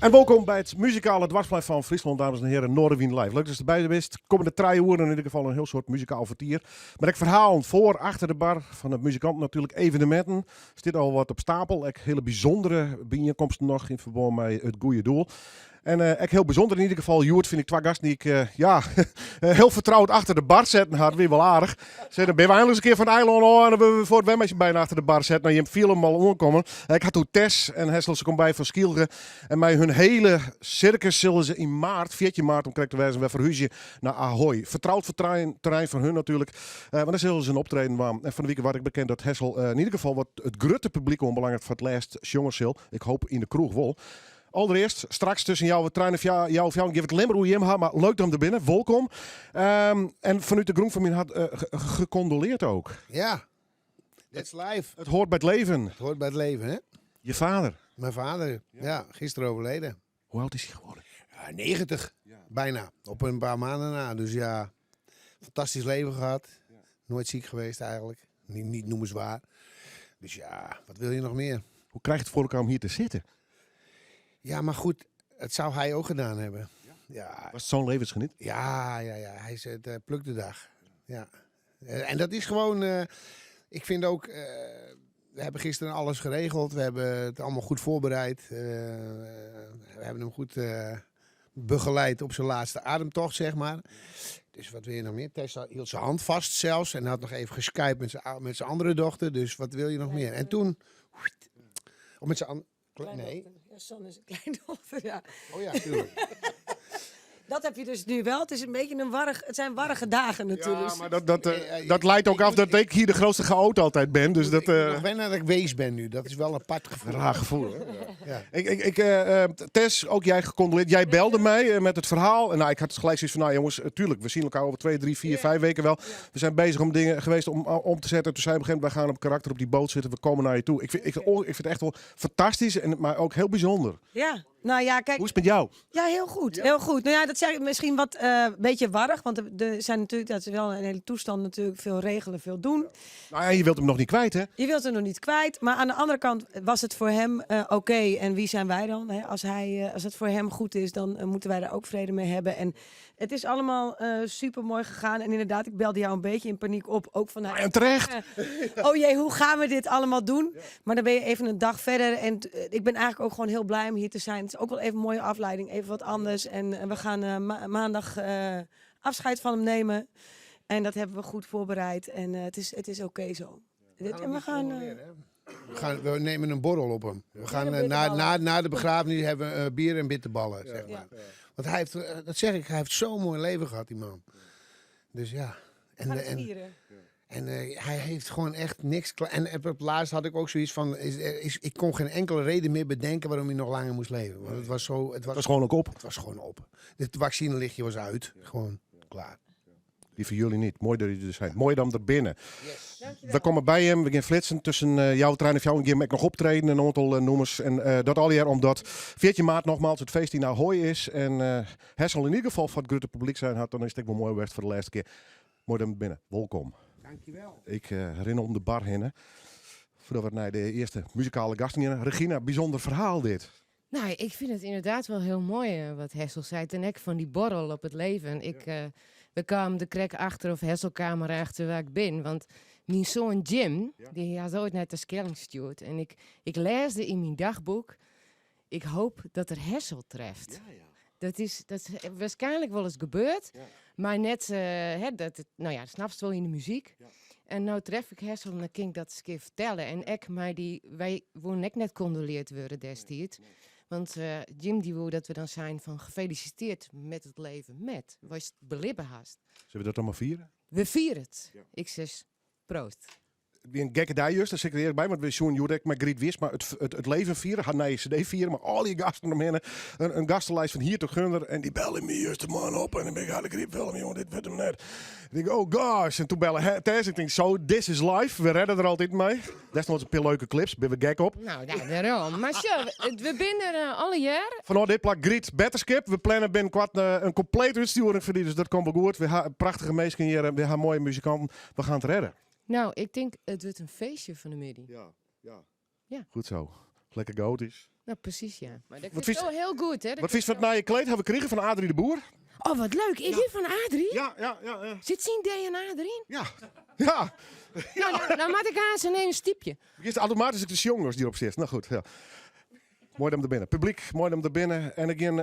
En wolkom by it muzikale dwarsplein fan Fryslân, dames en heren, Noardewyn Live. Leuk datst derby bist. Kommende 3 oeren in ieder gefal in hiel soad muzikaal fertier. Mar ek ferhalen foar, achter de bar, fan de muzikanten natuerlik, eveneminten. Stiet al wat op stapel, ek hiele bysûndere byienkomsten noch yn ferbân mei it goede doel. En ek hiel bysûnder yn ieder gefal, hjoed fyn ik twa gasten dy't ik ja, hiel fertroud achter de bar setten ha. Wie wol aardich. Sei, dan binne we einlik ris in kear fan it eilân ôf en dan wurde we fuort wer mei syn beiden achter de bar setten. Nou, jim fiele him al oankommen. Ik ha it oer Tess en Hessel, se komme by fan Skylge. En mei hun hiele sirkus sille se yn maart, 14 maart om krekt te wêzen, wer ferhúzje nei Ahoy. Fertroud terrein foar hun natuerlik, want dêr sille se in optreden dwaan. En fan de wike waard ek bekend dat Hessel yn ieder gefal wat it grutte publyk oanbelanget foar it lêst sjonge sil. Ik hoop yn de kroech wol. Alderearst, straks tusken healwei trijen en healwei fjouwer gean we it allinne mar oer jim ha, mar leuk dat jim der binne. Wolkom. En fanút de grûn fan myn hert gecondoleerd ook. Ja, that's life. Het hoort bij het leven. Het hoort bij het leven, hè? Je vader. Mijn vader, ja, gisteren overleden. Hoe oud is hij geworden? Ja, 90, bijna. Op een paar maanden na. Dus ja, fantastisch leven gehad. Nooit ziek geweest eigenlijk. Niet, niet noemenswaar. Dus ja, wat wil je nog meer? Hoe krijg je het voor elkaar om hier te zitten? Ja, maar goed, het zou hij ook gedaan hebben. Ja. Was het zo'n levensgeniet? Ja. Hij zei, het, pluk de dag. Ja. En dat is gewoon, ik vind ook, we hebben gisteren alles geregeld. We hebben het allemaal goed voorbereid. We hebben hem goed begeleid op zijn laatste ademtocht, zeg maar. Dus wat wil je nog meer? Tessa hield zijn hand vast zelfs en had nog even geskypt met zijn andere dochter. Dus wat wil je nog meer? En toen, of met zijn nee. Ja, Sanne is een kleindochter, ja. Oh ja, tuurlijk. Dat heb je dus nu wel. Het is een beetje een warrig, het zijn warrige dagen natuurlijk. Ja, maar dat leidt ook af dat ik hier de grootste chaot altijd ben. Dus dat, Ik moet nog wennen dat ik wees ben nu. Dat is wel een apart gevoel. Een raar gevoel, hè? Ja. Tess, ook jij gecondoleerd. Jij belde mij met het verhaal. En ik had gelijk zoiets van, nou jongens, tuurlijk, we zien elkaar over 2, 3, 4, 5 weken wel. We zijn bezig om dingen geweest om te zetten. Toen zei op een gegeven moment, wij gaan op karakter op die boot zitten. We komen naar je toe. Ik vind het echt wel fantastisch, maar ook heel bijzonder. Ja. Nou ja, kijk. Hoe is het met jou? Ja, heel goed. Heel goed. Nou ja, dat zeg ik misschien wat een beetje warrig, want er zijn natuurlijk, dat is wel een hele toestand natuurlijk, veel regelen, veel doen. Nou ja, je wilt hem nog niet kwijt, hè? Je wilt hem nog niet kwijt, maar aan de andere kant was het voor hem oké. En wie zijn wij dan? Hè? Als het voor hem goed is, dan moeten wij daar ook vrede mee hebben. En het is allemaal super mooi gegaan. En inderdaad, ik belde jou een beetje in paniek op. Ook van, En terecht. Oh jee, hoe gaan we dit allemaal doen? Maar dan ben je even een dag verder. En ik ben eigenlijk ook gewoon heel blij om hier te zijn. Het is ook wel even een mooie afleiding, even wat anders. En we gaan maandag afscheid van hem nemen. En dat hebben we goed voorbereid. En het is oké zo. We gaan En we niet gaan, controleren, hè? We nemen een borrel op hem. We gaan, Bier en bitterballen. na de begrafenis hebben we bier en bitterballen, zeg maar. Want hij heeft, dat zeg ik, hij heeft zo'n mooi leven gehad, die man. Dus ja. En We gaan het vieren. hij heeft gewoon echt niks en op het laatst had ik ook zoiets van, ik kon geen enkele reden meer bedenken waarom hij nog langer moest leven. Want het was zo, het was Het was gewoon ook op. Het was gewoon op. Het vaccinelichtje was uit. Gewoon klaar. Die voor jullie niet. Mooi dat jullie er zijn. Mooi dan er binnen. Yes. Dankjewel. We komen bij hem, we gaan flitsen tussen jouw trein of jou. En gaan ik nog optreden, een aantal noemers. En dat al jaar omdat 14 maart nogmaals het feest die naar Ahoy is. En Hessel in ieder geval voor het grote publiek zijn had, dan is het ook wel mooi geweest voor de laatste keer. Mooi dan binnen. Welkom. Dankjewel. Ik rin om de bar heen, hè. Voordat we naar de eerste muzikale gasten gaan. Regina, bijzonder verhaal dit. Ik vind het inderdaad wel heel mooi wat Hessel zei. Ten ek van die borrel op het leven. We kwamen de krek achter of Hessel kwam erachter waar ik ben. Want mijn zoon Jim, die had ooit naar de Schelling gestuurd. En ik leesde in mijn dagboek, ik hoop dat er Hessel treft. Dat is waarschijnlijk wel eens gebeurd. Maar net, hè, dat het, nou ja, snap je wel in de muziek. En nou tref ik Hessel en dan kan ik dat eens een keer vertellen. En ik, maar die, wij wouden ook net condoleerd worden destijds. Want Jim die wou dat we dan zijn van gefeliciteerd met het leven met. Was het belibben haast. Zullen we dat dan maar vieren? We vieren het. Ik zeg proost. Wie een gekke dag juist, daar zit ik er eerlijk bij, want we zoen Jurek met Griet Wis, maar het leven vieren, haar nieuwe cd vieren, maar al die gasten omheen, een gastenlijst van hier tot Gunder, en die bellen me juist de man op, en dan ben ik aan de griep, bellen me, jongen, dit wordt hem net. Ik denk, oh gosh, en toen bellen Tess, ik denk, zo, this is life, we redden er altijd mee. Desnoods een paar leuke clips, ben we gek op. Nou, ja, daarom. Maar zo, we zijn er alle jaar. Vanaf dit plak Griet Betterskip, we plannen binnenkort een complete uitsturing voor die, dus dat komt wel goed. We hebben prachtige mensen hier, we hebben mooie muzikanten, we gaan het redden. Nou, ik denk, het wordt een feestje van de middag. Ja, ja. Ja. Goed zo. Lekker gaotysk. Nou, precies ja. Maar dat Wat is vies- zo heel goed, hè? Dat Wat vies van het nije kleed hebben we gekregen van Adrie de Boer? Oh, wat leuk. Is dit van Adrie? Ja. Zit zijn DNA erin? Ja. Ja. Nou, nou maak ik aan zijn een stiepje. Eerst automatisch de jongens die erop zit. Nou goed, ja. Mooi om er binnen. Publiek, mooi om er binnen. En again,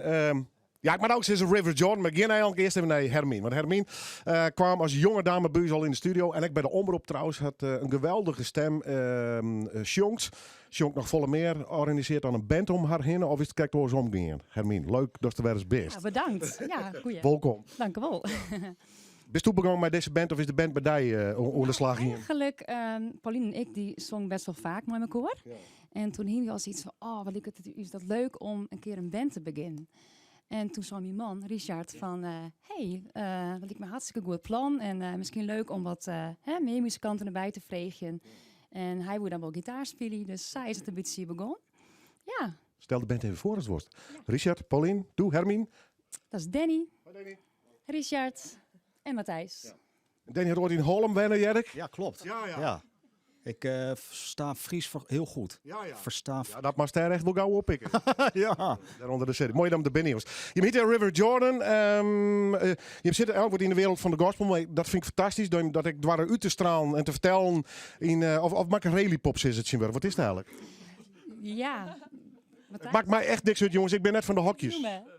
ja, ik moet ook zeggen River Jordan, maar ik ga eigenlijk eerst even naar Hermien. Want Hermien kwam als jonge dame bij ons al in de studio. En ik bij de omroep trouwens had een geweldige stem. Sjongt. Sjongt nog volle meer. Organiseert dan een band om haar heen. Of is het kijk door omgaan? Hermien, leuk dat je er weer eens bent. Ja, bedankt. Ja, goeie. Welkom. Dank u wel. Bist u begonnen met deze band of is de band bij jou onder de slag hier? Eigenlijk, Paulien en ik, die zongen best wel vaak met mijn koor. En toen hing we al zoiets van, oh, wat is dat leuk om een keer een band te beginnen. En toen zei mijn man, Richard, van, hey, dat lijkt me hartstikke goed plan. En misschien leuk om wat meer muzikanten erbij te vregen. En hij wil dan wel gitaar spelen, dus zij is het een beetje begonnen. Ja. Stel de band even voor als het wordt. Richard, Paulien, doe, Hermien. Dat is Danny. Hoi Danny. Richard en Matthijs. Ja. Danny had ooit in Holm wennen, Jerk. Ja, klopt. Ja, ja. Ja. Ik versta Fries heel goed. Ja, ja. Versta Ja, dat mag daar echt wel gauw oppikken. Ja. Daaronder de serie. Mooi dat de binnen is. Je heet River Jordan. Je zit elk in de wereld van de gospel. Maar dat vind ik fantastisch. Dat ik dwars uit te stralen en te vertellen. In, of maak een rally-pop is het zien. Wat is het eigenlijk? Ja. Het maakt mij echt niks uit, jongens. Ik ben net van de hokjes. Noemen.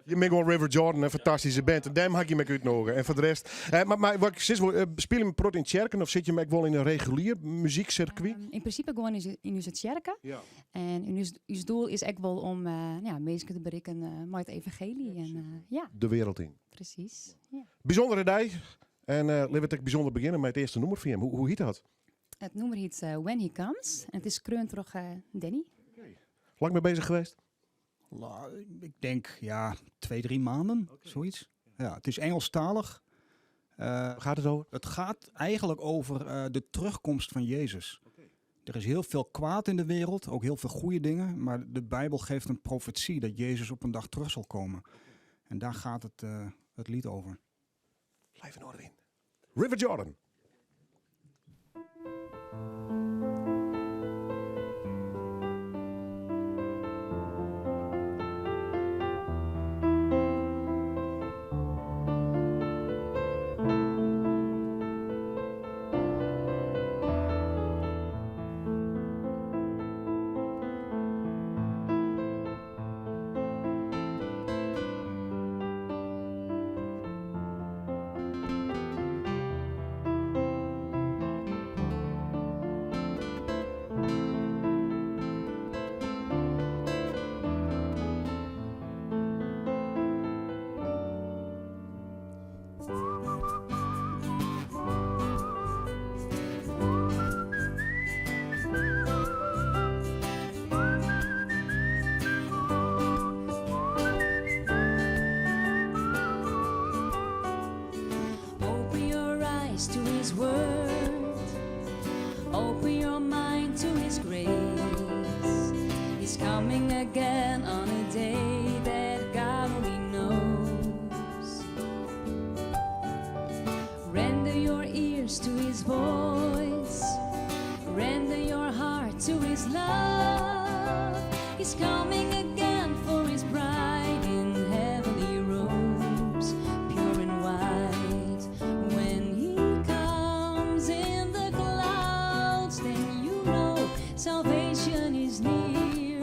Je bent gewoon River Jordan, een fantastische band. En daarom had je me uitnodigen. En voor de rest. Maar wat ik zeg, speel je me prot in Tjerken of zit je me ook wel in een regulier muziekcircuit? In principe gewoon in onze tjerken. En in ons doel is echt wel om mensen te bereiken met het evangelie. En ja. De wereld in. Precies. Ja. Bijzondere dag. En laten we het bijzonder beginnen met het eerste nummer van hem. Hoe heet dat? Het nummer heet When He Comes. En het is kreund door Danny. Okay. Lang mee bezig geweest? Ik denk, ja, 2, 3 maanden, zoiets. Ja, het is Engelstalig. Waar gaat het over? Het gaat eigenlijk over de terugkomst van Jezus. Er is heel veel kwaad in de wereld, ook heel veel goede dingen. Maar de Bijbel geeft een profetie dat Jezus op een dag terug zal komen. En daar gaat het lied over. Blijf in orde in. River Jordan. Open your eyes to his word. Open your mind to his grace. He's coming again on a day that God only knows. Render your ears to his voice. Render your heart to his love. He's coming again for his bride in heavenly robes, pure and white. When he comes in the clouds, then you know salvation is near.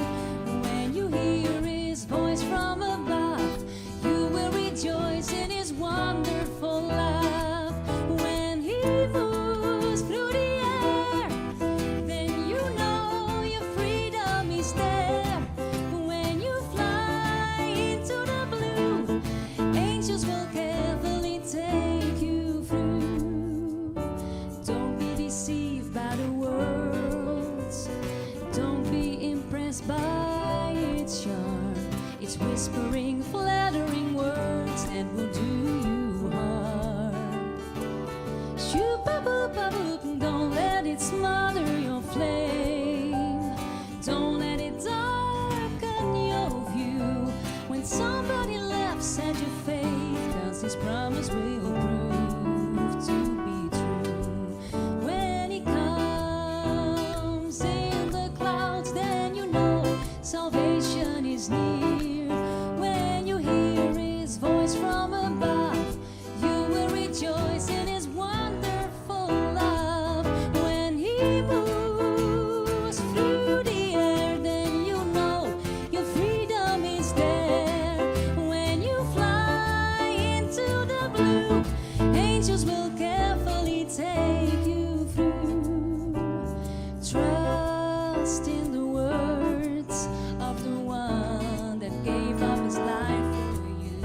When you hear his voice from above, you will rejoice in his wonderful love. When he moves through the air, then you know your freedom is there. When you fly into the blue, angels will carefully take you through. Don't be deceived by the world. Don't be impressed by its charm. It's whispering, flattering words that will do you harm. Shoop-a-boop-a-boop, don't let it smother your flame. Don't let it darken your view. When somebody laughs at your faith, because his promise will prove to be true. When he comes in the clouds, then then you know salvation is near. When you hear his voice from above, you will rejoice in his wonderful love. When he moves through the air, then you know your freedom is there. When you fly into the blue, angels will carefully take you through. Trust in the words of the one that gave up his life for you.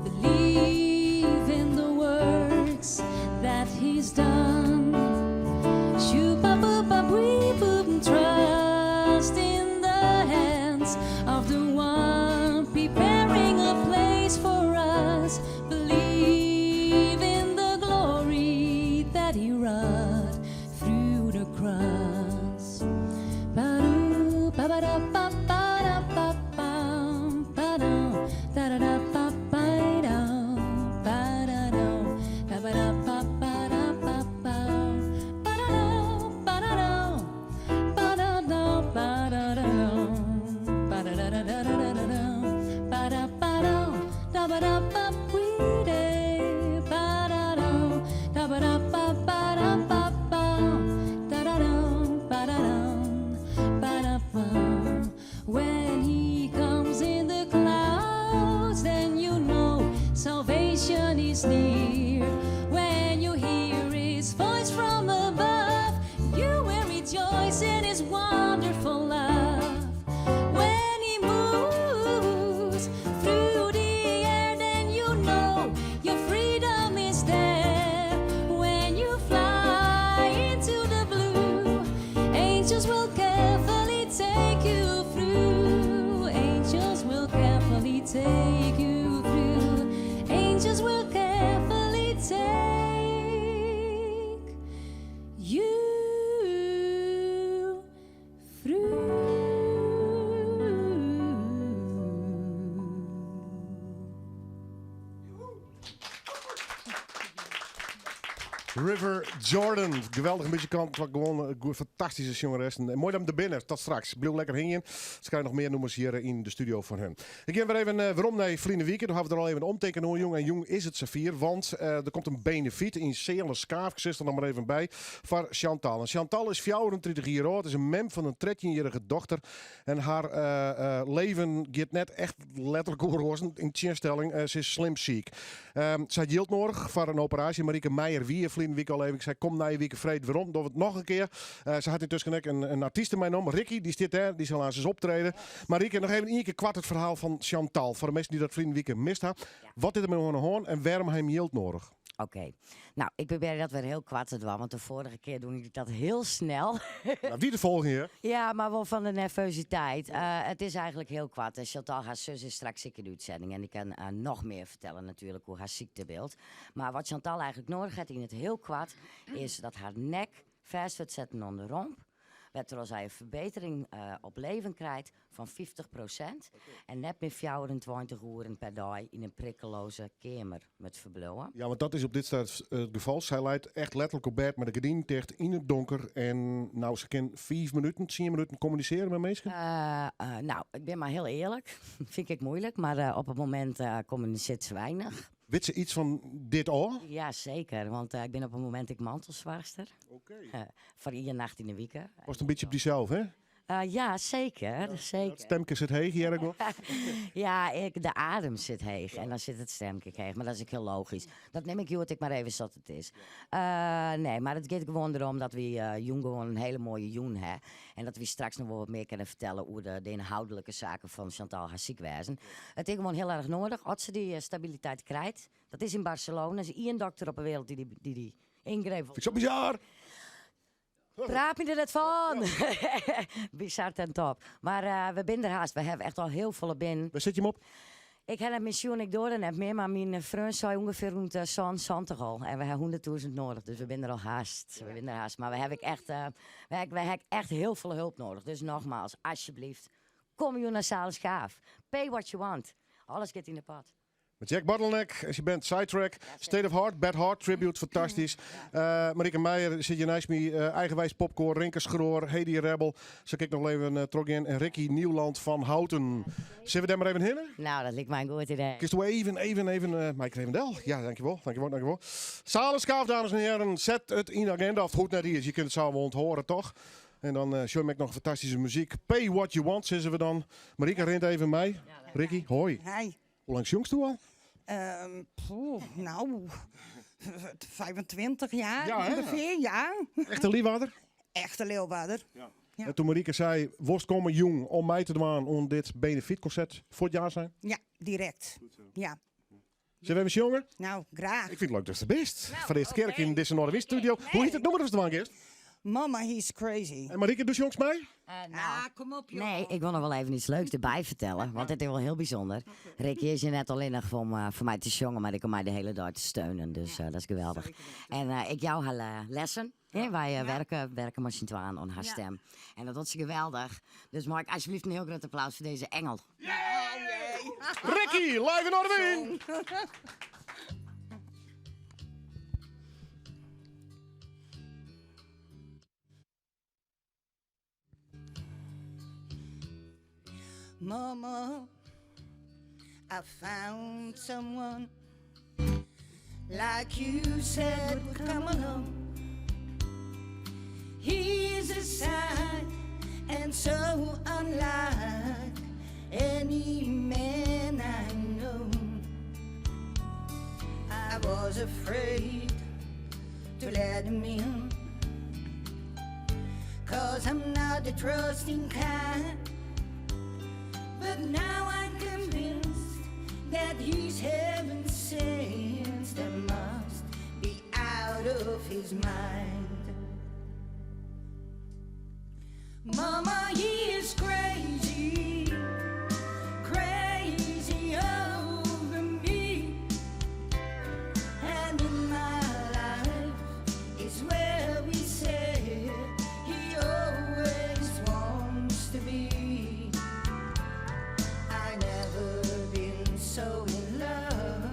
Believe in the works that he's done. Shoo-ba-boo-ba-wee-boo. Trust in the hands of the one preparing a place for us. Believe in the glory that he wrought through the cross. Ba-doo, ba-ba-da-ba-ba-da-ba-bam, ba-dum, da-da-da-ba-ba-dum, ba-da-dum, da-ba-da-ba-ba-da-ba-bam, ba-da-dum, ba-da-dum, ba-da-dum, ba-da-da-dum, ba-da-da-da-da-da-da-dum, ba-da-ba-dum, da-ba-da-ba-wee-day, ba-da-dum, da-ba-da-ba-ba-da-ba-bam, da-da-dum, ba-da-dum, ba-da-bum. When he comes in the clouds, then you know salvation is near. When you hear his voice from above, you will rejoice in his wonderful love. When he moves through the air, then you know your freedom is there. When you fly into the blue, angels will carefully take you through. Angels will carefully take you through. Angels will carefully take you through. River Jordan, geweldige muzikant, wat gewoan in fantastyske sjongeres. En moai dat der binne. Tot straks. Bliuw lekker hingjen. Se krije noch mear nûmers hjir yn de studio fan har. Ik gean wer even werom nei ferline wike. Doe ha we der al even omtinken oer, jong. En jong is it safier, want der komt in benefyt yn Sealen Skaaf. Ik sis der noch mar even by, foar Chantal. En Chantal is 34 jier âld, is in mem fan in 13-jierrige dochter. En har leven giet net echt letterlik oer roazen. Yn tsjinstelling, se is slim siik. Se hat jild nedich foar in operaasje. Marieke Meijer wie ferline wike al even. Ik sei, kom nije wike freed werom, dogge we it noch in kear. Se hat yntusken ek in artyste meinommen, Ricky, dy stiet dêr, dy sil aanst optrede. Marieke, noch even ien kear koart it ferhaal fan Chantal, foar de minsken dy't dat ferline wike mist ha. Wat is der mei oan de hân en wêrom ha jim jild nedich? Oké. No, ik probearje dat wer hiel koart te dwaan, want de foarige kear die ik dat hiel snel. No, wie de folgjende? Ja, mar wol fan de nervositeit. It is eigentlik hiel koart. Chantal, har sus is straks ek yn de útsending en dy kin noch mear fertelle natuerlik oer har syktebyld. Mar wat Chantal eigentlik nedich hat yn it hiel koart is dat har nek fêst wurdt setten oan de romp, wêrtroch sy in ferbetering op leven krijt fan 50% en net mear 24 oeren per dei yn in prikkeloaze keamer moat ferbliuwe. Ja, want dat is op dit stuit it gefal. Sy leit echt letterlik op bêd mei de gerdinen ticht yn it donker en no, se kin 5 minuten, 10 minuten kommunisearje mei minsken. No, ik bin mar hiel earlik. Fyn ik muoilik, mar op it momint kommunisearret se weinich. Wit se yts fan dit ôf? Ja, seker, want ik bin op it momint ek mantelsoarchster. Foar ien nacht yn 'e wike. Past in bytsje op dysels, hè? Ja, seker. Seker. It stimke sit heech, hear ik wol. Ja, ik, de adem sit heech en dan sit it stimke ek heech. Mar dat is ek hiel logysk. Dat nim ik hjoed ek mar even sa't it is. Nee, mar it giet gewoan derom dat wy jûn gewoan in hiele moaie jûn ha. En dat wy straks noch wol wat mear kinne fertelle oer de, de ynhâldlike saken fan Chantal har sykwêzen. It is gewoan hiel erch nedich as se dy stabiliteit krijt. Dat is yn Barcelona. Der is ien dokter op 'e wereld dy't dy, dy't dy yngreep. Fyn ik sa bizar! Praat my der net fan! Bizar ten top. Mar we binne der hast. We hawwe echt al hiel folle binnen. Wêr sit jim op? Ik ha net mear sjoen, ik doar der net mear, mar myn freon sei ûngefear rûn de 77 al. En we ha 100.000 nedich, dus we binne der al hast. We binne der hast. Mar we hawwe ek echt, we ha ek echt hiel folle help nedich. Dus nogmaals, alsjeblieft, kom jûn nei Zalen Schaaf. Pay what you want. Alles giet yn de pot. Met Jack Bottleneck en zijn band Sidetrack. State of Heart, Bad Heart Tribute, fantastisch. Uh, Marieke Meijer zit hier naast me. Uh, eigenwijs Popkoor, Rinke Schroor, Hedy Rebel. Zal ik nog even uh, terug in. En Ricky Nieuwland van Houten. Zullen we daar maar even heen? Nou, dat lijkt mij een goed idee. Kun je even, even, even, uh, Mike Revendel? Ja, dankjewel, dankjewel, dankjewel. Saleskaaf, dames en heren. Zet het in de agenda of het goed naar hier is. Je kunt het zo wel onthoren, toch? En dan uh, show ik nog fantastische muziek. Pay what you want, zeggen we dan. Marieke rent even mee. Ricky, hoi. Hi. Hoe lang jongst u al? Um, poeh, nou, 25 jaar ja, ongeveer, ja. Echte Leeuwarder? Echte Leeuwarder. Ja. Ja. En toen Marieke zei, worst komen jong om mij te doen om dit benefietconcert voor het jaar zijn? Ja, direct. Ja. Zullen we even jongen? Nou, graag. Ik vind het leuk dat het best. Nou, voor de eerste keer okay. in deze Noorderwind studio. Nee. Hoe heet het nummer dat we eerst? Mama, he's crazy. En Marieke, dus jongs mij? Uh, nou, ah, kom op, joh. Nee, ik wil nog wel even iets leuks erbij vertellen. Want het is wel heel bijzonder. Ricky is je net alleen nog om uh, voor mij te jongen, maar ik om mij de hele dag te steunen. Dus uh, dat is geweldig. En ik jou haar lessen. Ja. Wij ja. werken, werken maar aan aan haar ja. stem. En dat was geweldig. Dus Mark, alsjeblieft een heel groot applaus voor deze engel. Yeah! Ricky, live in Noardewyn! Mama, I found someone like you said would come along. He's a sight and so unlike any man I know. I was afraid to let him in. Cause I'm not the trusting kind. But now I'm convinced that he's heaven sent that must be out of his mind. Mama, he is crazy, crazy over me. And in my life is where we say he always wants to be. I never been so in love.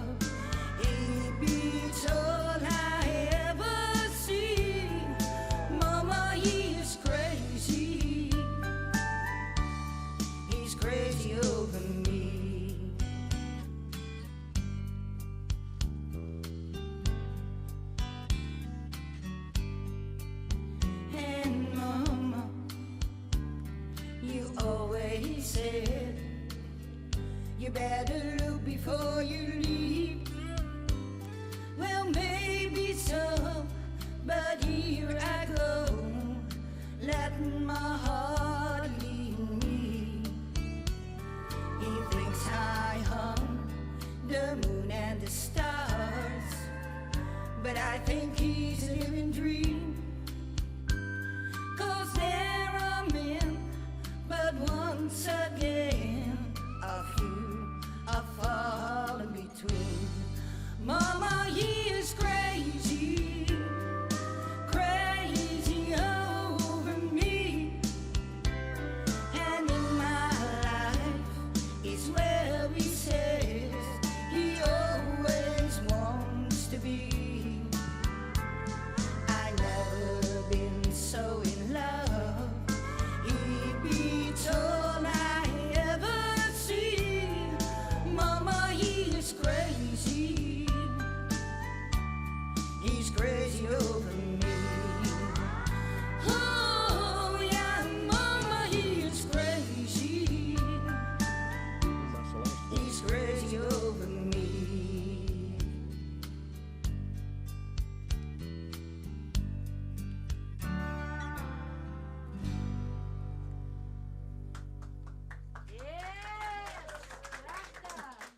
He beats all I ever see. Mama, he is crazy. He's crazy over me. And mama, you always said you better look before you leave. Well, maybe so, but here I go, letting my heart lead me. He thinks I hung the moon and the stars, but I think he's a living dream. Cause there are men, but once again, a few are falling between. Mama, he is crazy, crazy over me. And in my life is where he says he always wants to be. I never been so in love. He beats all I ever see. Mama, he is crazy. He's crazy over me. Oh yeah, Mama, he is crazy. He's crazy over me.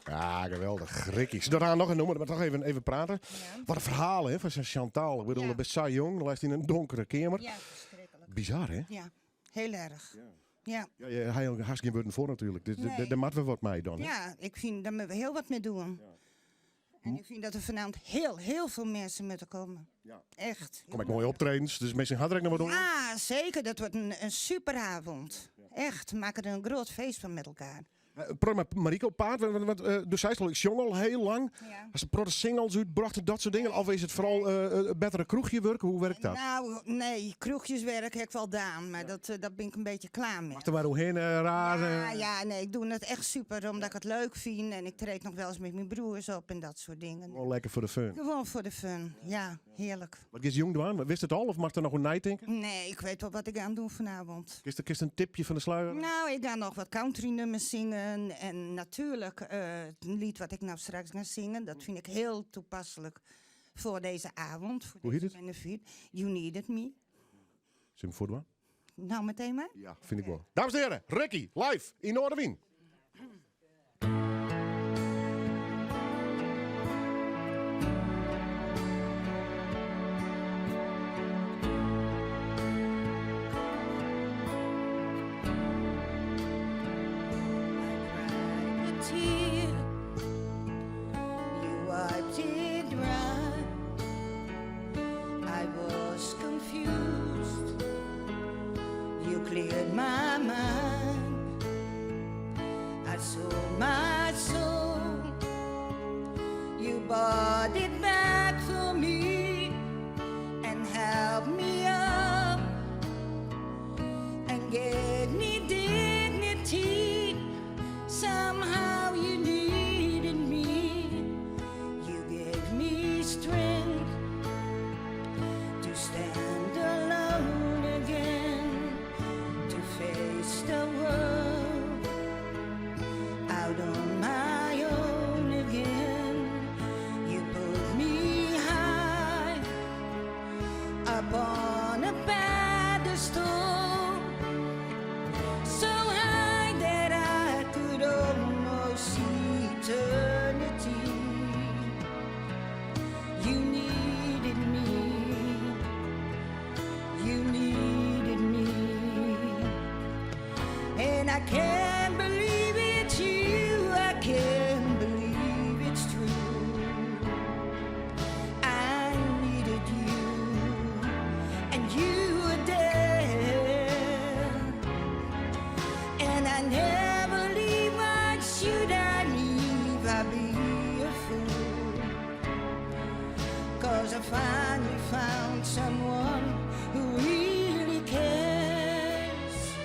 Ja, geweldig. Ricky. Ze daarna nog een nummer, maar toch even, even praten. Wat een verhaal hè, van Chantal. Ik bedoel, ja. best saai jong, dan ligt in een donkere kamer. Ja, verschrikkelijk. Bizar, hè? Ja, heel erg. Ja. Ja. Ja, ja, hij had hartstikke woorden voor natuurlijk. Dus Nee. daar moeten we wat mee dan. Hè? Ja, ik vind dat we heel wat mee doen. En ik vind dat er vanavond heel, heel veel mensen moeten komen. Ja. Echt. Kom ik mooie optredens, dus mensen hadden ik nog wat doen. Ja, zeker. Dat wordt een, een superavond. Echt, maak er een groot feest van met elkaar. Protte mei Marike op paad, want do seist al, ik sjong al hiel lang. Ja. Hast in protte singles útbrocht en dat soart dingen? Of is it foaral bettere kroechjewurk? Hoe wurket dat? Nou, nee, kroechjeswerk ha ik wol dien, mar dat, dat bin ik in bytsje klear mei. Moatst der mar oerhinne raze? Ja, ja, nee, ik doch it echt super omdat ik it leuk fyn en ik treed noch wolris mei myn broers op en dat soart dingen. Gewoan lekker foar de fun. Gewoan foar de fun, ja, hearlik. Wat giest jûn dwaan? Witst it al of moatst der noch oer neitinke? Nee, ik wit wol wat ik gean dwaan fanavond. Kinst, kinst in tipje fan de sluier? Nou, ik ga noch wat country-nûmers singen. En natuerlik it liet wat ik no straks ga singen, dat fyn ik hiel tapaslik foar dizze avond. Foar Hoe hjit dizze it? benefiet. You Needed Me. Sil 'm foardwaan? Nou, meteen mar. Ja, fyn ik wol. Dames en hearen, Ricky, live yn Noardewyn. I cried a tear. You wiped it dry. I was confused. You cleared my mind. I sold my soul. You bought it back for me and helped me up and gave me dignity. Somehow you needed me. You gave me strength to stand alone again, to face the world out on my own again. You put me high up on a pedestal, so high that I could almost see eternity. You needed me. You needed me. And I can't believe it's you. I can't believe it's true. I needed you, and you were there. And I never leave. Why should I leave? I'd be a fool. Cause I finally found someone who really cares.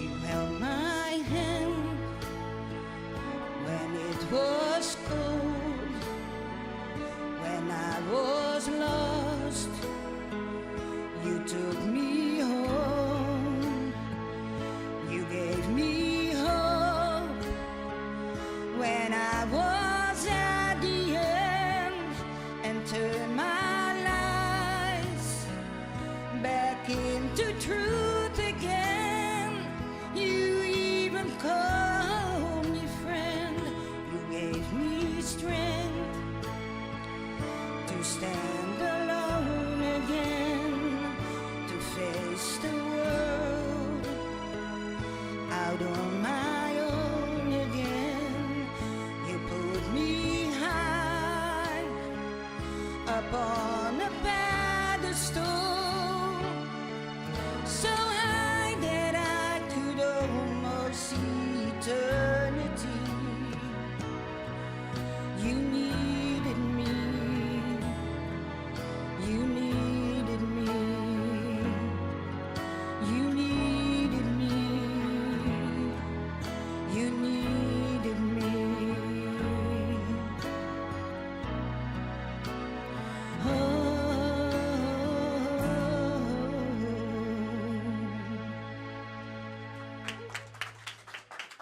You held my hand when it was cold, when I was lost. You took me home. You gave me hope when I was at the end and turned my lies back into truth again. You even called me friend. You gave me strength to stand alone again, to face the world out on my own again. You put me high up on a pedestal, so high that I could almost see eternity. You needed me. You needed me. You needed me. You needed me. Oh.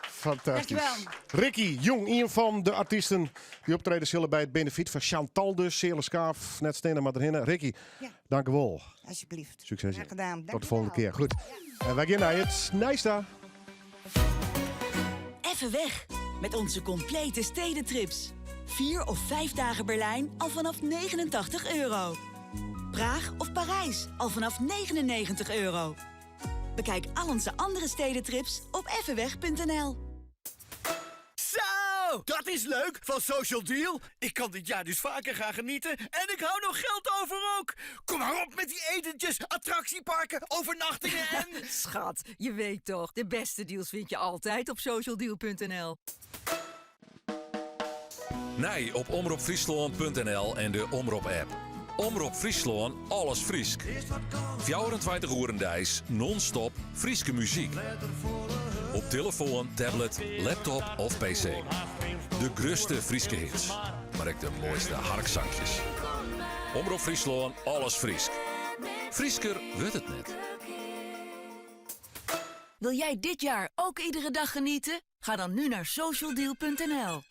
Fantastysk. Dankjewel. Ricky Jong, ien fan de artysten dy't optrede sille by it benefiet fan Chantal dus. Seale Skaaf, net stean mar derhinne. Ricky, Ja. dank u wol. Alsjeblieft. Sukses. Graach gedaan. Tot de folgjende Dankjewel. kear. Goed. En wy gean nei it nijs ta. Even weg met onze complete stedentrips. 4 of 5 dagen Berlijn al vanaf €89. Praag of Parijs al vanaf €99. Bekijk al onze andere stedentrips op effenweg.nl. Zo! Zo, dat is leuk van Social Deal. Ik kan dit jaar dus vaker gaan genieten en ik hou nog geld over ook. Kom maar op met die etentjes, attractieparken, overnachtingen en... Schat, je weet toch, de beste deals vind je altijd op socialdeal.nl. Nij op omropfryslân.nl en de Omrop-app. Omrop Fryslân, alles Frysk. 24 oeren deis, non-stop, Fryske muzyk. Op telefoan, tablet, laptop of PC. De grutste Fryske hits, mar ek de moaiste harksankjes. Omrop Fryslân, alles Frysk. Frysker wurdt it net. Wil jij dit jaar ook iedere dag genieten? Ga dan nu naar socialdeal.nl.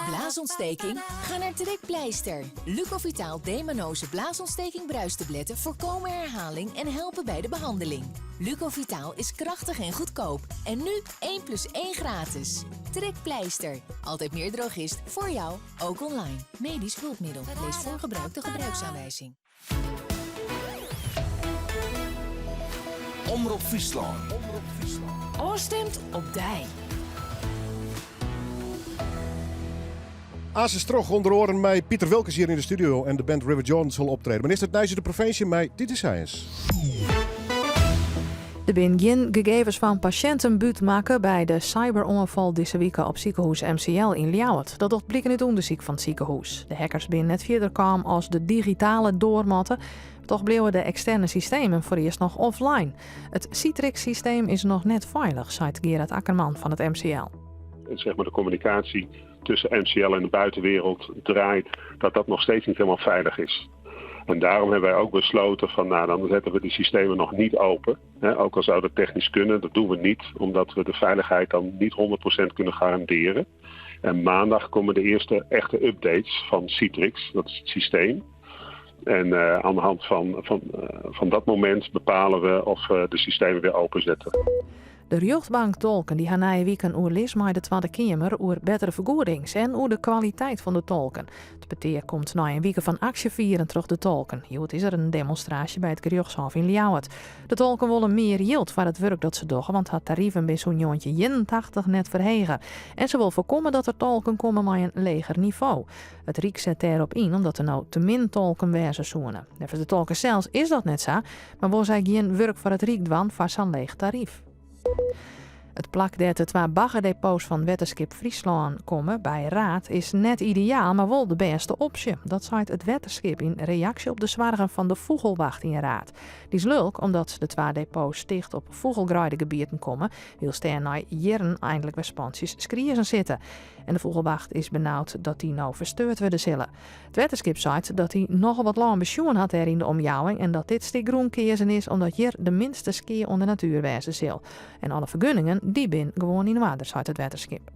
Blaasontsteking? Ga naar Trekpleister. Lucovitaal D-mannose blaasontsteking bruistabletten voorkomen herhaling en helpen bij de behandeling. Lucovitaal is krachtig en goedkoop. En nu 1 plus 1 gratis. Trekpleister. Altijd meer drogist voor jou, ook online. Medisch hulpmiddel. Lees voor gebruik de gebruiksaanwijzing. Omrop Fryslân. Ofstimd op dy. Aansens troch ûnder oaren mei Piter Wilkens hjir yn de studio en de band River Jordan sil optrede. Mar earst it nijs út de provinsje mei Titus Sijens. Der binne gjin gegevens fan pasjinten bútmakke by de cyberoanfal dizze wike op sikehûs MCL yn Ljouwert. Dat docht bliken út ûndersyk fan it sikehûs. De hackers binne net fierder kaam as de digitale doarmatte. Toch bliuwe de eksterne systemen foarearst noch offline. It Citrix-systeem is noch net feilich, seit Gerard Akkerman fan it MCL. Zeg maar de communicatie tussen MCL en de buitenwereld draait, dat dat nog steeds niet helemaal veilig is. En daarom hebben wij ook besloten van nou, dan zetten we die systemen nog niet open. Ook al zou dat technisch kunnen, dat doen we niet, omdat we de veiligheid dan niet 100% kunnen garanderen. En maandag komen de eerste echte updates van Citrix, dat is het systeem. En aan de hand van dat moment bepalen we of we de systemen weer openzetten. De rjochtbanktolken dy ha nije wike in oerlis mei de Twadde Keamer oer bettere fergoedings en oer de kwaliteit fan de tolken. It petear komt nei in wike fan aksjefieren troch de tolken. Hjoed is der in demonstraasje by it gerjochtshôf yn Ljouwert. De tolken wolle mear jild foar it wurk dat se dogge, want har tariven binne sûnt 1981 net ferhege. En se wol foarkomme dat der tolken komme mei in leger nivo. It Ryk set dêrop yn omdat der no te min tolken wêze soene. Neffens de tolken sels is dat net sa, mar wol sy gjin wurk foar it Ryk dwaan foar sa'n leech taryf. It plak dêr't de twa baggerdepots fan Wetterskip Fryslân komme, by Raard, is net ideaal, mar wol de bêste opsje. Dat seit it wetterskip yn reaksje op de soargen fan de fûgelwacht yn Raard. Dy is lulk omdat de twa depots ticht op fûgelgreidegebieten komme, wylst dêr nei jierren eindlik wer spantsjes skriezen sitte. En de fûgelwacht is benaud dat dy no fersteurd wurde sille. It wetterskip seit dat hy nochal wat lân besjoen hat dêr yn de omjouwing en dat dit stik grûn keazen is omdat hjir de minste skea oan de natuer wêze sil. En alle fergunningen, dy bin gewoan yn oarder, seit it wetterskip.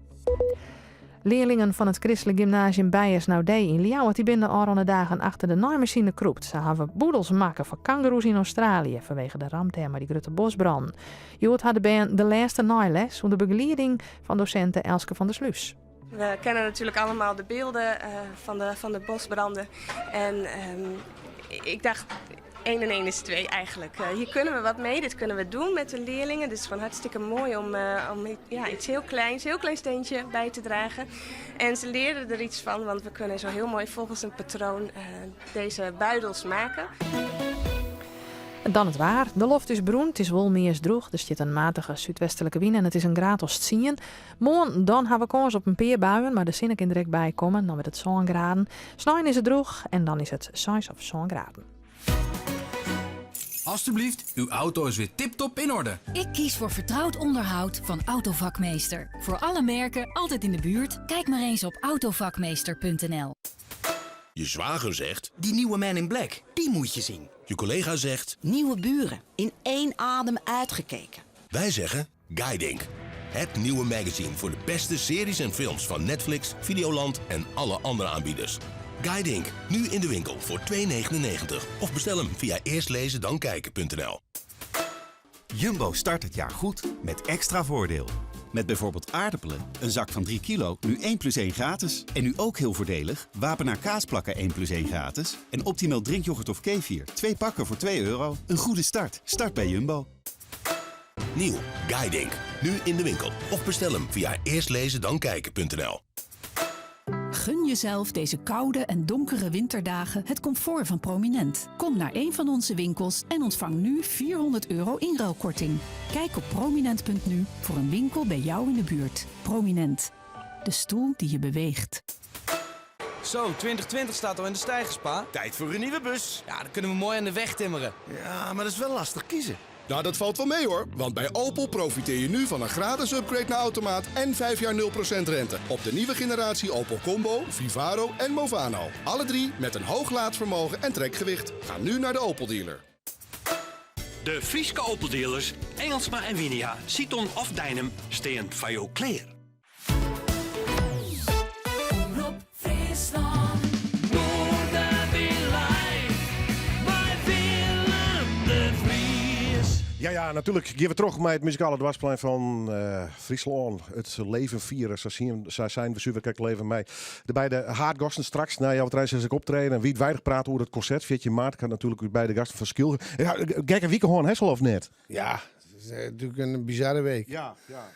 Learlingen fan it kristlik gymnasium Beyers Naudé yn Ljouwert dy binne de ôfrûne dagen achter de naaimasine krûpt. Se hawwe bûdels makke foar kangoeroes yn Australië fanwege de ramp dêr mei dy grutte bosbrannen. Hjoed ha de bern de lêste naailes ûnder begelieding fan dosinte Elske van der Sluis. We kennen natuurlijk allemaal de beelden van de bosbranden. En ik dacht, 1 en 1 is 2 eigenlijk. Hier kunnen we wat mee, dit kunnen we doen met de leerlingen. Dit is gewoon hartstikke mooi om ja, iets heel kleins, heel klein steentje bij te dragen. En ze leren er iets van, want we kunnen zo heel mooi volgens een patroon deze buidels maken. En dan it waar. De loft is brún, it is wol meast drûch. Der stiet in matige súdwestlike wyn en it is in graad as 10. Moarn dan ha we kâns op in pear buien, mar de sinne kin der ek by komme. Dan wurdt it 7 graden. Snein is it drûch en dan is it 6 of 7 graden. Alsjeblieft, uw auto is weer tip-top in orde. Ik kies voor vertrouwd onderhoud van Autovakmeester. Voor alle merken, altijd in de buurt. Kijk maar eens op autovakmeester.nl. Je zwager zegt... Die nieuwe Man in Black, die moet je zien. Je collega zegt... Nieuwe buren, in één adem uitgekeken. Wij zeggen Guiding. Het nieuwe magazine voor de beste series en films van Netflix, Videoland en alle andere aanbieders. Guiding, nu in de winkel voor 2,99. Of bestel hem via eerstlezendankijken.nl. Jumbo start het jaar goed met extra voordeel. Met bijvoorbeeld aardappelen, een zak van 3 kilo, nu 1 plus 1 gratis. En nu ook heel voordelig, Wapenaar kaasplakken 1 plus 1 gratis. En Optimel drinkyoghurt of kefir, 2 pakken voor 2 euro. Een goede start. Start bij Jumbo. Nieuw Guiding. Nu in de winkel of bestel hem via eerstlezendankijken.nl. Gun jezelf deze koude en donkere winterdagen het comfort van Prominent. Kom naar een van onze winkels en ontvang nu 400 euro inruilkorting. Kijk op prominent.nu voor een winkel bij jou in de buurt. Prominent. De stoel die je beweegt. Zo, 2020 staat al in de steigers, pa. Tijd voor een nieuwe bus. Ja, dan kunnen we mooi aan de weg timmeren. Ja, maar dat is wel lastig kiezen. Nou, dat valt wel mee hoor. Want bij Opel profiteer je nu van een gratis upgrade naar automaat en 5 jaar 0% rente. Op de nieuwe generatie Opel Combo, Vivaro en Movano. Alle drie met een hoog laadvermogen en trekgewicht. Ga nu naar de Opel dealer. De Frieske Opel dealers Engelsma en Winia, Citon of Deinum steen foar jo klear. Omrop Fryslân. Noardewyn live mei Willem de Vries. Ja, ja, natuerlik geane we troch mei it muzikale dwarsplein fan eh, Fryslân. It leven fiere, sa sien, sa seine we suver krekt leven mei de beide haadgasten straks. Nei healwei trijen ek optreden. En wiidweidich prate oer it konsert. 14 maart kan natuerlik út beide gasten fan Skylge. Ja, gekke wike hân, Hessel of net? Ja, het is eh, natuurlijk een bizarre week. Ja, ja.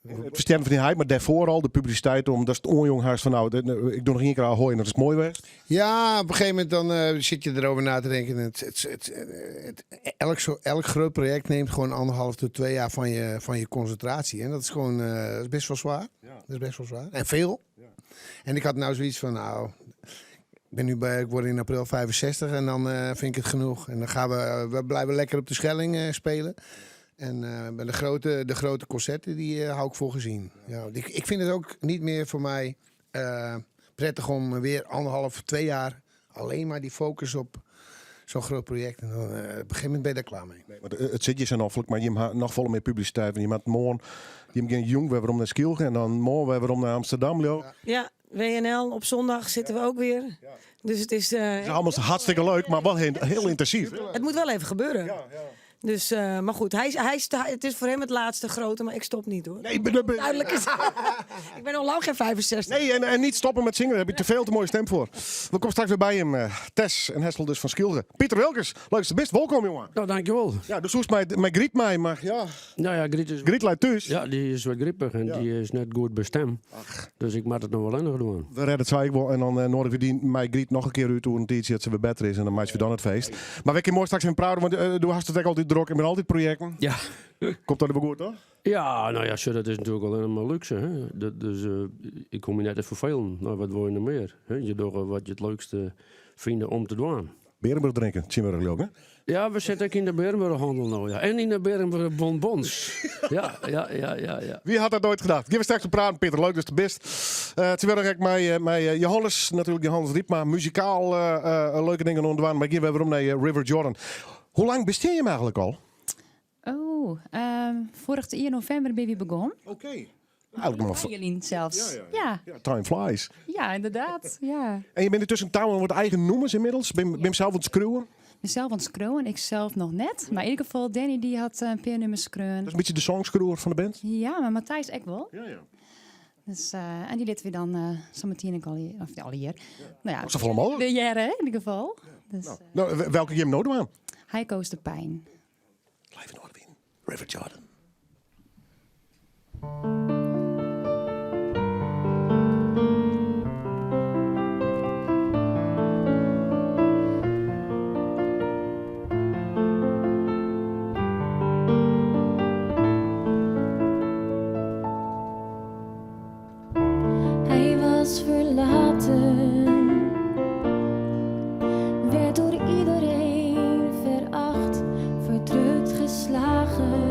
It ferstjerren fan dyn heit, mar dêrfoar al de publisiteit om datst oanjûn hast fan nou, ik doch noch ien kear Ahoy en dat is moai west. Ja, op een gegeven moment dan eh, zit je erover na te denken. Het, elk, zo, elk groot project neemt gewoon anderhalf tot 2 jaar van je concentratie. En dat is gewoon dat is best wel zwaar. Dat is best wel zwaar. En veel. En ik had nou zoiets van, nou, ik ben nu bij, ik word in april 65 en dan vind ik het genoeg. En dan gaan we, we blijven lekker op de Schelling spelen. En bij de grote concerten, die hou ik voor gezien. Ja, ik vind het ook niet meer voor mij prettig om weer anderhalf, 2 jaar alleen maar die focus op zo'n groot project. En dan op een gegeven moment ben je daar klaar mee. Nee, want it sit je sa noflik, mar jim ha noch folle mear publisiteit. Want je moat moarn, jim gean jûn wer werom nei Skylge en dan moarn wer werom nei Amsterdam, leau ik. Ja, WNL op zondag zitten we ook weer. Dus het is, Het is allemaal hartstikke leuk, mar wol heel, heel yntinsyf. Het moet wel even gebeuren. Dus, maar goed, het is voor hem het laatste grote, maar ik stop niet hoor. Nee, ik ben Duidelijk is. Ik ben al lang geen 65. Nee, en niet stoppen met zingen, daar heb je te veel te mooie stem voor. We komen straks weer bij hem. Tess en Hessel dus van Skylge. Pieter Wilkens, leuk dat je bist. Welkom jongen. Nou, dankjewel. Ja, dus hoe is mijn Griet mij, maar ja. Nou ja, Griet is... Griet leit thús. Ja, die is wat griepig en die is net goed by stim. Dus ik moet het nog wel langer doen. We redden het zei ik wel. En dan uh, we die mij Griet nog een keer uit hoe een tijdje dat ze weer beter is. En dan maken we dan het feest. Maar we kunnen mooi straks in praten, want do hast it ek altyd drok en binne altyd projekten. Ja. Komt dat wel goed, toch? Ja, nou ja, dat is natuurlijk al helemaal luxe. Hè? Dat, dus ik kom je net even vervelen. Nou, wat wil je nog meer? Hè? Je doet wat je het leukste vindt om te doen. Berenburg drinken, zien we ook, hè? Ja, we zitten ook in de Berenburghandel nou, ja. En in de Berenburg bonbons. Ja. Wie had dat nooit gedacht? Gean we straks te praten, Pieter. Leuk dus de best. Terwijl ik mij Johannes, natuurlijk Johannes Riepma, muzikaal leuke dingen ontdaan. Maar ik geef weer om naar River Jordan. Hoe lang bestean je hem eigenlijk al? Oh, vorig jaar november ben ik begonnen. Oké. Eigenlijk nog maar Jullie zelfs. Ja. Ja. Time flies. Ja, inderdaad. Ja. En je bent intussen touwen wat eigen nummers inmiddels. Ben je zelf aan het skriuwen? Mezelf aan het skriuwen, ik zelf nog net. Maar in ieder geval, Danny die had een paar nummers skreaun. Dat is een beetje de songskriuwer van de band? Ja, maar Matthijs ook wel. Ja. Dus, en die lieten we dan zo meteen ook al hier, of al hier. Nou ja, Dat is toch wel mogelijk? De jaren, hè, in ieder geval. Dus, Nou, nou, welke Jim nodig aan? Hij koos de pijn. Live in Noardewyn, River Jordan. Hij was verlaten, werd door iedereen veracht, verdrukt, geslagen.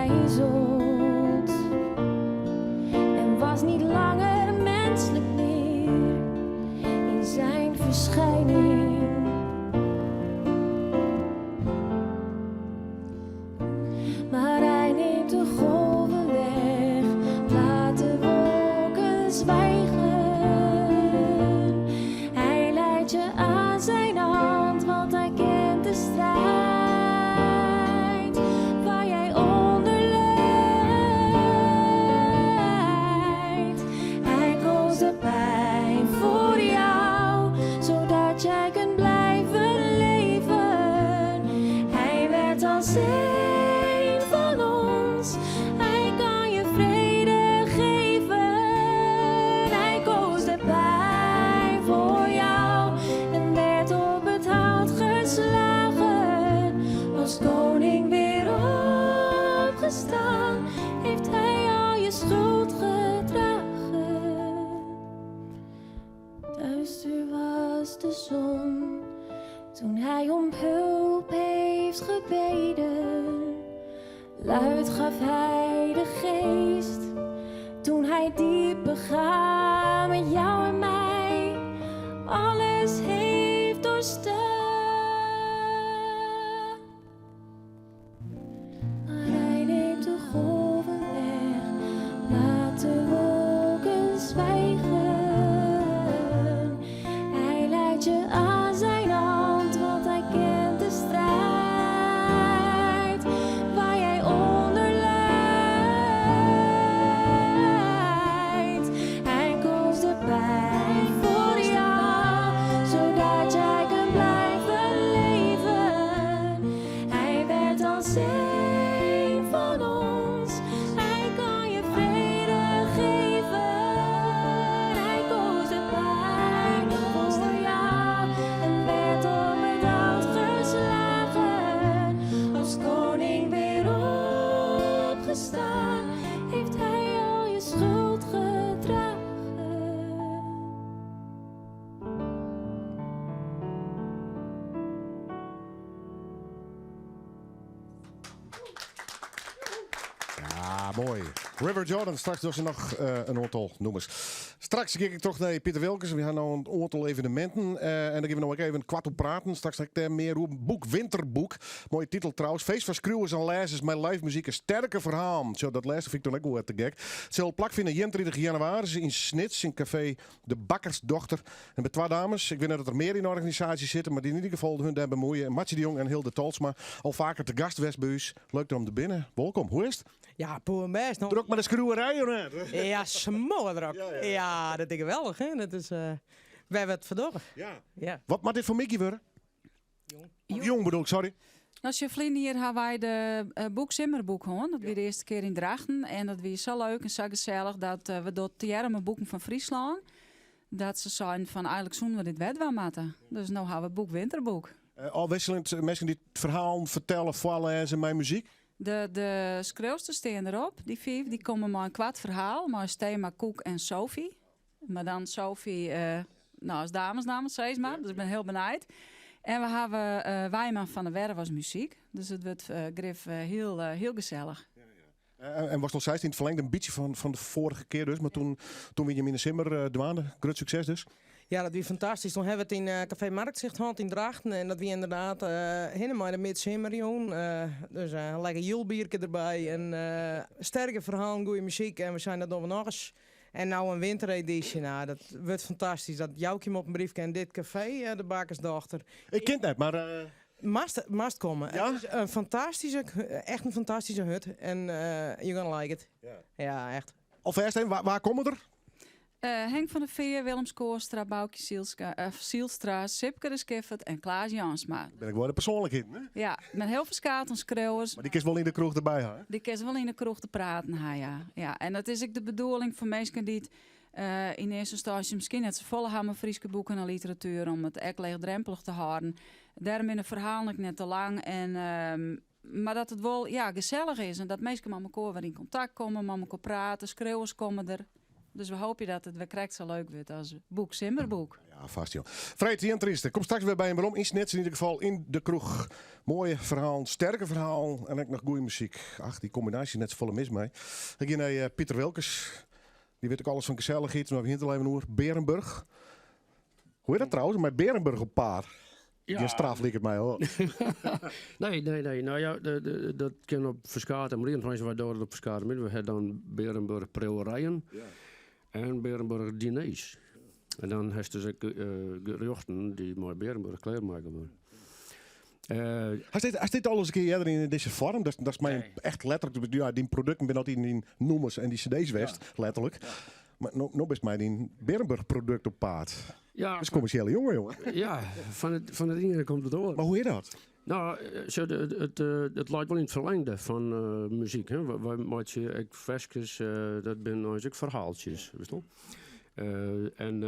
verbrijzeld en was niet langer menselijk meer in zijn verschijning. Maar hij neemt de golven weg, laat de wolken zwijgen. Hij leidt je aan zijn hand, want hij kent de strijd waar jij onder lijdt. Hij koos de pijn voor jou, zodat jij kunt blijven leven. Hij werd als een van ons, hij kan je vrede geven. Hij koos de pijn voor jou en werd op het hout geslagen. Als koning weer opgestaan, heeft hij al je schuld gedragen. Duister was de zon toen hij om hulp heeft gebeden. Luid gaf hij de geest toen hij diep begaan met jou en mij alles heeft doorstaan. Maar hij neemt de golven weg, laat de wolken zwijgen. Hij leidt je aan zijn hand, want hij kent de strijd waar jij onder lijdt. Hij koos de pijn voor jou, zodat jij kunt blijven leven. Hij werd als een van ons. Hij kan je vrede geven. Hij koos de pijn voor jou en werd op het hout geslagen. Als koning weer opgestaan, heeft hij al je schuld gedragen. Ja, mooi. River Jordan, straks dus noch in oantal nûmers. Straks gean ik troch nei Piter Wilkens. We ha no in oantal eveneminten. En dan gean we noch even koart oer praten. Straks ha ik dêr mear oer. Boek Winterboek. Moaie titel trouwens. Feest foar skriuwers en lêzers mei live muzyk en sterke ferhalen. Zo, dat lêste fyn ik dan ek wol te gek. It sil plakfine 31 jannewaris yn Snits yn kafee De Bakkersdochter. En by twa dames, ik wit net dat der mear yn de organisaasje sitte, mar dy't yn ieder gefal hun dêr bemuoie. Martsje de Jong en Hilde Tolsma, al faker te gast west by ús. Leuk dat jim der binne. Wolkom, hoe is it? Ja, poerbêst. No. Drok mei de skriuwerij, of net? Ja, smoardrok. Ja, ja. dat is geweldich, hè? Dat is wer wat ferdogge. Ja. Ja. Wat moat dit foar middei wurde? Jong. Jong bedoel ik, sorry. No, sjoch, ferline jier ha wy de boek Simmerboek hân. Dat wie de earste kear yn Drachten. En dat wie sa leuk en sa gesellich dat we dat tegearre mei Boeken fan Fryslân, dat se seinen fan eigenlik soene we dit wer dwaan moatte. Dus no ha we boek Winterboek. Ôfwikseljend minsken dy't ferhalen fertelle, foarlêze mei muzyk. De skriuwsters stean derop, dy fiif. Dy komme mei in koart ferhaal mei as tema Koek en Sophie. Mar dan Sophie, no, as damesnamme, sis mar. Dus ik bin hiel benijd. En we hawwe Wijman van der Werf as muzyk. Dus it wurdt grif hiel, hiel gesellich. En watst al seist, yn it ferlingde in bytsje fan de foarige kear dus. Mar toen, toen wie jim yn de simmer dwaande. Grut sukses dus. Ja, dat wie fantastysk. Toen ha we it yn Café Marktzicht hân yn Drachten. En dat wie ynderdaad hinne mei de midsimmerjûn. Dus in lekker jûlbierke derby. En sterke ferhalen, goede muzyk. En we seinen dat dogge we nochris. En no in winteredysje. No, dat wurdt fantastysk. Dat jou ik jim op in briefke. En dit kafee, de Bakkersdochter. Ik ken it net, mar... Moatst komme. Ja? It is in fantastyske, echt in fantastyske hut. En you're gonna like it. Ja. Ja, echt. Alfêst even, wa komme der? Henk van der Veer, Willem Schoorstra, Boukje Zielstra, Sipke de Skiffert en Klaas Jansma. Bin ek wol de persoanlikheden, hè? Ja, met hiel ferskate skriuwers. Mar dy kinst wol yn de kroech derby ha, hè? Dy kinst wol yn de kroech te praten ha, ja. Ja, en dat is ek de bedoeling foar minsken dy't yn earste ynstânsje miskien net safolle ha mei Fryske boeken en literatuer, om it ek leechdrompelich te hâlden. Dêrom binne de ferhalen ek net te lang. En, mar dat it wol ja, gesellich is en dat minsken mei elkoar wer yn kontakt komme, mei elkoar prate, skriuwers komme der. Dus we hoopje dat it wer krekt sa leuk wurdt as Boek Simmerboek. Ja, fêst joh. Freed 31 Kom straks wer by jim werom yn Snits yn ieder gefal yn de kroech. Moaie ferhalen, sterke ferhalen en ek noch goede muzyk. Ach, dy kombinaasje net safolle mis mei. Ik gean nei eh, Piter Wilkens. Dy wit ek alles fan gesellichheid, mar we hiene it al even oer. Bearenburch. Hoe is dat trouwens, mei Bearenburch op paad? Ja. Gjin straf liket my hoor. Nee, nee, nee. Nou ja, de, dat kin op ferskate manieren. Tenminste, wy dogge it op ferskate manieren. We ha dan Bearenburch priuwerijen en Bearenburch diners. En dan hast dus ek eh, gerjochten dy't mei Bearenburch klearmakke wurde. Eh, Hast dit, hast dit al ris in kear earder yn dizze foarm? Dat, dat is my echt letterlik, ja, dyn produkten binne altyd dyn nûmers en dy cd's west, letterlik. Mar no, no bist mei dyn Bearenburch produkt op paad. Ja. Dat is kommersjele jonge, jonge. Ja, fan it iene komt it oare. Mar hoe is dat? Nou, sjoch, it, it leit wol yn it ferlingde fan muzyk. Hè. Wy meitsje ek ferskes, dat binne eins ek ferhaaltsjes, witst wol. En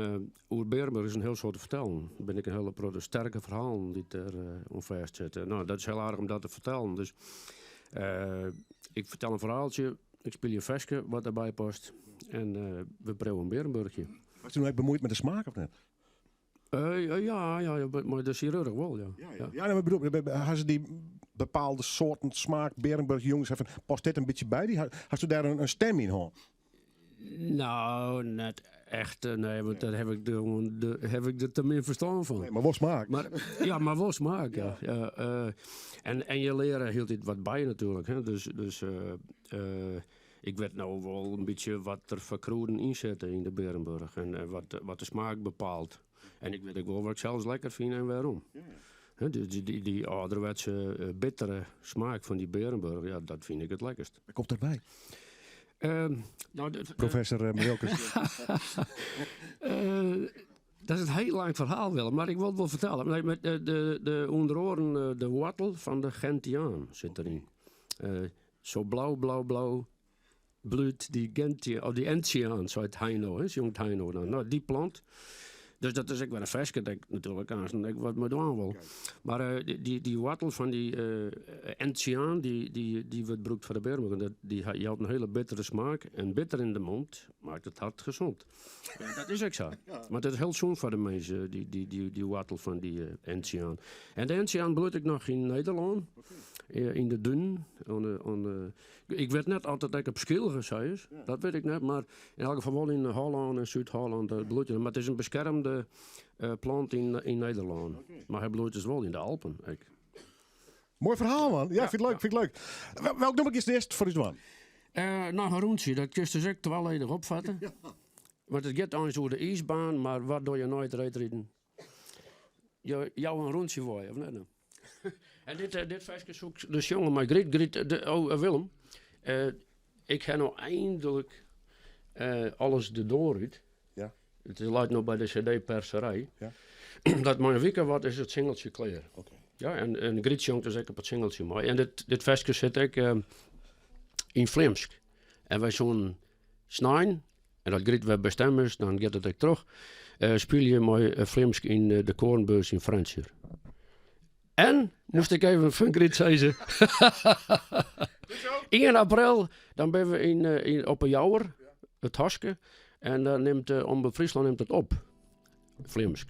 oer Bearenburch is in hiel soad te fertellen. Der binne ek in hiele protte sterke ferhalen dy't der oan fêst sitte. Nou, dat is hiel aardich om dat te fertellen. Dus ik fertel in ferhaaltsje, ik spylje in ferske wat derby past en we priuwe in Bearenburchje. Hast dy no ek bemuoid mei de smaak of net? Ja, ja, ja, mei de sjirurch wol, ja. Ja, ja. Nee, mar bedoel, ha se dy bepaalde soarten smaak Bearenburch jonges even, past dit in bytsje by dy? Hasto dêr in stim yn hân? Nou, net echt, nee, want dêr haw ik de, de, haw ik der te min ferstân fan. Nee, mar wol smaak. Mar, ja, mar wol smaak, ja. ja. En, en je leare hieltyd wat by natuerlik, hè. Dus, dus ik wit no wol in bytsje wat der foar krûden yn sitte yn de Bearenburch en wat, wat de smaak bepaalt. En ik wit ek wol wat ik sels lekker fyn en wêrom. Hè, dy, dy, dy, dy âlderwetse bittere smaak fan dy Bearenburch, ja, dat fyn ik it lekkerst. Wêr komt dat wei? Nou, Professor Wilkens. Dat is in hiel lang ferhaal, Willem, mar ik wol it wol fertelle. Nee, mar de, de, de, ûnder oaren de woartel fan de gentiaan sit deryn. Zo blau, blau, blau bloeit die gentiaan, of die enziaan, seit Heino, hè, sjongt Heino dan. Nou, dy plant. Dus dat is ek wer in ferske dat ik natuerlik aanst ek wat mei dwaan wol. Mar eh, dy, dy woartel fan dy eh, enziaan, dy, dy, dy wurdt brûkt foar de Bearenburch. Dat, dy jout in hiele bittere smaak. En bitter in de mond maakt het hart gezond. Ja, dat is ek sa. Want it is hiel sûn foar de mins, dy, dy, dy, dy woartel fan dy eh, enziaan. En de enziaan bloeit ek noch yn Nederlân, yn de dunen. Oan de, oan de, ik wit net oft it ek op Skylge sa is, dat wit ik net. Mar yn elk gefal wol yn Hollân en Súd-Hollân bloeit it. Mar it is in beskermde plant yn, yn Nederlân. Mar hy bloeit dus wol yn de Alpen ek. Moai ferhaal, man. Ja, fyn ik leuk, fyn ik leuk. Welk nûmer giest earst foar ús dwaan? Uh, noch in rûntsje, dat kinst dus ek twaledig opfatte. Want it giet eins oer de iisbaan, mar wat doch je nei it reedriden? Je jouwe in rûntsje wei, of net? No? en dit, eh, dit ferske soe ik dus sjonge mei Gryt. Gryt, de, oh, eh, Willem, uh, ik ha no eindelijk uh, alles de doar út. Ja. It leit no by de CD-perserij. Ja. Dat mei in wike wat is it singeltsje klear. Oké. Ja, en, en Gryt sjongt dus ek op it singeltsje mei. En dit, dit ferske sit ek uh, yn Flamsk. En wy soenen snein, en as Gryt wer bestemd is, dan giet it ek troch, uh, spylje mei Flamsk yn de Koornbeurs yn Frjentsjer. En, moast ik even fan Gryt sizze. 1 april, dan binne we yn, yn, op 'e Jouwer, it Haske. En dan nimt uh, Omrop Fryslân nimt it op. Flamsk.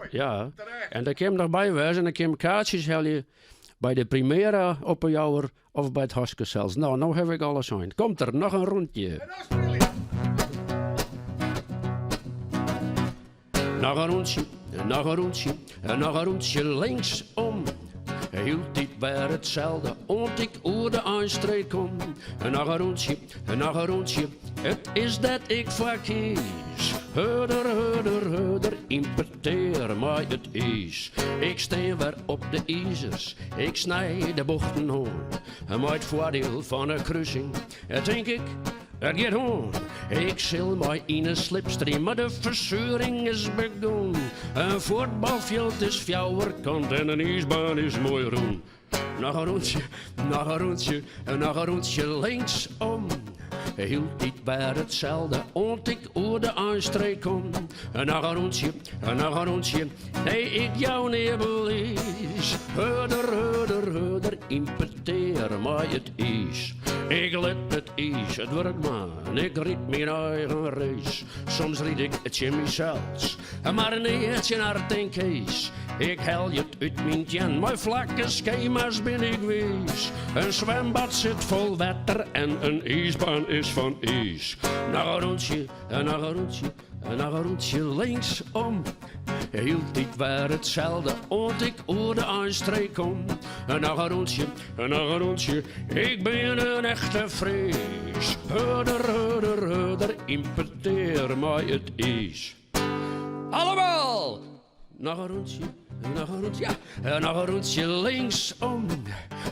Ja. En dêr kin noch by wêze en dan kin kaartsjes helje by de Primera op 'e Jouwer of by it Haske sels. Nou, no haw ik alles sein. Komt der noch in rûntsje. Noch in rûntsje, noch in rûntsje, noch in rûntsje linksom. Hieltyd wer itselde, oant ik oer de einstreek kom. Noch in rûntsje, noch in rûntsje, it is dêr't ik foar kies. Hurder, hurder, hurder, yn petear mei it iis. Ik stean wer op de izers, ik snij de bochten oan. Mei it foardiel fan 'e krusing, tink ik, it giet oan. Ik sil mei yn 'e slipstream, mar de fersuring is begûn. In fuotbalfjild is fjouwerkant en in iisbaan is moai rûn. Noch in rûntsje, noch in rûntsje, noch in rûntsje linksom. Hieltyd wer itselde, oant ik oer de einstreek kom. Noch in rûntsje, noch in rûntsje, nee ik jou nea belies. Hurder, hurder, hurder, yn petear mei it iis. Ik lit it iis it wurk dwaan, ik ryd myn eigen race. Soms ryd ik tsjin mysels, mar nea tsjin Art en Kees. Ik helje it út myn teannen, mei flakke skema's bin ik wiis. In swembad sit fol wetter en in iisbaan is fan iis. Noch in rûntsje, noch in rûntsje. Noch in rûntsje linksom, hieltyd wer itselde oant ik oer de einstreek kom. Noch in rûntsje, noch in rûntsje, ik bin in echte Fries. Hurder, hurder, hurder, yn petear mei it iis. Allemaal! Noch in rûntsje, noch in rûntsje, ja, noch in rûntsje linksom.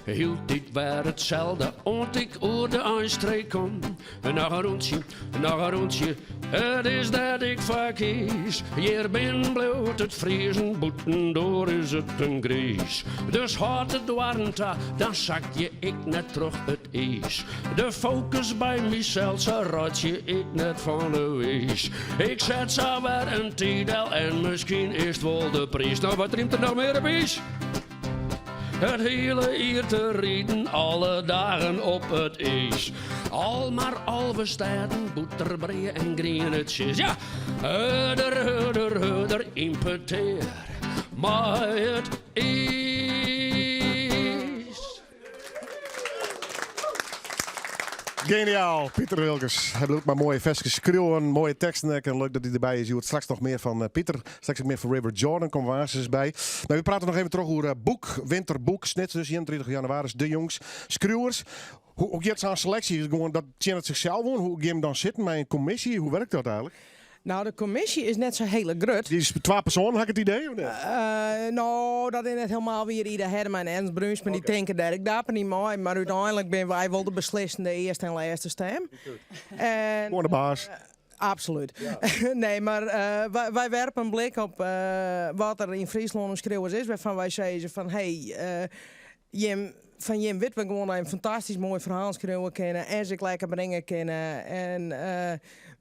Hieltyd wer itselde oant ik oer de einstreek kom. Noch in rûntsje, noch in rûntsje, it is dêr't ik foar kies. Hjir binnen bliuwt it friezen, bûtendoar is it in griis. Dus hâld de doarren ta, dan sakje ik net troch it iis. De fokus by mysels, sa reitsje ik net fan 'e wiis. Ik set sa wer in tiid del en miskien is 't wol de priis. No, wat rymt der noch mear op iis? It hiele jier te riden, alle dagen op it iis. Al mar 11 stêden, bûterbrea en griene tsjes. Ja, hurder, hurder, hurder, yn petear mei it iis. Geniaal, Piter Wilkens. Hy bliuwt mar moaie ferskes skriuwen, moaie teksten ek. En leuk dat hy derby is. Hjoed straks noch mear fan Piter. Straks ek mear fan River Jordan. Komme we aansens by. No, we prate noch even troch oer boek, Winterboek, Snits dus 31 jannewaris, de jongs skriuwers. Hoe, hoe giet sa'n seleksje? Gewoan dat tsjinnet sichsels oan? Hoe gean jim dan sitten mei in kommisje? Hoe wurket dat eigenlik? Nou, de kommisje is net sa hiele grut. Dy is twa persoanen, ha ik it idee, of net? No, dat is net helemaal wier. Ida Herrema en Ernst Bruinsma, dy tinke dêr ek dapper yn mei. Mar úteinlik binne wy wol de beslissende earste en lêste stim. En, Gewoan de baas. Absolút. Nee, mar wy werpe in blik op wat der yn Fryslân oan skriuwers is, wêrfan wy sizze fan, hey, Jim, fan jim witte we gewoan dat jim fantastysk moai ferhaal skriuwe kinne en se ek lekker bringe kinne. En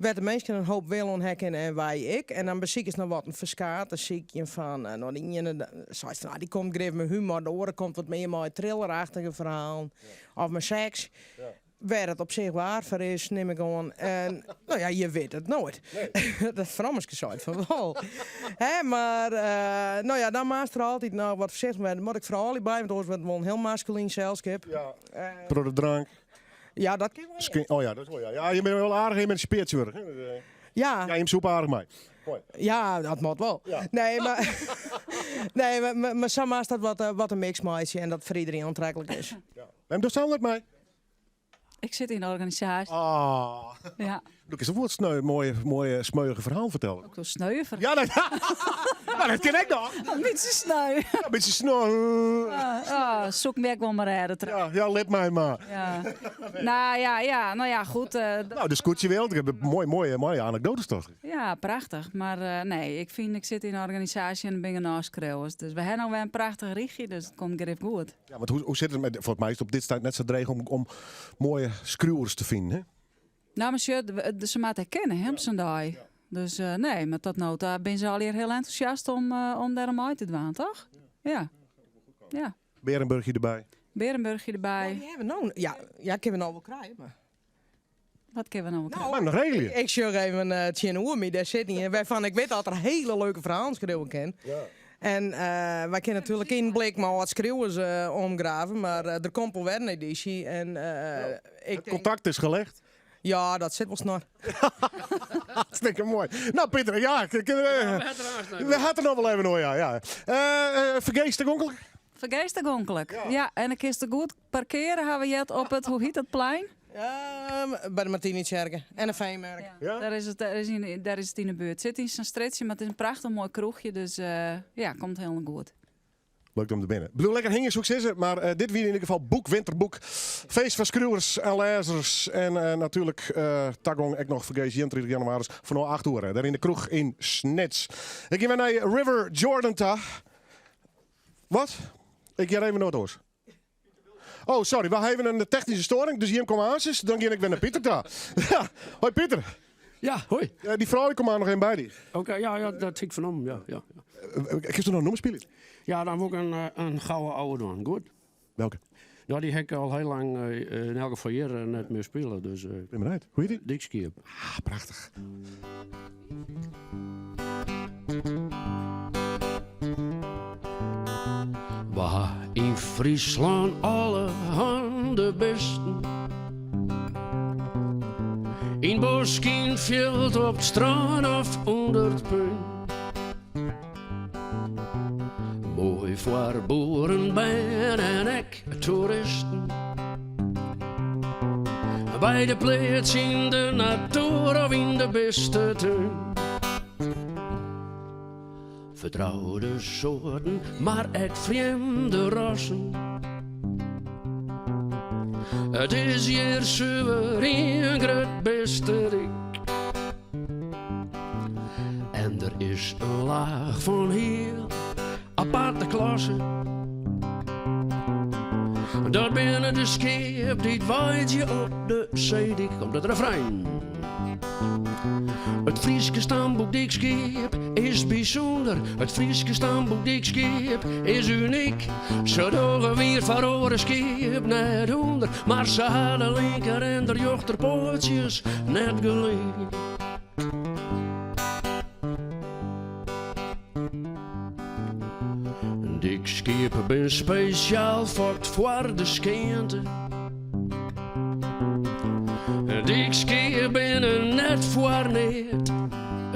wêr't de minsken in hoop wil oan ha kinne en wy ek. En dan besikest noch wat in ferskaat te sykjen fan, no de iene seit fan, ah, dy komt grif mei humor, de oare komt wat mear mei thrillerachtige ferhalen of mei seks. Wêr it op sich waar foar is, nim ik oan. En, no ja, je witte it noait. Dat frommeske seit fan wol. Hè, mar, no ja, dan moatst der altyd noch wat foarsichtich mei wêze. Moat ik froulju by, want oars wurdt it wol in hiel maskulyn selskip. Troch de drank. Ja, dat kin wol. Oh ja, dat is wol, ja. Ja, je binne wol aardich emansipeard tsjintwurdich, hè. Ja. Ja, jim sûpe aardich mei. Moai. Ja, dat moat wol. Nee, mar, nee, mar, mar sa moatst dat wat in mix meitsje en dat foar iderien oantreklik is. Wêrom dochst sels net mei? Ik sit yn de organisaasje. Oh. Ja. Do kinst wol wat sneu, moaie, moaie smeuïge ferhaal fertelle. Ook wel sneu verhaal. Ja, dat, nou, dat kin ek noch. In bytsje sneu. Ja, in bytsje sneu. Ah, ah, soe ik my ek wol mar rêde Ja, ja, lit my mar. Ja. Nou ja, ja, nou ja, goed. Nou, de skûtsje wereld, ik heb moai, moaie, moaie anekdoates toch? Ja, prachtich. Mar nee, ik fyn, ik sit yn de organisaasje en der binne genôch skriuwers. Dus we ha no wer in prachtich rychje, dus it komt grif goed. Ja, want hoe sit it met, folgens my is it op dit stuit net sa dreech om moaie skriuwers te finen, hè? Nou, mar sjoch, se moatte ek kinne, hè, op sa'n dei. Dus nee, mar tot no ta binne se allegear hiel entûsjast om dêr oan mei te dwaan, toch? Ja. Ja. Berenburgje derby. Berenburgje derby. Ja, dy hawwe we no. Ja, ja, kinne we no wol krije, mar. Wat kinne we no wol krije? Nou, nog regelje. Ik sjoch even tsjinoer my, dêr sit ien wêrfan ik wit dat er hiele leuke ferhalen skriuwe kin. Ja. En wy kinne natuerlik yn blik mei âld skriuwers omgrave, mar der komt wol wer in edysje. En, ik Het contact is gelegd. Ja, dat sit wol snor. Hartstikke moai. Nou, Piter, ja, we ha it der noch wol even oer, ja. Ja. Fergees tagonklik? Fergees tagonklik, ja. En dan kinst der goed parkeare, ha we heard, op it, hoe hyt dat plein? By de Martinitsjerke en de Feemerk. Ja. Dêr is it, dêr is yn, dêr is it yn de buert. Sit yn sa'n strjitsje, mar it is in prachtich moai kroechje, dus ja, komt hielendal goed. Leuk om te binnen. Bliuw lekker hingjen, soe ik sizze. Mar dit wie yn ieder gefal Boek Winterboek. Feest foar skriuwers en lêzers. En natuerlik tagong ek noch fergees 31 jannewaris fanôf 8 oere. Dêr yn de kroech yn Snits. Ik gean wer nei River Jordan ta. Wat? Ik hear even wat oars. Oh, sorry, we ha even in technyske storing, dus jim komme aansens. Dan gean ik wer nei Piter ta. Hoi Piter. Ja, hoi. Dy frou komt noch even by dy. Oké, ja, ja, dat hie ik fernommen, ja, ja. Kinst do noch in nûmer spylje? Ja, dan wol ik in gouden ouwe dwaan. Goed? Welke? Nou, dy ha ik al hiel lang yn elk gefal hjir net mear spile. Dus, Ben benijd. Hoe hjit dy? Dykskiep. Ah, prachtich. We ha yn Fryslân allerhande bisten. Yn bosk, yn fjild, op 't strân of ûnder 't pún. Moai foar boeren, bern en ek toeristen. By de pleats yn de natoer of yn de bistetún. Fertroude soarten, mar ek frjemde rassen. It is hjir suver ien grut bisteryk. En der is in laach fan hiel aparte klasse. Dat binne de skiep dy't weidzje op de seedyk. Komt it refrein. It Fryske stamboek Dykskiep is bysûnder. It Fryske stamboek Dykskiep is unyk. Se dogge wier foar oare skiep net ûnder, mar se ha de linker en de rjochterpoatsjes net gelyk. Dykskiep binne spesjaal fokt foar de skeante. Dykskiep binne net foar neat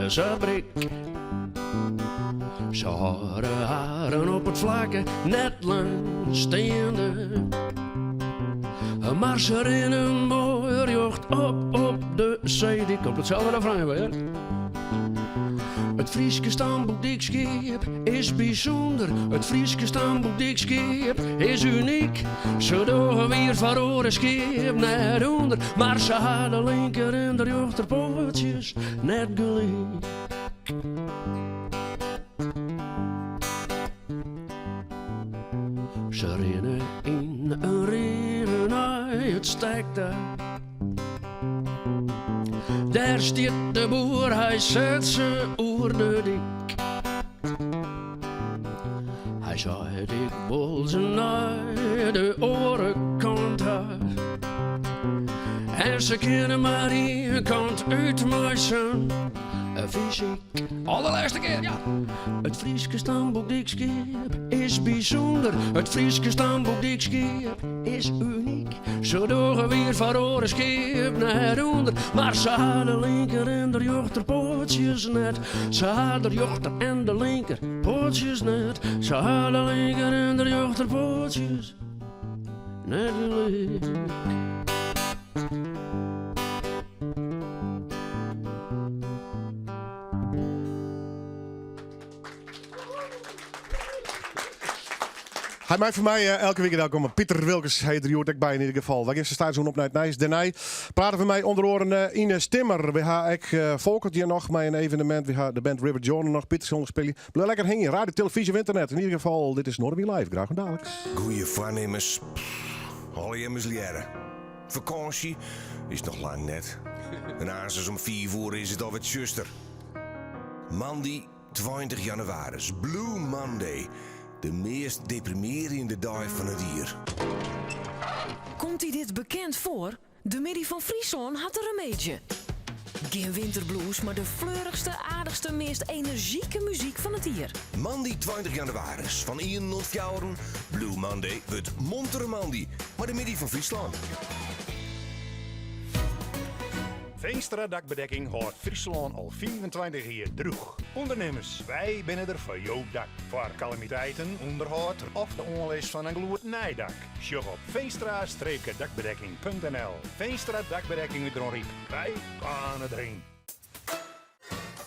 sa brik. Se hâlde harren op it flakke net lang steande. Mar se rinne moai rjocht op op de seedyk. Komt itselde refrein wer. It Fryske stamboek Dykskiep is bysûnder. It Fryske stamboek Dykskiep is unyk. Se dogge wier foar oare skiep net ûnder, mar se ha de linker en de rjochterpoatsjes net gelyk. Se rinne yn in rige nei it stek ta. Dêr stiet de boer, hy set se oer de dyk. Hy seit ik wol se nei de oare kant ha. En se kinne mar ien kant út mei sa'n fysyk. Allerlêste kear, ja. It Fryske stamboek Dykskiep is bysûnder. It Fryske stamboek Dykskiep is unyk. Se dogge wier foar oare skiep net ûnder, mar se ha de linker en de rjochterpoatsjes net. Se ha de rjochter en de linker poatsjes net. Se ha de linker en de rjochterpoatsjes net gelyk. Hy mei foar my eh, elke wike delkomme. Piter Wilkens hy der hjoed ek by yn ieder gefal. Wy gean sa op nei it nijs. Dêrnei prate we mei ûnder oaren eh, Ines Timmer. We ha ek uh, Folkert hjir noch mei in evenemint. We ha de band River Jordan noch. Piter sil noch spylje. Bliuw lekker hingjen. Radio, televyzje of ynternet. Yn ieder gefal, dit is Noardewyn Live. Graach oant daliks. Goeie foarnimmens, allegear mislearre. Fakânsje is noch lang net. En aansens om 5 oere is it alwer tsjuster. Moandei 20 jannewaris, Blue Monday, de meast deprimearjende dei fan it jier. Komt dy dit bekend foar? De Middei fan Fryslân hat de remeedzje. Gjin winterblues, mar de fleurichste, aardichste, meast enerzjike muzyk fan it jier. Moandei 20 jannewaris fan ienen oant fjouweren, Blue Monday wurdt Montere Moandei mei de Middei fan Fryslân. Veenstra Dakbedekking hâldt Fryslân al 25 jier drûch. Undernimmers, wy binne der foar jo dak. Foar kalamiteiten, ûnderhâld of de oanlis fan in gloednij dak. Sjoch op veenstra-dakbedekking.nl. Veenstra Dakbedekking út Dronryp. Wy baarne deryn.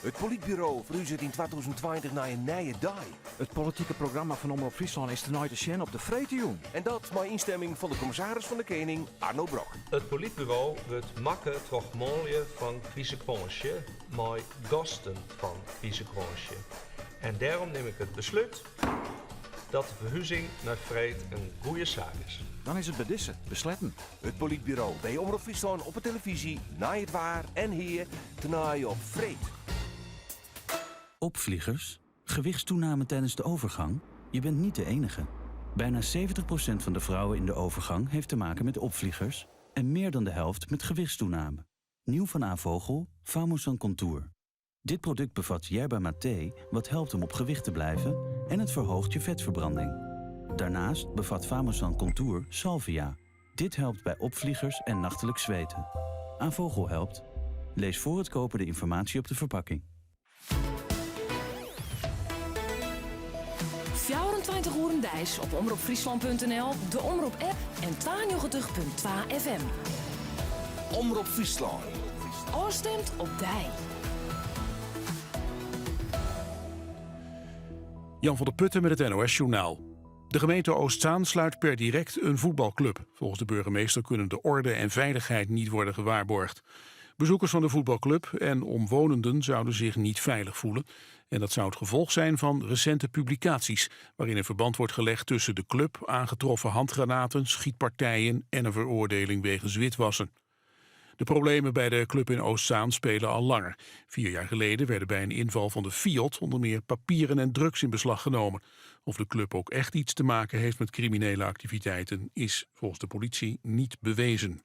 It Polytburo ferhuzet yn 2020 nei in nije dei. It politike programma fan Omrop Fryslân is tenei te sjen op de freedtejûn. En dat mei ynstimming fan de kommissaris fan de Kening, Arno Brok. It Polytburo wurdt makke troch manlju fan Kwizekwânsje mei gasten fan Kwizekwânsje. En dêrom nim ik it beslút dat de ferhuzing nei freed in goede saak is. Dan is it by dizze besletten. It Polytburo by Omrop Fryslân op 'e telefyzje, nei it waar en Hea tenei op freed. Opvliegers? Gewichtstoename tijdens de overgang? Je bent niet de enige. Bijna 70% van de vrouwen in de overgang heeft te maken met opvliegers en meer dan de helft met gewichtstoename. Nieuw van A. Vogel, Famosan Contour. Dit product bevat yerba maté, wat helpt om op gewicht te blijven en het verhoogt je vetverbranding. Daarnaast bevat Famosan Contour salvia. Dit helpt bij opvliegers en nachtelijk zweten. A. Vogel helpt. Lees voor het kopen de informatie op de verpakking. 24 oeren deis op omropfryslan.nl, de Omrop app en 92.2 FM. Omrop Fryslân. Ofstimd op dy. Jan van der Putten met het NOS-journaal. De gemeente Oostzaan sluit per direct een voetbalclub. Volgens de burgemeester kunnen de orde en veiligheid niet worden gewaarborgd. Bezoekers van de voetbalclub en omwonenden zouden zich niet veilig voelen. En dat zou het gevolg zijn van recente publicaties... waarin een verband wordt gelegd tussen de club, aangetroffen handgranaten, schietpartijen en een veroordeling wegens witwassen. De problemen bij de club in Oostzaan spelen al langer. 4 jaar geleden werden bij een inval van de FIOD onder meer papieren en drugs in beslag genomen. Of de club ook echt iets te maken heeft met criminele activiteiten is volgens de politie niet bewezen.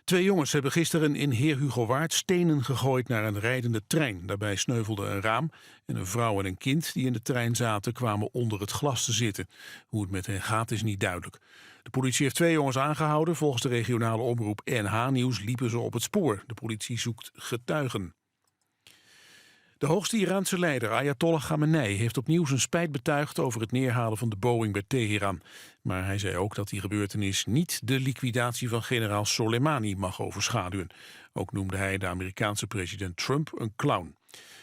Twee jongens hebben gisteren in Heerhugowaard stenen gegooid naar een rijdende trein. Daarbij sneuvelde een raam en een vrouw en een kind die in de trein zaten kwamen onder het glas te zitten. Hoe het met hen gaat is niet duidelijk. De politie heeft twee jongens aangehouden. Volgens de regionale omroep NH Nieuws liepen ze op het spoor. De politie zoekt getuigen. De hoogste Iraanse leider Ayatollah Khamenei heeft opnieuw zijn spijt betuigd over het neerhalen van de Boeing bij Teheran. Maar hij zei ook dat die gebeurtenis niet de liquidatie van generaal Soleimani mag overschaduwen. Ook noemde hij de Amerikaanse president Trump een clown.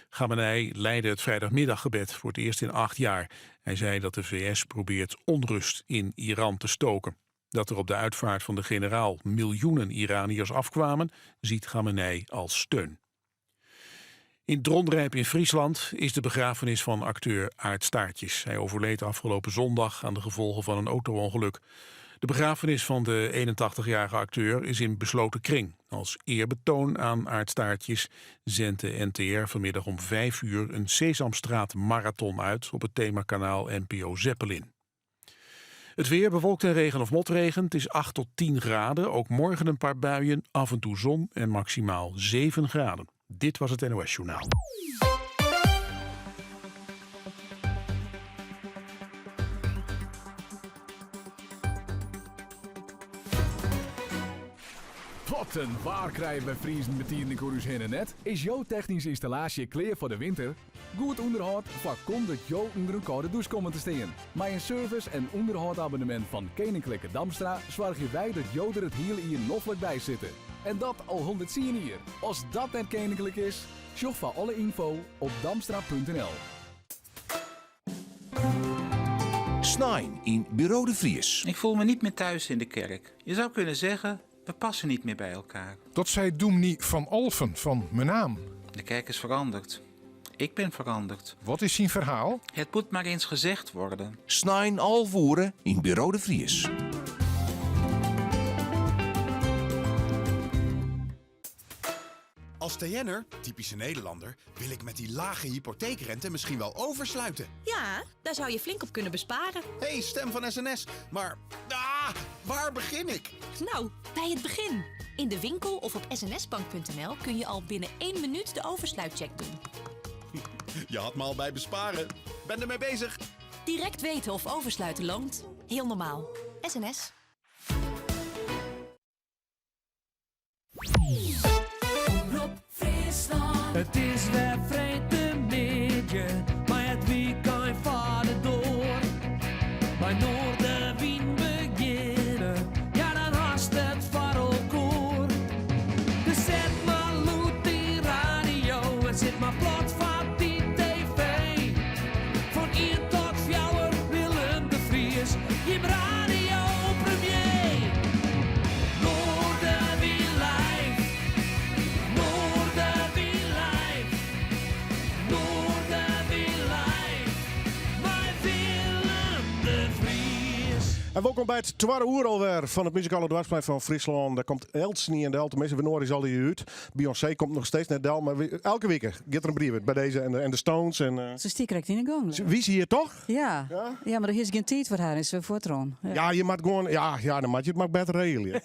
Khamenei leidde het vrijdagmiddaggebed voor het eerst in 8 jaar. Hij zei dat de VS probeert onrust in Iran te stoken. Dat er op de uitvaart van de generaal miljoenen Iraniërs afkwamen, ziet Khamenei als steun. In Dronrijp in Friesland is de begrafenis van acteur Aart Staartjes. Hij overleed afgelopen zondag aan de gevolgen van een auto-ongeluk. De begrafenis van de 81-jarige acteur is in besloten kring. Als eerbetoon aan Aart Staartjes zendt de NTR vanmiddag om 5 uur een Sesamstraat marathon uit op het themakanaal NPO Zeppelin. Het weer bewolkt en regen of motregen. Het is 8 tot 10 graden. Ook morgen een paar buien, af en toe zon en maximaal 7 graden. Dit was het NOS Journaal. Wat een waar krije wy Friezen bytiden ek oer ús hinne net? Is jo technyske ynstallaasje klear foar de winter? Goed ûnderhâld foarkomt dat jo ûnder in kâlde dûs komme te stean. Mei in service- en ûnderhâldabonnemint fan Keninklike Damstra soargje wy dat jo der it hiele jier noflik by sitte. En dat al 110 jier. As dat net keninklik is, sjoch foar alle ynfo op damstra.nl. Snein yn Buro de Vries. Ik voel me niet meer thuis in de kerk. Je zou kunnen zeggen, we passen niet meer bij elkaar. Dat zei dominee Van Alphen van Menaam. De kerk is veranderd. Ik ben veranderd. Wat is zijn verhaal? Het moet maar eens gezegd worden. Snein 11 oere yn Buro de Vries. Als TN'er, typische Nederlander, wil ik met die lage hypotheekrente misschien wel oversluiten. Ja, daar zou je flink op kunnen besparen. Hey, stem van SNS. Maar, ah, waar begin ik? Nou, bij het begin. In de winkel of op snsbank.nl kun je al binnen 1 minuut de oversluitcheck doen. Je had me al bij besparen. Ben ermee bezig. Direct weten of oversluiten loont. Heel normaal. SNS. Omrop Fryslân. It is wer freedtemiddei, mar it wykein foar de doar. By Noardewyn begjinne, ja dan hast it foar elkoar. Dus set mar lûd dyn radio en sit mar plat foar dy TV. Fan 1 tot 4 Willem de Vries, je radio premier. Noardewyn live, Noardewyn live, Noardewyn. En welkom by it twadde oere alwer fan it muzikale doarpsplein fan Fryslân. Dêr komt eltsenien del, teminsten we is al die út. Beyoncé komt noch steeds net del, mar elke wike giet der in brief út by dizze en de Stones. En, Se stiet krekt yn de gong. Wie se hjir toch? Ja. Ja, mar der is gjin tiid foar har en se fuortrûn. Ja. Ja, je moat gewoan, ja, ja, dan moat je it mar better regelje.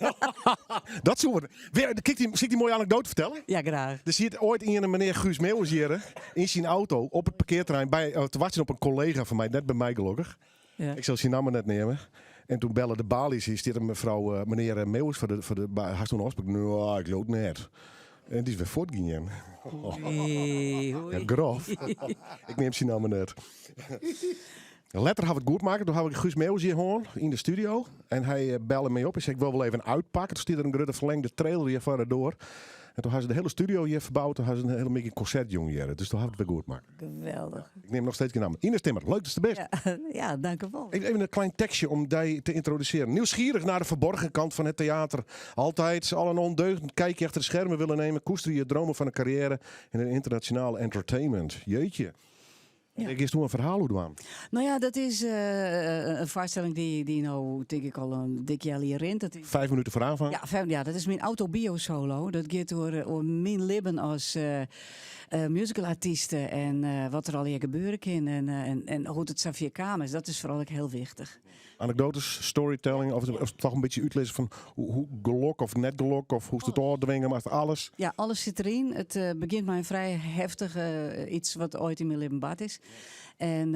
Dat soe wat. Weer, kijk die, sil ik dy moaie anekdoate fertelle? Ja, graach. Der siet oait ien, menear Guus Meeuwis hjir, yn syn auto op it parkearterrein by, te wachtsjen op in kollega fan my, net by my gelokkich. Ja. Ik sil syn namme net neame. En doe belle de baly, hier stiet in mefrou, menear Meeuwis foar de, foar de, hast in ôfspraak? No, ik leau it net. En dy is wer fuortgien. Oei, oei. Ja, grof. Ik neam syn namme net. Letter ha we it goed makke. Doe ha ik Guus Meeuwis hjir hân yn de studio. En hy belle my op. Hy sei, ik wol wol even útpakke. Doe stie der in grutte ferlingde trailer hjir foar de doar. En doe ha se de hiele studio hjir ferboud. Doe ha se in hiele middei konsert jûn hjir. Dus doe ha we it wer goed makke. Geweldich. Ik neam noch steeds gjin namme. Ines Timmer, leuk datst der bist. Ja, ja, dankjewol. Even in klein tekstje om dy te yntrodusearjen. Nieuwsgierig naar de verborgen kant van het theater. Altijd al een ondeugend kijkje achter de schermen willen nemen. Koester je dromen van een carrière in het internationale entertainment. Jeetje. Ja. Ik giest doe in ferhaal oer dwaan. No ja, dat is in foarstelling dy't no tink ik al in dik healjier rint. Dat is, 5 minuten voor aanvang. Ja, vijf, ja, dat is myn autobio-solo. Dat giet oer myn libben as musicalartyste en wat der allegear gebeure kin en hoe't it safier kaam is. Dat is foaral ek hiel wichtich. Anekdoates, storytelling, of toch in bytsje útlizze fan hoe gelok of net gelok, of hoe'tst it ôfdwinge moatst, alles. Ja, alles sit deryn. It begjint mei in frij heftige iets wat oait yn myn libben bard is. En,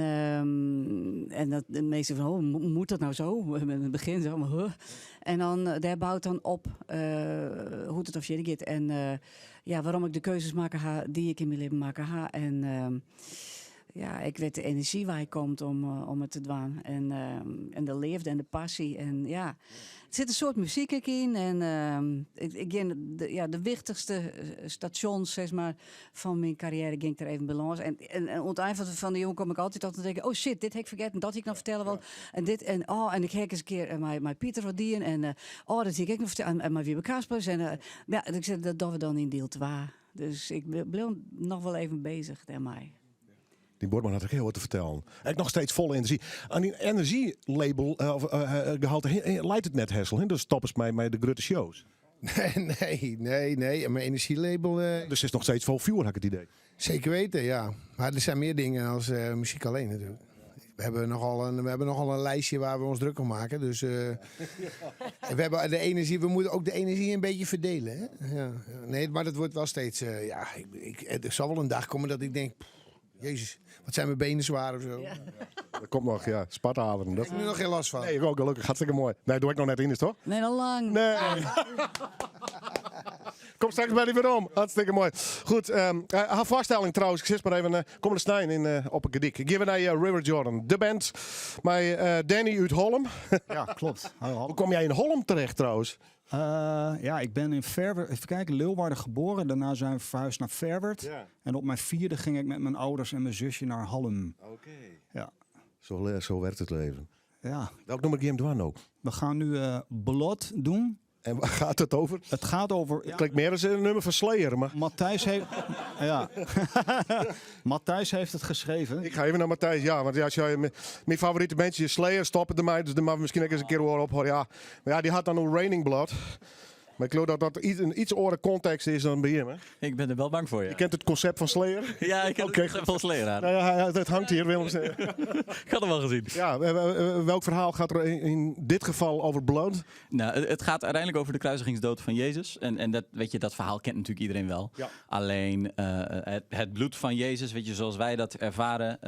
en dat de measten fan, oh, moet dat nou zo? In it begjin sa, huh? En dan, dêr bout dan op hoe't it of fierder giet. En ja, wêrom ik de keuzes makke ha dy't ik yn myn libben makke ha. En ja, ik wit de enerzjy wei komt om it te dwaan. En, en de leafde en de passy. En ja, der sit in soad muzyk ek yn. En ik gean de, ja, de wichtichste stasjons sis mar, fan myn karriêre gean ik der even by lâns. En oan it ein fan de jûn kom ik altyd al te tinken, oh shit, dit ha ik fergetten, dat hie ik noch fertelle wollen. En dit, en oh, en ik ha ek ris in kear mei Pieter wat dien. En oh, dat hie ik ek noch fertelle. En mei Wiebe Kaspers. En ja, ik sei, dat dogge we dan yn diel 2. Dus ik bliuw noch wol even beuzich dêrmei. Dyn buorman hat ek hiel wat te fertellen. Ek noch steeds folle enerzjy. Oan dyn enerzjylabel of gehalte leit it net, Hessel. Hè? Dus stoppest mei de grutte shows. Nee, nee, nee, nee. En myn enerzjylabel. Dus is noch steeds fol fjoer, ha ik it idee. Zeker weten, ja. Maar er zijn meer dingen als muziek alleen natuurlijk. We hebben nogal een lijstje waar we ons druk om maken. Dus we hebben de energie, we moeten ook de energie een beetje verdelen. Hè? Ja, ja. Nee, maar dat wordt wel steeds... ja, er zal wel een dag komen dat ik denk... Pff, Jezus, wat zijn mijn benen zwaar of zo. Ja. Dat komt nog, ja. Spataderen. Daar heb ik nu nog geen last van. Nee, ik ook gelukkig. Hartstikke mooi. Nee, doe ik nog net in, is toch? Nee, al lang. Nee. Kom straks bij die weer om. Hartstikke mooi. Goed, har foarstelling trouwens, ik sis mar even, kommende snein yn op 'e Gerdyk. Gean we nei River Jordan, de band mei Danny út Hollum. Ja, klopt. Hoi, Hollum. Hoe kom jij in Hollum terecht trouwens? Ja, ik ben in Ferwert, even kijken, Leeuwarden geboren. Daarna zijn we verhuisd naar Ferwert. En op mijn 4e ging ik met mijn ouders en mijn zusje naar Hallum. Ja. Zo werkt het leven. Ja. Welk nummer game doen we nou? We gaan nu Blood doen. En waar gaat het over? Het gaat over... Het klinkt meer als een nummer van Slayer, maar... Matthijs heeft... ja. Matthijs heeft het geschreven. Ik ga even naar Matthijs, ja. Want ja, als jij mijn favoriete bandje is Slayer, stoppen ermee. Dus daar mag misschien ook eens een keer horen op. Ja. Maar ja, die had dan een Raining Blood. Maar ik geloof dat dat een iets andere context is dan bij hem, hè? Ik ben er wel bang voor, ja. Je kent het concept van Slayer? Ja, ik ken het concept van Slayer, ja. Nou ja, het hangt hier, Willem. Ik had hem al gezien. Ja, welk verhaal gaat er in dit geval over blood? Nou, het gaat uiteindelijk over de kruisigingsdood van Jezus. En dat verhaal kent natuurlijk iedereen wel. Alleen het bloed van Jezus, zoals wij dat ervaren,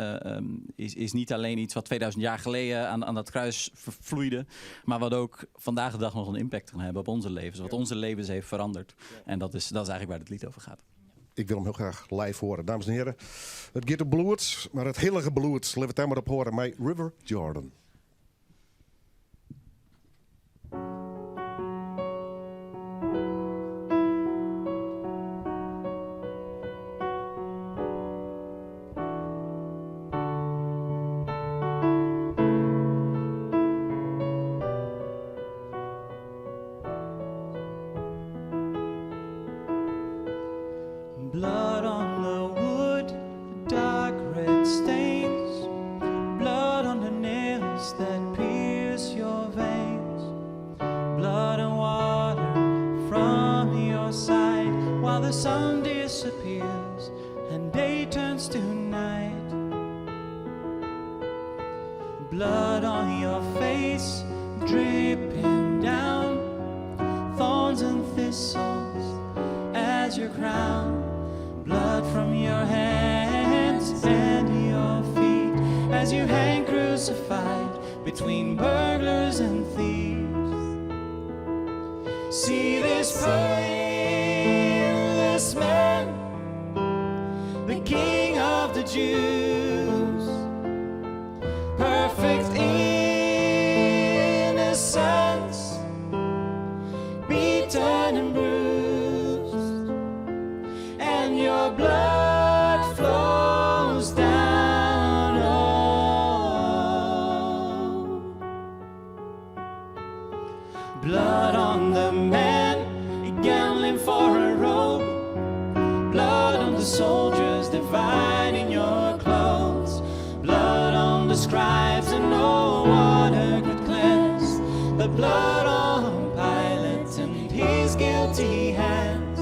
is niet alleen iets wat 2000 jaar geleden aan dat kruis vloeide, maar wat ook vandaag de dag nog een impact kan hebben op onze levens. Wat onze levens heeft veranderd. En dat is eigenlijk waar het lied over gaat. Ik wil hem heel graag live horen. Dames en heren, het gaat om bloed, maar het heilige bloed. Laten we het daar maar op horen. Met River Jordan. Blood on the wood, dark red stains. Blood on the nails. While the sun disappears and day turns to night. Blood on your face dripping down, thorns and thistles as your crown, blood from your hands and your feet as you hang crucified between burglars and thieves. See this painless man, the King of the Jews, perfect innocence, beaten and bruised, and your blood flows down. Oh. Blood on the man gambling for a robe. Blood on the soldiers dividing your clothes. Blood on the scribes and no water could cleanse. The blood on Pilate and his guilty hands.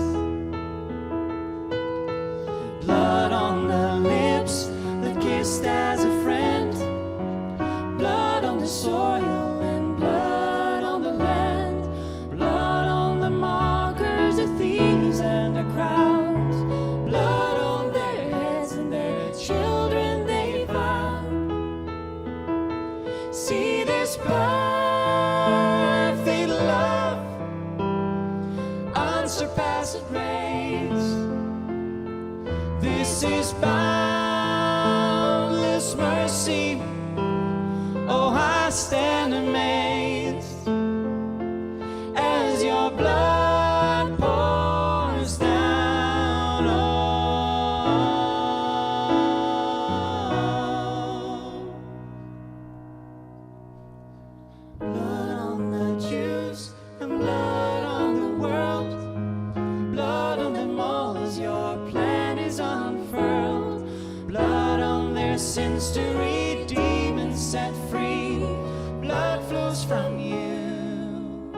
Blood on the lips that kissed as a friend. Blood on the soil and blood on the land. Blood on the mockers, the thieves, and the crowds. Blood on their heads and their children they vowed. See this perfect love, unsurpassed grace. This is boundless mercy. Oh, I stand amazed as your blood pours down. Oh. Blood on the Jews and blood on the world. Blood on them all as your plan is unfurled. Blood on their sins to redeem and set free. Blood flows from you,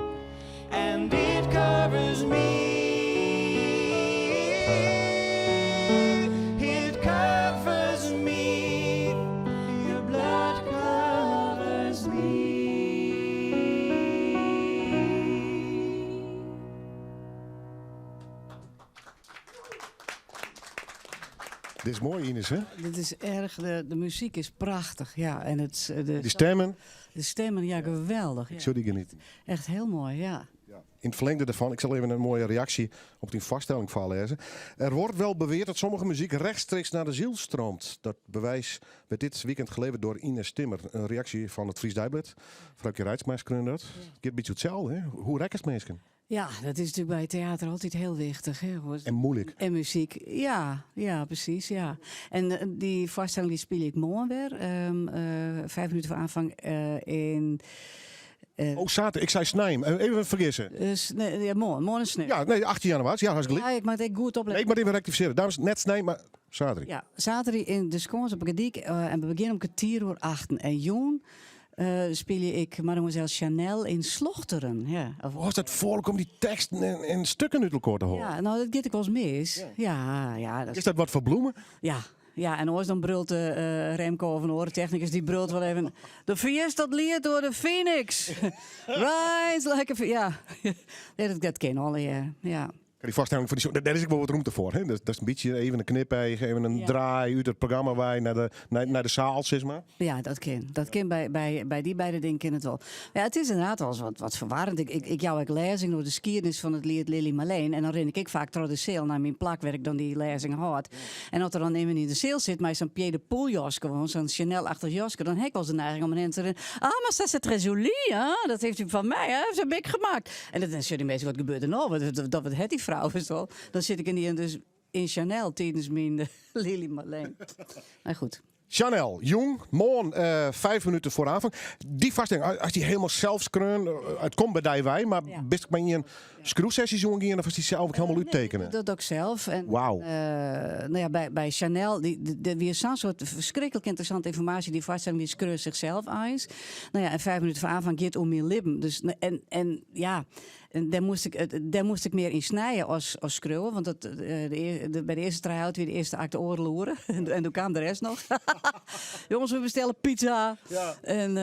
and it covers me. It covers me. Your blood covers me. Dit is moai, Ines, hè? Dit is erg, de muziek is prachtich, ja. En het, De stimmen? De stimmen, ja, geweldich. Ik soe dy genietsje. Echt hiel moai, ja. Yn it ferlingde dêrfan, ik sil even in moaie reaksje op dyn foarstelling foarlêze. Er wordt wel beweerd dat sommige muziek rechtstreeks naar de ziel stroomt. Dat bewijs werd dit weekend geleverd door Ines Timmer. In reaksje fan it Friesch Deiblad. Froukje Reitsma skreau dat. It giet in bytsje itselde, hè? Hoe rekkest minsken? Ja, dat is natuerlik by teäter altyd hiel wichtich. Hè? En muoilik. En muzyk, ja, ja, presys, ja. En dy foarstelling dy spylje ik moarn wer. 5 minuten foar oanfang yn... Oh, saterdei. Ik sei snein. Even fergisse. Nee, ja, moarn. Moarn is snein. Ja, nee, 18 jannewaris. Ja, hast gelyk. Ja, ik moat ek goed oplette. Nee, ik moat even rektifisearje. Dames, net snein, mar saterdei. Ja, saterdei yn de Skâns op 'e Gordyk. En we begjinne om kertier oer achten. En jûn spylje ik Mademoiselle Chanel yn Slochteren. Ja. Of, Hoe is dat foarlik om dy teksten en stikken út elkoar te hâlden? Ja, no, dat giet ek wolris mis. Ja. Ja, dat Is dat wat foar bloemen? Ja. Ja, en oars dan brult Remco of in oare technikus, dy brult wol even... De ferjitst dat liet oer de Phoenix. Rise like a... Ja, nee, dat kin allegear, ja. Dy foarstelling fan dy dêr is ek wol wat romte foar. Hè? Dat is in bytsje even in knipeach, even in draai út it programma wei nei de, nei de seal, sis mar. Ja, dat kin. Dat kin by dy beide dingen kin it wol. Ja, it is ynderdaad wolris wat ferwarrend. Ik jou ek lêzingen oer de skiednis fan it liet Lili Marleen. En dan rin ik ek faak troch de seal nei myn plak wêr't ik dan dy lêzing hâld. En as der dan immen yn de seal sit mei sa'n Pied de Poule jaske, gewoan sa'n Chanel-achtich jaske, dan ha ik wolris de neiging om nei him te rinnen. Ah, maar ça c'est très joli, hè? Dat heeft u van mij, hè? Dat heb ik gemaakt. En dan sjogge dy minsken, wat gebeurt der no? Wat hat dy frou? Witst wol? Dan sit ik yn dy dus yn Chanel tidens myn Lili Marleen. Maar goed. Chanel, jûn, moarn 5 minuten foar oanfang. Dy foarstelling, hast dy hielendal sels skreaun, it komt by dy wei, mar bist ek mei ien skriuwsesjes oangien of hast dy sels ek hielendal úttekene? Nee, dat doch ik sels. En, Wauw. No ja, by Chanel, dy wie sa'n soart ferskriklik ynteressante ynformaasje, dy foarstelling dy skreau sichsels eins. No ja, en 5 minuten foar oanfang giet oer myn libben. Dus, en ja. En dêr moast ik, dêr moast ik mear yn snije as, as skriuwe. Want dat, de, de, by de earste try-out wie de earste akte oardel oere. En doe kaam de rest noch. Jonges, we bestelle pizza. Ja. En,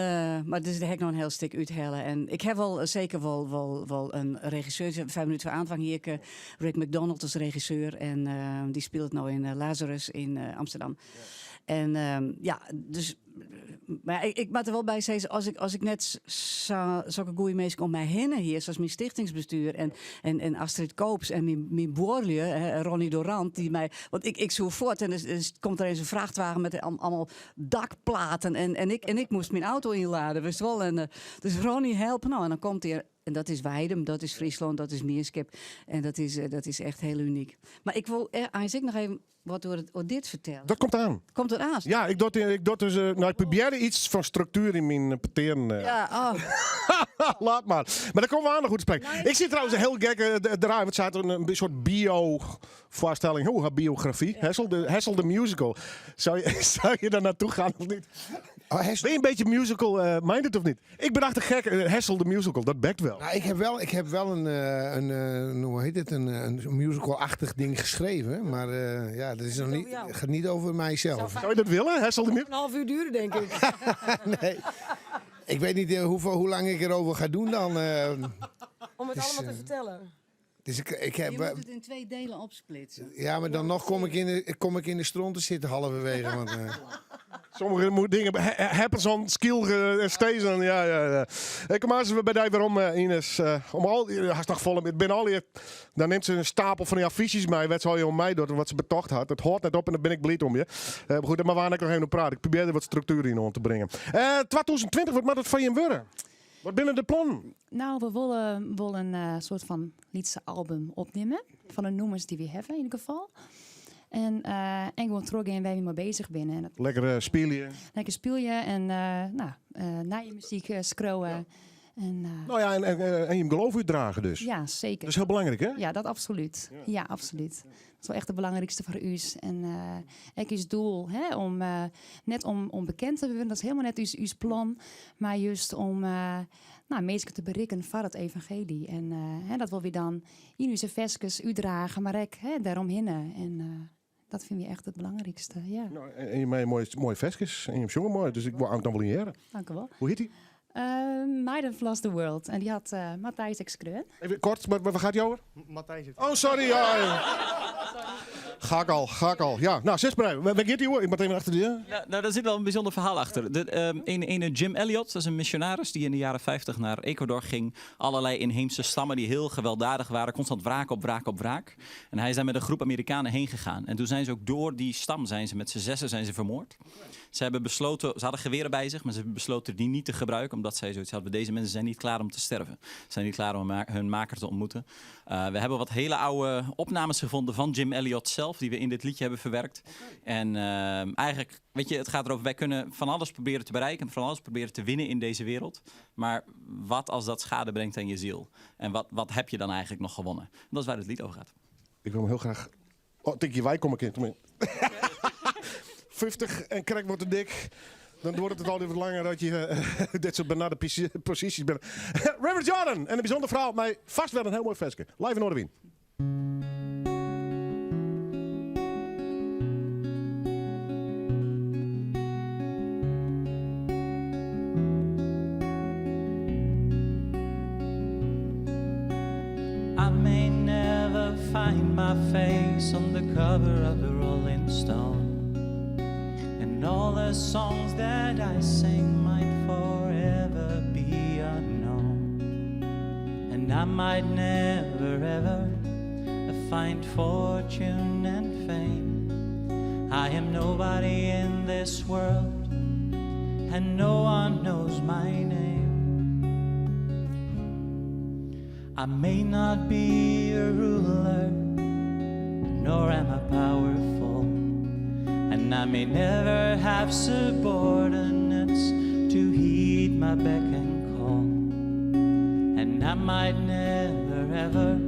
mar dus dêr ha ik noch in hiel stik úthelle. En ik ha wol seker wol, wol, wol in regisseur. Vijf minuten voor aanvang hie ik Rick McDonald as regisseur. En dy spilet no yn Lazarus yn Amsterdam. Ja. En ja, dus. Mar ik, ik moat der wol by sizze, as ik, as ik net sa, sokke goede minsken om my hinne hie, sa as myn stichtingsbestuur en, en, en Astrid Koops en myn, myn buorlju, Ronnie Dorant, dy't my. Want ik, ik soe fuort en der komt der eens in frachtwagen met allemaal dakplaten en, en, ik, en ik moast myn auto ynlade, witst wol. En, dus Ronnie, help no. En dan komt hy en dat is Weidum, dat is Fryslân, dat is mienskip en dat is, dat is echt hiel unyk. Mar ik wol eins ek noch even wat oer, it, oer dit fertelle. Dat komt oan. Komt it oan? Ja, ik doch, ik doch dus, no, ik probearje yts fan struktuer yn myn petearen. Ja, oh. Laat mar. Mar dêr komme we oan noch oer te sprekken. Ik zie trouwens in hiel gekke draai, want se hat in soart bio-foarstelling, hoe har biografy, Hessel, de, Hessel de Musical. Zou je, zou je daar naartoe gaan of niet? Oh, Ben je een beetje musical-minded of niet? Ik ben achter gek, Hessel de Musical, dat bekt wel. Nou, ik heb wel, ik heb wel een, hoe heet het, een musical-achtig ding geschreven. Maar ja, dat is nog niet, het gaat niet over mijzelf. Zou je dat willen, Hessel de Musical? Een half uur duren, denk ik. Nee. Ik weet niet hoe lang ik erover ga doen dan. Om het dus, allemaal te vertellen. Dus ik heb, Je moet het in twee delen opsplitsen. Ja, maar dan nog kom ik in de stront te zitten halverwege. Want, Sommige dingen hebben zo'n skill en stezen. Ja. Ik kom maar eens by dy werom, Ines. Om al die, hast noch folle, it binne allegear, dan nimt se in stapel fan dy affysjes mei, wêr't se allegear oan meidocht en wat se betocht hat. It hâldt net op en dêr bin ik bliid om je. Mar goed, dêr moatte we ek noch even oer prate. Ik probearje der wat struktuer yn oan te bringen. 2020, wat moat it foar jim wurde? Wat binne de plannen? No, we wolle wol in soart fan lytse album opnimme. Fan de nûmers dy't we hawwe yn ieder gefal. En, en gewoan trochgean wêr't we mei beuzich binne. En dat Lekker spylje. Lekker spylje en no, nije muzyk skriuwe. Ja. En, no ja, en jim geloof útdrage dus. Ja, seker. Dat is hiel belangryk, hè? Ja, dat absolút. Ja, ja absolút. Dat is wol echt it belangrykste foar ús. En ek ús doel, hè, om net om bekend te wurden, dat is hielendal net ús plan, mar just om no, minsken te berikken foar it evangeelje. En hè, dat wolle we dan yn ús ferskes útdrage, mar ek, hè, dêromhinne. En dat fine we echt it belangrykste, ja. No, en je meie moaie ferskes en je sjonge moai, dus ik wol dan wol yn hearre. Dank u wol. Hoe hjit dy? Might Have Lost the World. En dy hat Matthijs ek skreaun. Even koart, mar wêr giet it oer? Matthijs het. Oh, sorry. Ja. Ga ik al, ga ik al. Ja, no, sis mar even. Wêr giet dy oer? Ik moat even achter de. Ja, no, dêr sit wol in bysûnder ferhaal achter. De, ene Jim Elliot, dat is in misjonaris dy't yn de jierren 50 nei Ecuador gyng. Allerlei ynheemske stammen dy't hiel gewelddiedich wiene, konstant wraak op wraak op wraak. En hy is dêr mei in groep Amerikanen hinne gien. En doe binne se ek troch dy stam, binne se mei s'n sessen binne se fermoarde. Ze hebben besloten, ze hadden geweren bij zich, maar ze hebben besloten die niet te gebruiken, omdat zij zoiets hadden, deze mensen zijn niet klaar om te sterven. Ze zijn niet klaar om hun maker te ontmoeten. We hebben wat hele oude opnames gevonden van Jim Elliot zelf, die we in dit liedje hebben verwerkt. En eigenlijk, weet je, het gaat erover, wij kunnen van alles proberen te bereiken, van alles proberen te winnen in deze wereld. Maar wat als dat schade brengt aan je ziel? En wat heb je dan eigenlijk nog gewonnen? Dat is waar het lied over gaat. Ik wil hem heel graag... Oh, tikje wij kom ik in. 50 en krek wordt te dik. Dan wordt het altijd wat langer dat je dit soort benarde posities bent. River Jordan en een bijzonder verhaal, maar vast wel een heel mooi ferske. Live in Noardewyn. I may never find my face on the cover of the Rolling Stone. And all the songs that I sing might forever be unknown. And I might never ever find fortune and fame. I am nobody in this world, and no one knows my name. I may not be a ruler, nor am I powerful, and I may never have subordinates to heed my beck and call, and I might never ever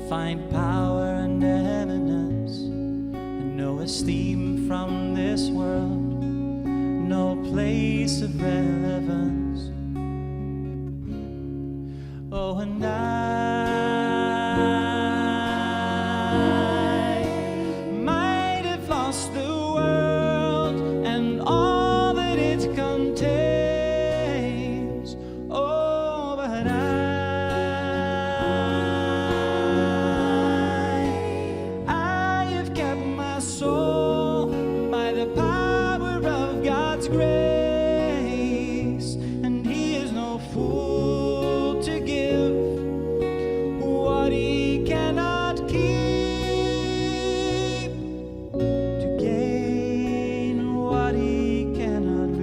find power and eminence, and no esteem from this world, no place of relevance. Oh, and And I might have lost the world and all that it contains. Oh, but I have kept my soul by the power of God's grace, and He is no fool to give what He cannot keep to gain what He cannot lose.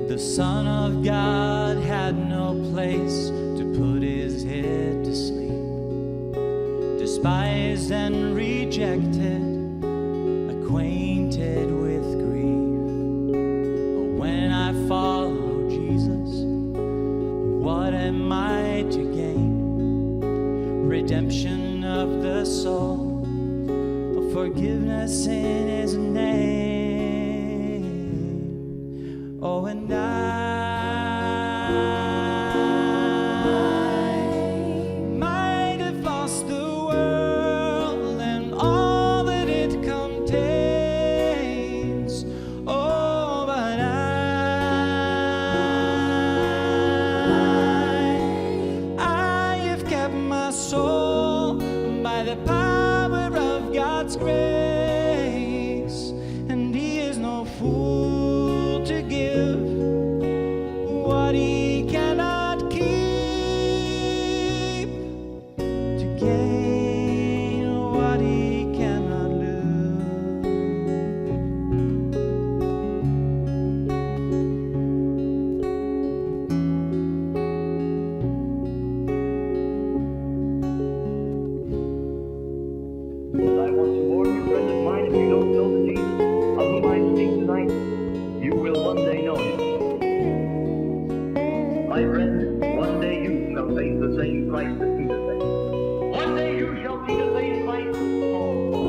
The Son of God had no place to put his head to sleep. Despised and rejected, acquainted with grief. But when I follow Jesus, what am I to gain? Redemption of the soul, forgiveness in his name. Oh, and I might have lost the world and all that it contains. Oh, but I have kept my soul by the power of God's grace, and He is no fool to give what he cannot keep to gain what he cannot lose. And I want to warn you, friend of mine, if you don't know the Jesus of whom I speak tonight, you will one day know him. My friend, one day you shall face the same Christ that Peter faced. One day you shall see the same Christ that Paul saw.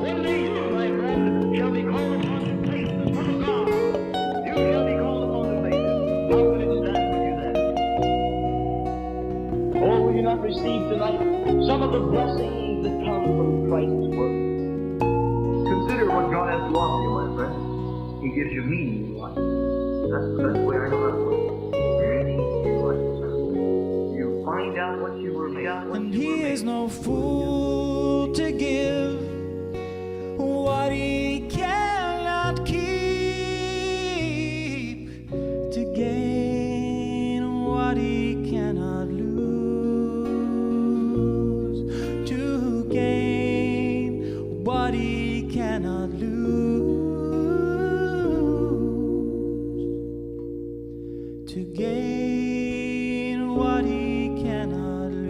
One day you, my friend, shall be called upon to face the Son of God. You shall be called upon to face him. How will it stand with you then? Or will you not receive tonight some of the blessings that come from Christ's work? Consider what God has to offer you, my friend. He gives you meaning in life. That's the best way I know how to put it. Meaning in life. You find out what you were made. And he is no fool to give what he cannot keep to gain what he cannot lose to gain what he cannot lose to gain what he cannot lose.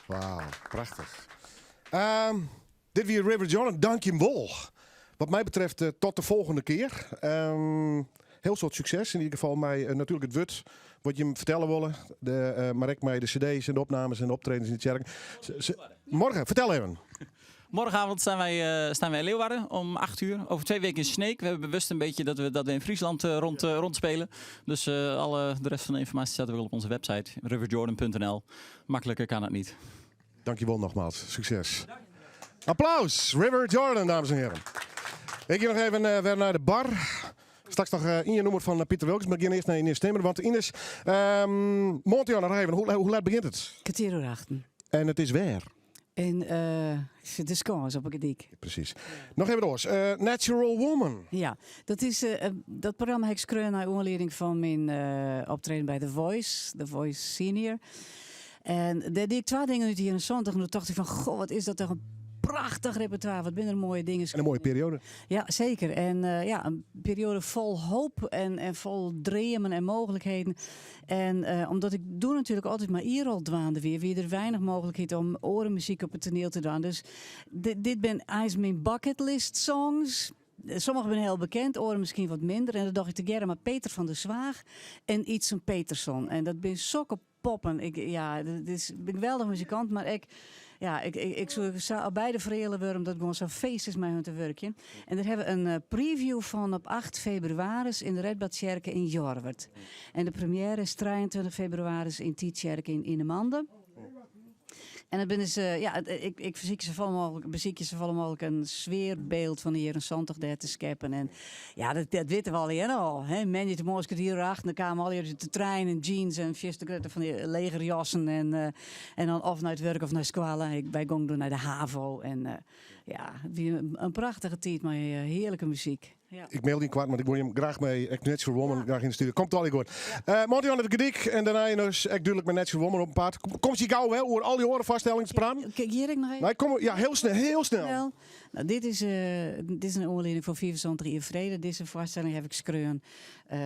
Wauw, prachtich. Dit wie River Jordan, dank jim wol. Wat my betreft tot de folgjende kear. Hiel soad sukses, yn ieder gefal mei natuerlik it wurd wat jim fertelle wolle. De, mar ek mei de cd's en de opnames en de optredens yn de tsjerke. Morgen, fertel even. Morgenavond staan wij in Leeuwarden om 8 uur. Over 2 weken in Sneek. We hebben bewust een beetje dat we in Friesland rondspelen. Dus de rest van de informatie staat wel op onze website riverjordan.nl. Makkelijker kan het niet. Dankjewel nogmaals. Succes. Applaus, River Jordan, dames en heren. Ik ga noch even wer nei de bar. Straks noch ien nûmer fan Piter Wilkens, mar ik gean earst nei Inez Timmer. Want Inez, moarn noch even, hoe let begjint it? Kertier oer achten. En it is wêr? En de Skâns op 'e Gordyk. Presys. Noch even oars. Natural Woman. Ja, dat programma ha ik skreaun nei oanlieding fan myn optreden by The Voice, The Voice Senior. En dêr die ik twa dingen út de jierren 70 en doe tocht ik fan, goh, wat is dat toch in prachtich repertoire. Wat binne der moaie dingen. En in moaie perioade. Ja, seker. En ja, in perioade fol hoop en fol dreamen en mooglikheden. En omdat ik doe natuerlik altyd mei Oerol dwaande wie, wie der weinich mooglikheid om oare muzyk op it toaniel te dwaan. Dus dit binne eins myn bucketlist songs. Sommige binne hiel bekend, oare miskien wat minder. En dat doch ik tegearre mei Peter van der Zwaag en Ytzen Peterson. En dat binne sokke poppen. Ik, ja, dit is in geweldich muzikant, mar ek, ja, ik soe sa op beide fereale wurde, omdat it gewoan sa'n feest is mei hun te wurkjen. En dêr hawwe we in preview fan op 8 febrewaris yn de Redbadtsjerke yn Jorwert. En de première is 23 febrewaris yn Tytsjerk yn 'e Mande. En dat binne dus, ja, ik fersykje safolle mooglik, besykje safolle mooglik in sfearbyld fan de jierren 70 dêr te skeppen. En ja, dat witte we allegear al. Hè. Moandeitemoarns kertier oer acht, dan kamen allegear út de trein in jeans en fierste grutte fan dy legerjassen. En dan of nei it wurk of nei skoalle. Wy gongen doe nei de HAVO. En ja, it wie in prachtige tiid mei hearlike muzyk. Ja. Ik mail dy koart, want ik wol jim graach mei ek Natural Woman graach yn de studio. Komt allegear goed. Moarn oan it Gedyk en dêrnei dus ek dúdlik mei Natural Woman op 'en paad. Kom se gau wer oer al dy oare foarstellings te praten? Kin ik hjir ek noch even? Nee, kom, ja, hiel snel, hiel snel. Snel. Nou, dit is in oanlieding foar 75 jier frede. Dizze foarstelling haw ik skreaun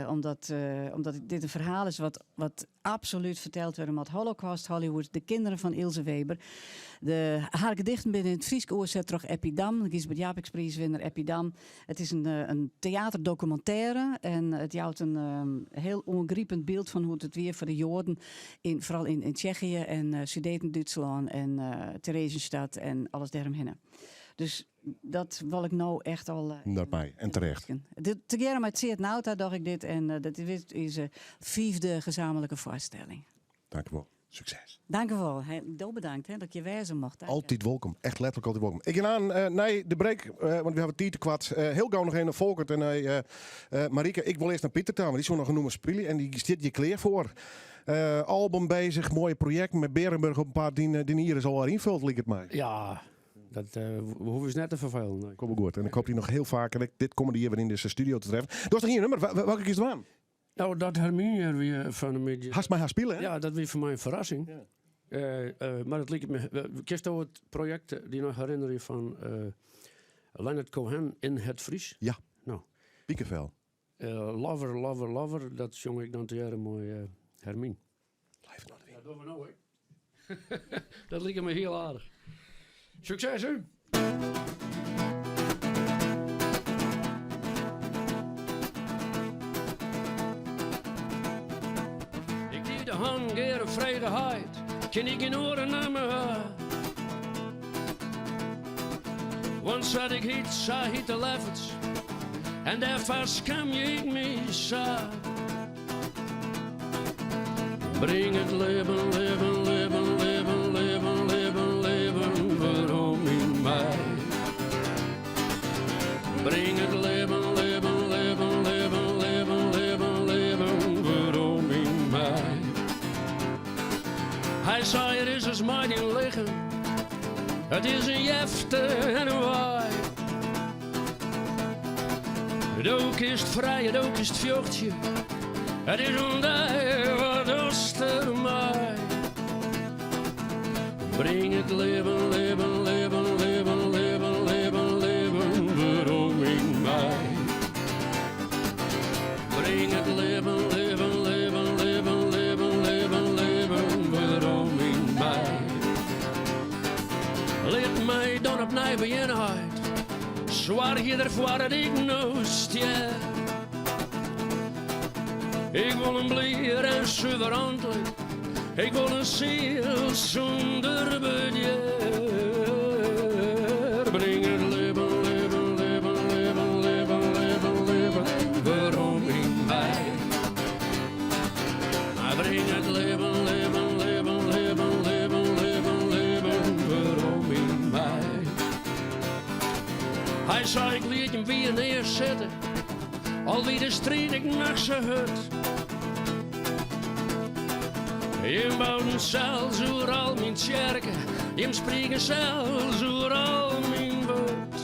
omdat dit in ferhaal is wat absolút ferteld wurde moat. Holocaust Hollywood, de kinderen van Ilse Weber. De, har gedichten binne yn it Frysk oerset troch Eppie Dam, de Gysbert Japicxpriiswinner Eppie Dam. It is in teaterdokumintêre en it jout in hiel oangripend byld fan hoe't it wie foar de Joaden, yn, foaral yn Tsjechië en Sudeten-Dútslân en Theresienstadt en alles dêromhinne. Dus dat wol ik no echt al. Dat mei, en terecht. Tegearre mei Tseard Nauta doch ik dit en dat is ús fiifde gezamenlijke foarstelling. Dank u wol. Sukses. Dank u wol. Do bedankt hè, dat ik hjir wêze mocht. Dank. Altyd wolkom. Echt letterlik altyd wolkom. Ik gean oan nei de break, want we hawwe tiidtekoart. Hiel gau noch even nei Folkert en nei Marieke. Ik wol earst nei Pieter ta, want dy soe noch in nûmer spylje en dy stiet hjir klear foar. Album bezich, moaie projekten mei Berenburg op 'en paad. Dyn jier is al ynfuld, liket my. Ja, dat we hoege ús net te ferfelen. Nee. Komt wol goed. En ik hoop dy noch hiel faak en ek dit kommende jier wer yn dizze studio te treffen. Do hast noch ien nûmer. Welke kinst dwaan? Nou, dat Hermine hjir wie fan 'e middei. Hast mei har spile, hè? Ja, dat wie foar my in ferrassing. Ja. Mar it liket my. Kinsto it projekt dy noch herinnerje fan Leonard Cohen in het Fries? Ja. Nou. Pikevel. Lover, lover, lover, dat sjong ik dan tegearre mei Hermine. Live noch Dat dogge we no ek. Dat liket my hiel aardich. Sukses, hè? Ik die de hannen gear en frege heit, kin ik gjin oare namme ha? Want sa't ik hyt, sa hyt de lefferts, en dêrfoar skamje ik my sa. Bring it libben, libben, libben, libben, libben, libben, libben werom yn my. Bring it libben, libben, libben, libben, libben, libben, libben werom yn my. Hy sei, ris ris mei dyn lichem, it is in jefte en in wei. Do kinst frije, do kinst fjochtsje, it is oan dy wat dochst dermei. Bring it libben, libben, libben, libben, libben, libben, libben werom yn my. Bring it libben, libben, libben, libben, libben, libben, libben werom yn my. Lit my dan opnij begjinne, heit. Soargje derfoar dat ik no stjer. Ik wol in blier en suver antlit. Ik wol in siel sûnder bedjer. Bring it libben, libben, libben, libben, libben, libben, libben werom yn my. Bring it libben, libben, libben, libben, libben, libben, libben werom yn my. Hy sei, ik liet jim wier nearsette, al wie de striid ek noch sa hurd. Jim bouden sels oer al myn tsjerke, jim sprieken sels oer al myn wurd.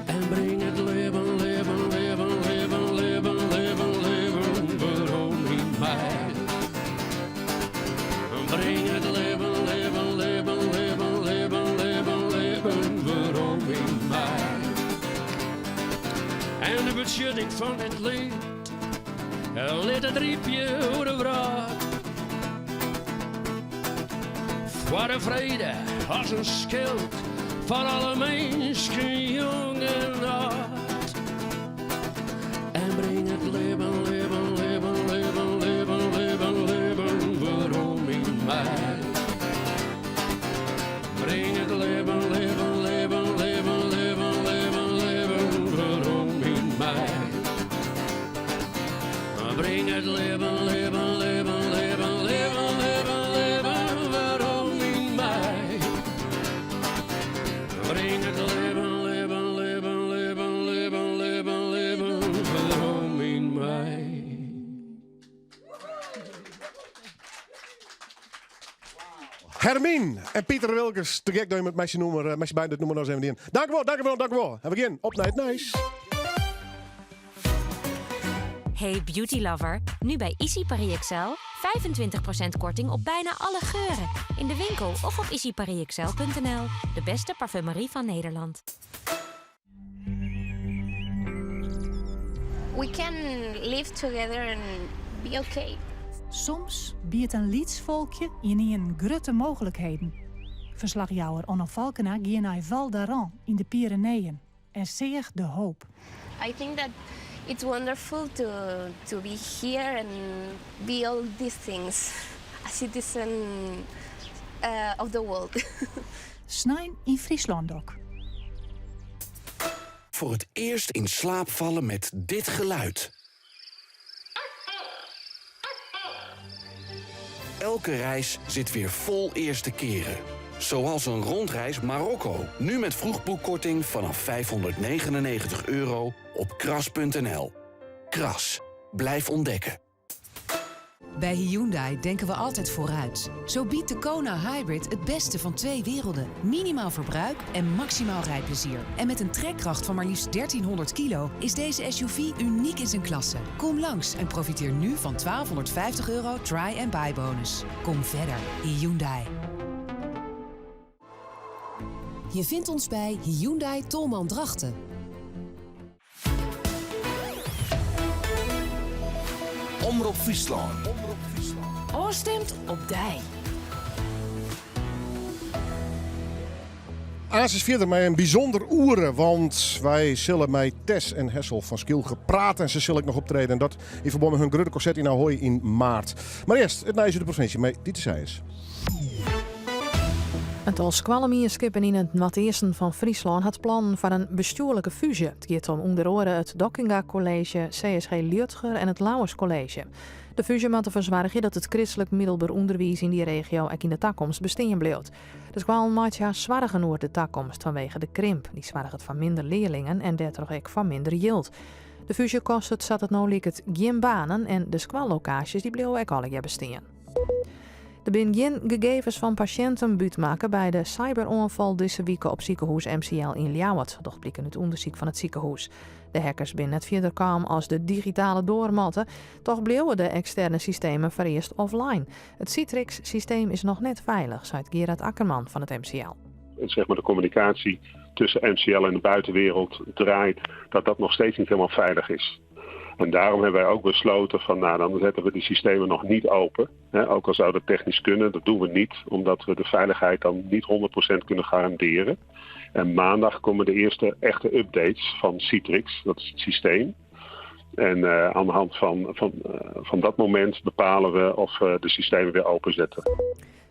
En bring it libben, libben, libben, libben, libben, libben, libben werom yn my. Bring it libben, libben, libben, libben, libben, libben, betsjutting fan dit liet. Lit it rypje oer de wrâld. Foar de frede as in skyld foar alle minsken, jong en âld. En bring it libben, libben, libben, libben, libben, libben, libben werom yn my. Bring it libben, libben, libben, libben, libben, libben, libben werom yn my. Bring it libben, libben, libben, libben, libben, libben, libben werom yn my. Bring it libben, libben, libben, libben, libben, libben, libben werom yn my. Hermien en Pieter Wilkens, te gek dat je met mij noemer, met bij dit noemer nog eens even in. Dank u wel, dank u wel, dank u wel. En we gaan op naar het nieuws. Hey beauty lover, nu bij Ici Paris XL 25% korting op bijna alle geuren. In de winkel of op iciparisxl.nl. De beste parfumerie van Nederland. We can live together and be okay. Soms biedt in lyts folkje ynienen grutte mooglikheden. Ferslachjouwer Onno Falkena gie nei Val d'Aran yn de Pyreneeën en seach de hoop. I think that it's wonderful to be here and be all these things. A citizen of the world. Snein yn Fryslân Dok. Voor het eerst in slaap vallen met dit geluid. Elke reis zit weer vol eerste keren. Zoals een rondreis Marokko. Nu met vroegboekkorting vanaf 599 euro op kras.nl. Kras. Blijf ontdekken. Bij Hyundai denken we altijd vooruit. Zo biedt de Kona Hybrid het beste van twee werelden. Minimaal verbruik en maximaal rijplezier. En met een trekkracht van maar liefst 1300 kilo is deze SUV uniek in zijn klasse. Kom langs en profiteer nu van 1250 euro try and buy bonus. Kom verder, Hyundai. Je vindt ons bij Hyundai Tolman Drachten. Omrop Fryslân. Ofstimd op dy. Aanst is fierder mei in bysûnder oere, want wy sille mei Tess en Hessel fan Skylge prate en se sille ek noch optrede en dat yn ferbân mei harren grutte konsert yn Ahoy yn maart. Mar earst it nijs út de provinsje mei Diete Seijers. In tal skoallemienskippen yn it noardeasten fan Fryslân hat plannen foar in bestjoerlike fúzje. It giet om ûnder oare it Dockinga College, CSG Liudger en it Lauwers College. De fúzje moat derfoar soargje dat it kristlik middelber ûnderwiis yn dy regio ek yn de takomst bestean bliuwt. De skoallen meitsje har soargen oer de takomst fanwege de krimp. Dy soarget foar minder learlingen en dêrtroch ek foar minder jild. De fúzje kostet sa't it no liket gjin banen en de skoallokaasjes dy bliuwe ek allegear bestean. Der binne gjin gegevens fan pasjinten bútmakke by de cyberoanfal dizze wike op sikehûs MCL yn Ljouwert, docht bliken út ûndersyk fan it sikehûs. De hackers binne net fierder kaam as de digitale doarmatte, toch bliuwe de eksterne systemen foarearst offline. It Citrix-systeem is noch net feilich, seit Gerard Akkerman fan it MCL. Zeg maar, de communicatie tussen MCL en de buitenwereld draait, dat dat nog steeds niet helemaal veilig is. En daarom hebben wij ook besloten van nou, dan zetten we die systemen nog niet open. Hè, ook al zou dat technisch kunnen, dat doen we niet, omdat we de veiligheid dan niet 100% kunnen garanderen. En maandag komen de eerste echte updates van Citrix, dat is het systeem. En aan de hand van dat moment bepalen we of we de systemen weer openzetten.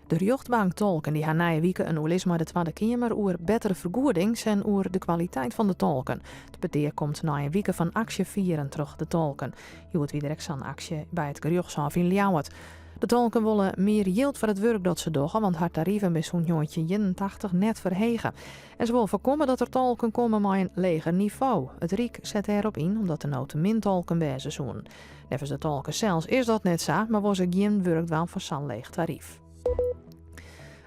De rjochtbanktolken dy ha nije wike in oerlis mei de Twadde Keamer oer bettere fergoedings en oer de kwaliteit fan de tolken. It petear komt nei in wike fan aksjefieren troch de tolken. Hjoed wie der ek sa'n aksje by it gerjochtshôf yn Ljouwert. De tolken wolle mear jild foar it wurk dat se dogge, want har tariven binne sûnt 1981 net ferhege. En se wolle foarkomme dat der tolken komme mei in leger nivo. It Ryk set dêrop yn omdat der no te min tolken wêze soenen. Neffens de tolken sels is dat net sa, mar wolle se gjin wurk dwaan foar sa'n leech taryf.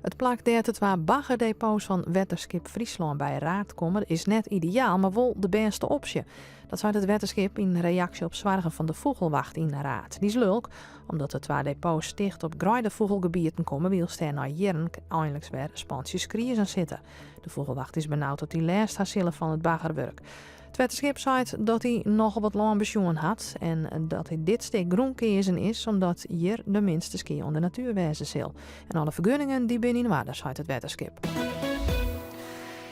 It plak dêr't de twa baggerdepots fan Wetterskip Fryslân by Raard komme is net ideaal, mar wol de bêste opsje. Dat seit it wetterskip yn reaksje op soargen fan de fûgelwacht yn Raard. Dy is lulk, omdat de twa depots ticht op greidefûgelgebieten komme, wylst dêr nei jierren einliks wer spantsjes skriezen sitte. De fûgelwacht is benaud dat dy lêst ha sille fan it baggerwurk. It wetterskip seit dat hy nochal wat lân besjoen hat en dat dit stik grûn keazen is omdat hjir de minste skea oan de natuer wêze sil. En alle fergunningen dy binne yn oarder, seit it wetterskip.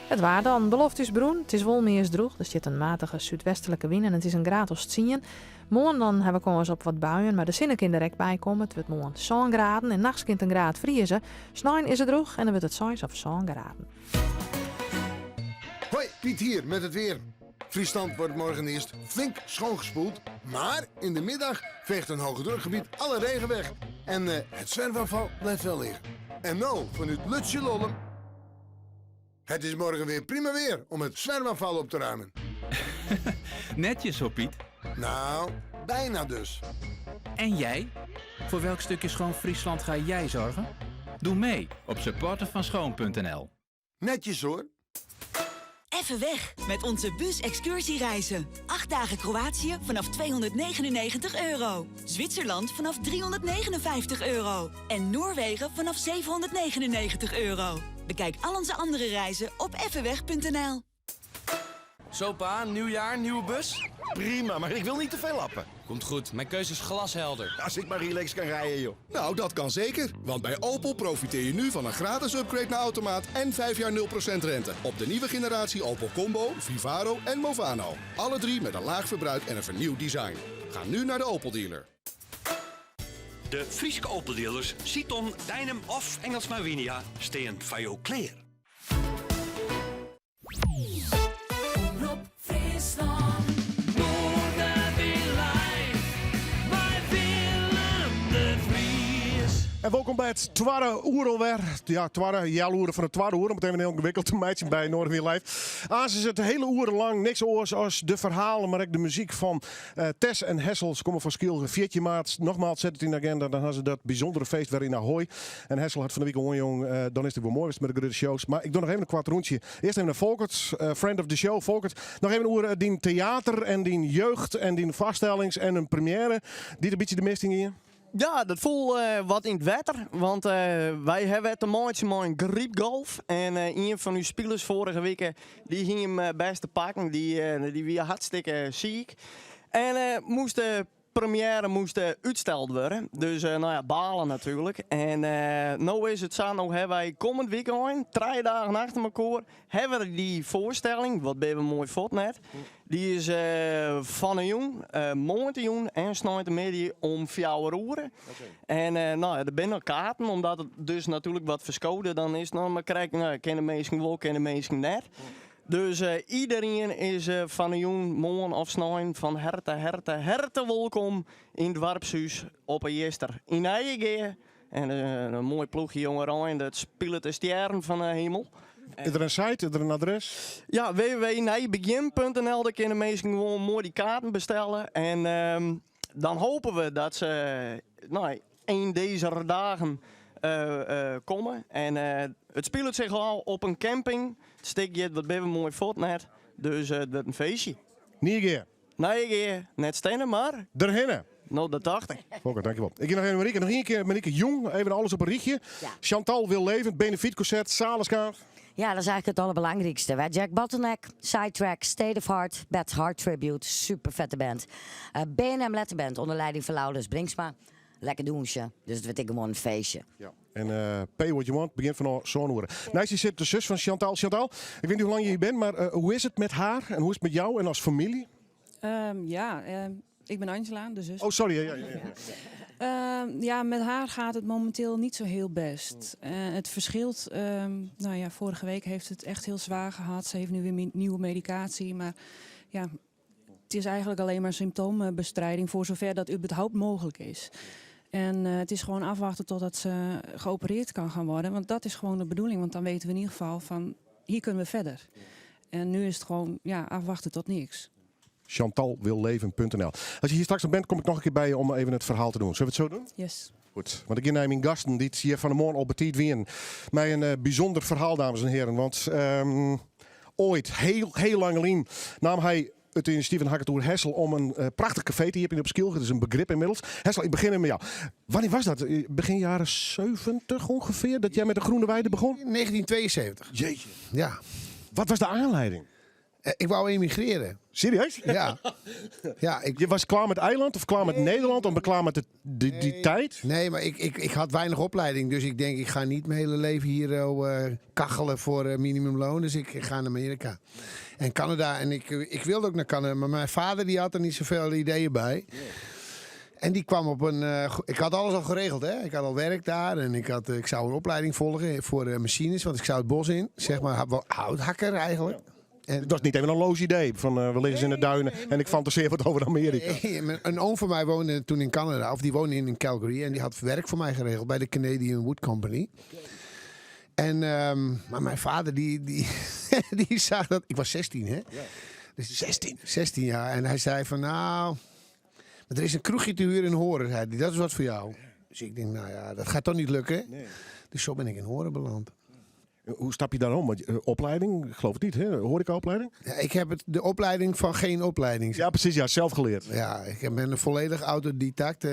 It waar dan. De loft is brún, it is wol meast drûch, der stiet in matige súdwestlike wyn en it is in graad as tsien. Moarn dan ha we kâns op wat buien, mar de sinne kin der ek by komme. It wurdt moarn sân graden en nachts kin it in graad frieze. Snein is it drûch en dan wurdt it seis of sân graden. Hoi, Piet hier met het weer. Friesland wordt morgen eerst flink schoongespoeld, maar in de middag veegt een hogedrukgebied alle regen weg. En eh, het zwerfafval blijft wel liggen. En nou, vanuit Lutjelollum. Het is morgen weer prima weer om het zwerfafval op te ruimen. Netjes hoor, Piet. Nou, bijna dus. En jij? Voor welk stukje schoon Friesland ga jij zorgen? Doe mee op supportervanschoon.nl. Netjes hoor. Even weg met onze bus-excursiereizen. 8 dagen Kroatië vanaf 299 euro. Zwitserland vanaf 359 euro. En Noorwegen vanaf 799 euro. Bekijk al onze andere reizen op effenweg.nl. Zo pa, nieuw jaar, nieuwe bus? Prima, maar ik wil niet te veel lappen. Komt goed, mijn keuze is glashelder. Als ik maar relaxed kan rijden, joh. Nou, dat kan zeker. Want bij Opel profiteer je nu van een gratis upgrade naar automaat en 5 jaar 0% rente. Op de nieuwe generatie Opel Combo, Vivaro en Movano. Alle drie met een laag verbruik en een vernieuwd design. Ga nu naar de Opel dealer. De Fryske Opel-dealers Siton, Deinum of Engelsma Winia stean foar jo klear. Omrop Fryslân. Noardewyn Live mei Willem de Vries. En welkom by it twadde oere alwer. Ja, twadde healoere fan it twadde oere. Om it even hiel yngewikkeld te meitsjen by Noardewyn Live. Aanst is it hiele oere lang niks oars as de ferhalen, mar ek de muzyk fan eh, Tess en Hessel. Se komme fan Skylge 14 maart. Nogmaals, set it yn de agenda. Dan ha se dat bysûndere feest wer yn Ahoy. En Hessel hat fan de wike oanjûn, eh, dan is it wol moai mei de grutte shows. Mar ik doch noch even in koart rûntsje. Earst even nei Folkert, eh, friend of the show. Folkert, noch even oer eh, dyn teater en dyn jeugd en dyn foarstellings en in première dy't in bytsje de mist yn gie. Ja, dat foel wat yn it wetter. Want wy hawwe te meitsjen mei in grypgolf. En ien fan ús spilers foarige wike, dy hie him bêst te pakken. Dy, dy wie hartstikke siik. En moast de première moast útsteld wurde. Dus no ja, balen natuerlik. En no is it sa, no hawwe wy kommend wykein, trije dagen achter mekoar, hawwe we dy foarstelling, wat binne we moai fuort net. Dy is fan 'e jûn, moarntejûn en sneintemiddei om fjouwer oere. En no ja, der binne noch kaarten, omdat it dus natuerlik wat ferskode, dan is it noch mar krekt, no, kinne minsken wol, kinne minsken net. Dus iederien is fan 'e jûn, moarn of snein fan herte, herte, herte wolkom yn Doarpshús op 'e Jister yn Nijegea. En in moai ploechje jongerein, dat spilet de stjerren fan 'e himel. Is der in site, is der in adres? Ja, www.nijbegjin.nl, dêr kinne minsken gewoan moai dy kaarten bestelle. En dan hopen we dat se no, een dezer dagen komme. En it spilet sich ôf op in camping. It stik hjit Wat binne we moai fuort net. Dus it wurdt in feestje. Nijegea. Nijegea, net steane, mar... Derhinne. No, dat tocht ik. Oké, dankjewol. Ik gean noch even Marieke, noch ien kear Marieke Jong, even alles op in rychje. Ja. Chantal wil leven, benefietconcert, Saleskaart. Ja, dat is eigenlijk het allerbelangrijkste. Hè? Jack Bottleneck, Sidetrack, State of Heart, Beth Hart Tribute, super vette band. Eh B&M Letterband onder leiding van Laurens Brinksma. Lekker dûnsje, dus it wurdt ek gewoan in feestje. Ja. En eh, pay what you want, begjint fanôf sân oere. Neist dy sit de sus fan Chantal. Chantal, ik wit net hoe lang je hjir binne, mar eh, hoe is it met har en hoe is it met jou en as famylje? Ja, ik ben Angela, de zus. Oh, sorry. Ja. Ja, met haar gaat het momenteel niet zo heel best. Het verschilt. Nou ja, vorige week heeft het echt heel zwaar gehad. Ze heeft nu weer nieuwe medicatie. Maar ja, het is eigenlijk alleen maar symptoombestrijding voor zover dat überhaupt mogelijk is. En het is gewoon afwachten totdat ze geopereerd kan gaan worden. Want dat is gewoon de bedoeling. Want dan weten we in ieder geval van hier kunnen we verder. En nu is het gewoon ja, afwachten tot niks. Chantalwilleven.nl. As je hjir straks noch bent, kom ik noch in kear by je om even it ferhaal te dwaan. Sille we it sa dwaan? Yes. Goed, want ik gean nei myn gasten dy't hjir fan 'e moarn al betiid wienen. Mei in bysûnder ferhaal, dames en hearen. Want oait, hiel, hiel lang lyn, naam hy it inisjatyf en ha ik it oer Hessel om in prachtich kafee te iepenjen op Skylge. Dat is in begrip ynmiddels. Hessel, ik begjin mei jou. Wannear wie dat? Begjin jierren 70 ûngefear, dat jy mei de Groene Weide begûn? 1972. Jeetje. Ja. Wat wie de oanlieding? Ik wou emigreren. Serieus? Ja. Ja, ik... Je was klaar met eiland of klaar met Nederland of klaar met die tijd? Nee, maar ik had weinig opleiding. Dus ik denk, ik ga niet mijn hele leven hier kachelen voor minimumloon. Dus ik ga naar Amerika. En Canada. En ik wilde ook naar Canada. Maar mijn vader die had er niet zoveel ideeën bij. En die kwam op een... ik had alles al geregeld, hè. Ik had al werk daar. En ik zou een opleiding volgen voor machines. Want ik zou het bos in. Zeg maar houthakker eigenlijk. En Dat was niet even een loos idee. Van we liggen in de duinen en ik fantaseer wat over Amerika. Nee, een oom van mij woonde toen in Canada. Of die woonde in Calgary. En die had werk voor mij geregeld bij de Canadian Wood Company. Maar mijn vader die zag dat... Ik was 16, hè? Dus 16? 16 jaar. En hij zei van nou... Maar er is een kroegje te huur in Hoorn, zei hij. Dat is wat voor jou. Dus ik denk, nou ja, dat gaat toch niet lukken. Dus zo ben ik in Hoorn beland. Hoe stap je daar om? Want opleiding, ik geloof het niet, hè? Horecaopleiding? Ja, ik heb de opleiding van geen opleiding. Ja, precies, ja, zelf geleerd. Ja, ik ben een volledig autodidact,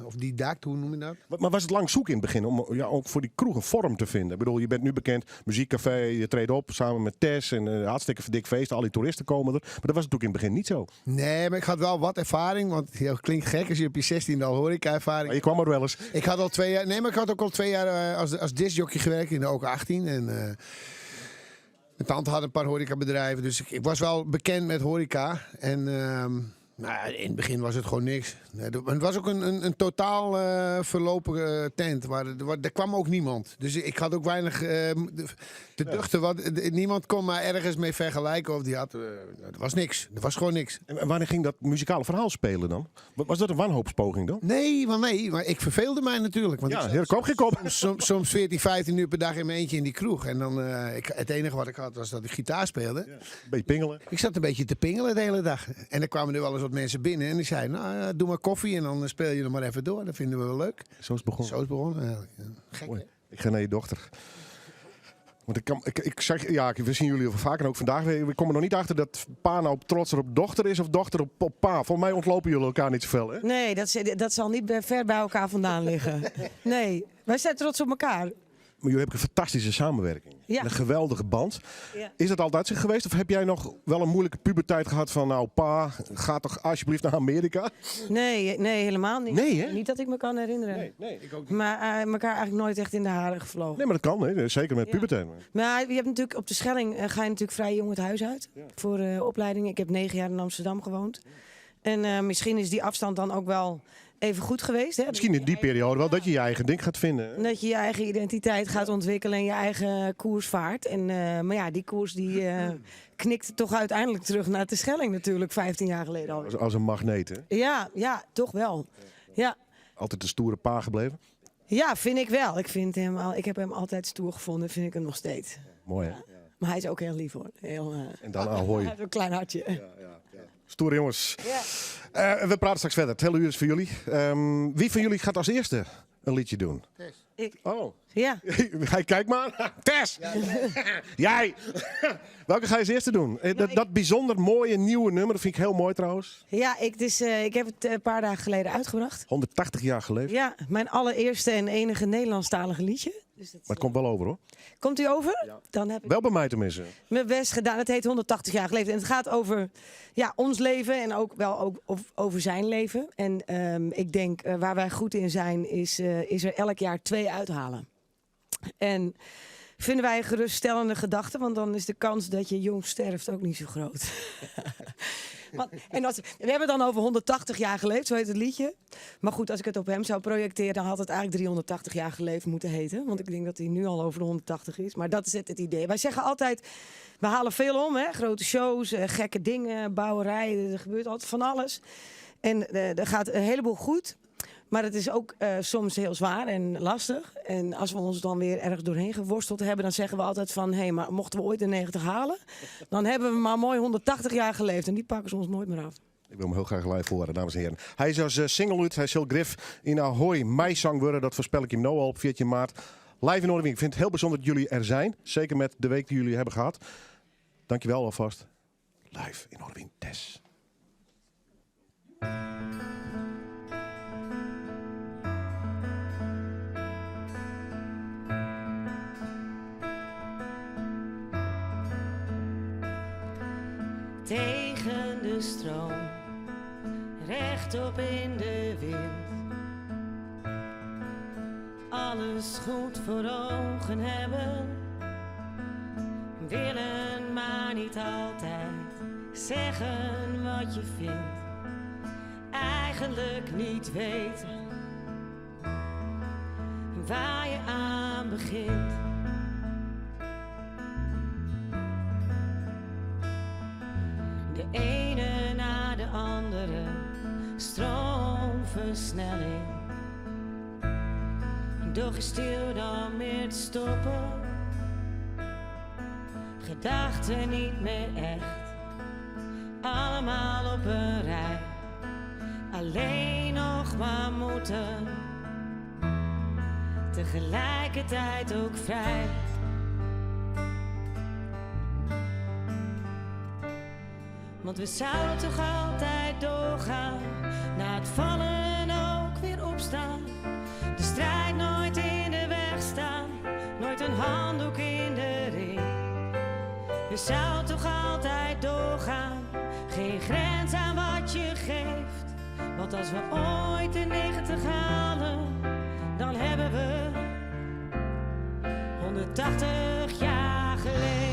of didact, hoe noem je dat? Maar was het lang zoeken in het begin om ook voor die kroeg een vorm te vinden? Ik bedoel, je bent nu bekend, muziekcafé, je treedt op samen met Tess en hartstikke dik feest, al die toeristen komen er. Maar dat was natuurlijk in het begin niet zo. Nee, maar ik had wel wat ervaring, want het klinkt gek als je op je 16e al horeca-ervaring. Maar je kwam er wel eens. Ik had al 2 jaar, nee, maar ik had ook al 2 jaar als discjockey gewerkt in de OK 18 en mijn tante had een paar horecabedrijven, dus ik was wel bekend met horeca. En in het begin was het gewoon niks. Nee, het was ook een totaal verlopen tent. Daar kwam ook niemand. Dus ik had ook weinig te duchten. Want niemand kon mij ergens mee vergelijken. Of die had, er was niks. Er was gewoon niks. En wanneer ging dat muzikale verhaal spelen dan? Was dat een wanhoopspoging dan? Nee, want nee, maar ik verveelde mij natuurlijk. Want Ja, ik zat er kwam geen kop. soms 14, 15 uur per dag in mijn eentje in die kroeg. En dan het enige wat ik had was dat ik gitaar speelde. Ja, een beetje pingelen. Ik zat een beetje te pingelen de hele dag. En dan kwamen er wel eens wat mensen binnen en die zeiden, nou, doe maar koffie en dan speel je nog maar even door. Dat vinden we wel leuk. Zo is het begonnen. Zo is het begonnen, eigenlijk. Ja. Gek, Mooi. hè? Ik ga naar je dochter. Want ik kan, ik, ik zeg, ja, we zien jullie vaak en ook vandaag. We komen nog niet achter dat pa nou trotser op dochter is of dochter op pa. Volgens mij ontlopen jullie elkaar niet zoveel, hè? Nee, dat zal niet ver bij elkaar vandaan liggen. Nee, wij zijn trots op elkaar. Maar jullie hebben een fantastische samenwerking. Ja. Een geweldige band. Ja. Is dat altijd zo geweest? Of heb jij nog wel een moeilijke puberteit gehad van... nou pa, ga toch alsjeblieft naar Amerika? Nee, nee, helemaal niet. Nee, hè? Niet dat ik me kan herinneren. Nee, nee, ik ook niet. Maar elkaar eigenlijk nooit echt in de haren gevlogen. Nee, maar dat kan, hè? Zeker met puberteit. Maar je hebt natuurlijk op de Schelling ga je natuurlijk vrij jong het huis uit. Voor opleiding. Ik heb 9 jaar in Amsterdam gewoond. En misschien is die afstand dan ook wel even goed geweest. Hè? Misschien in die periode wel dat je je eigen ding gaat vinden. Hè? Dat je je eigen identiteit gaat ontwikkelen en je eigen koers vaart. En, maar ja, die koers die knikt toch uiteindelijk terug naar de Schelling natuurlijk, 15 jaar geleden al. Als een magneet, hè? Ja, ja, toch wel. Ja. Altijd de stoere pa gebleven? Ja, vind ik wel. Ik heb hem altijd stoer gevonden, vind ik hem nog steeds. Mooi, hè? Ja. Maar hij is ook heel lief, hoor. Heel En dan ahoy. Hij heeft een klein hartje. Ja, ja, ja. Stoere jongens. Ja. We praten straks verder. Het hele uur is voor jullie. Wie van jullie gaat als eerste een liedje doen? Tess. Ik. Oh. Ja. Hij kijkt maar. Tess! Ja. Jij! Welke ga je als eerste doen? Dat bijzonder mooie nieuwe nummer, dat vind ik heel mooi trouwens. Ja, ik heb het een paar dagen geleden uitgebracht. 180 jaar geleden. Ja, mijn allereerste en enige Nederlandstalige liedje. Dus dat Maar het komt wel over, hoor. Komt u over? Ja. Dan heb ik wel bij mij tenminste. mijn best gedaan. Het heet 180 jaar geleden. En het gaat over, ja, ons leven en ook wel ook over zijn leven. En ik denk, waar wij goed in zijn, is er elk jaar 2 uithalen. En vinden wij een geruststellende gedachte, want dan is de kans dat je jong sterft ook niet zo groot. We hebben het dan over 180 jaar geleefd, zo heet het liedje. Maar goed, als ik het op hem zou projecteren, dan had het eigenlijk 380 jaar geleefd moeten heten. Want ik denk dat hij nu al over de 180 is. Maar dat is het idee. Wij zeggen altijd, we halen veel om, hè? Grote shows, gekke dingen, bouwerijen, er gebeurt altijd van alles. En er gaat een heleboel goed. Maar het is ook soms heel zwaar en lastig. En als we ons dan weer ergens doorheen geworsteld hebben, dan zeggen we altijd van, hé, maar mochten we ooit de 90 halen, dan hebben we maar mooi 180 jaar geleefd. En die pakken ze ons nooit meer af. Ik wil hem heel graag live horen, dames en heren. Hij is als single uit, hij zal Griff in Ahoy meizang worden. Dat voorspel ik hem nu al op 14 maart. Live in Noardewyn. Ik vind het heel bijzonder dat jullie er zijn. Zeker met de week die jullie hebben gehad. Dankjewel alvast. Live in Noardewyn, Tess. Tegen de stroom, rechtop in de wind. Alles goed voor ogen hebben, willen maar niet altijd zeggen wat je vindt. Eigenlijk niet weten waar je aan begint. De ene na de andere stroomversnelling. Doch is stil dan meer te stoppen. Gedachten niet meer echt, allemaal op een rij. Alleen nog maar moeten, tegelijkertijd ook vrij. Want we zouden toch altijd doorgaan, na het vallen ook weer opstaan. De strijd nooit in de weg staan, nooit een handdoek in de ring. We zouden toch altijd doorgaan, geen grens aan wat je geeft. Want als we ooit de 90 halen, dan hebben we 180 jaar geleefd.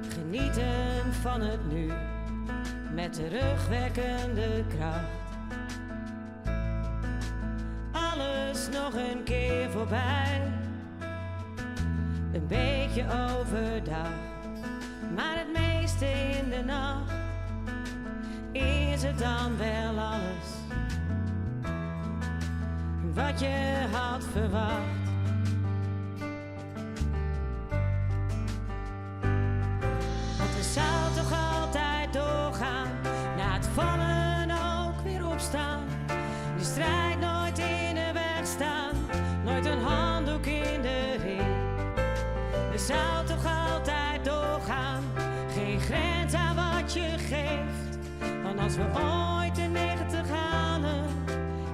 Genieten van het nu, met terugwerkende kracht. Alles nog een keer voorbij, een beetje overdag, maar het meeste in de nacht. Is het dan wel alles wat je had verwacht? Want we zouden toch altijd doorgaan, na het vallen ook weer opstaan. De strijd nooit in de weg staan, nooit een handdoek in de ring. We zouden toch altijd doorgaan, geen grens aan wat je geeft. Want als we ooit de 90 halen,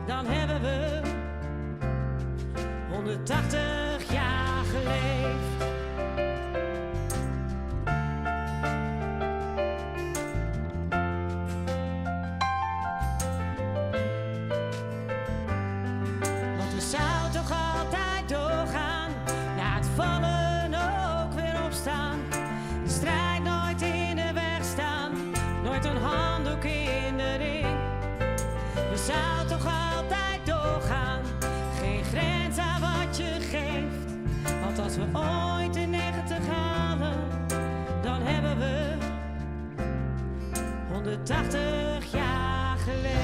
dan hebben we 180 jaar geleefd. Want we zouden toch altijd doorgaan, na het vallen ook weer opstaan. De strijd nooit in de weg staan, nooit een handdoek in de ring. We zouden toch altijd doorgaan, geen grens aan wat je geeft. Want als we ooit de 90 halen, dan hebben we 180 jaar geleefd.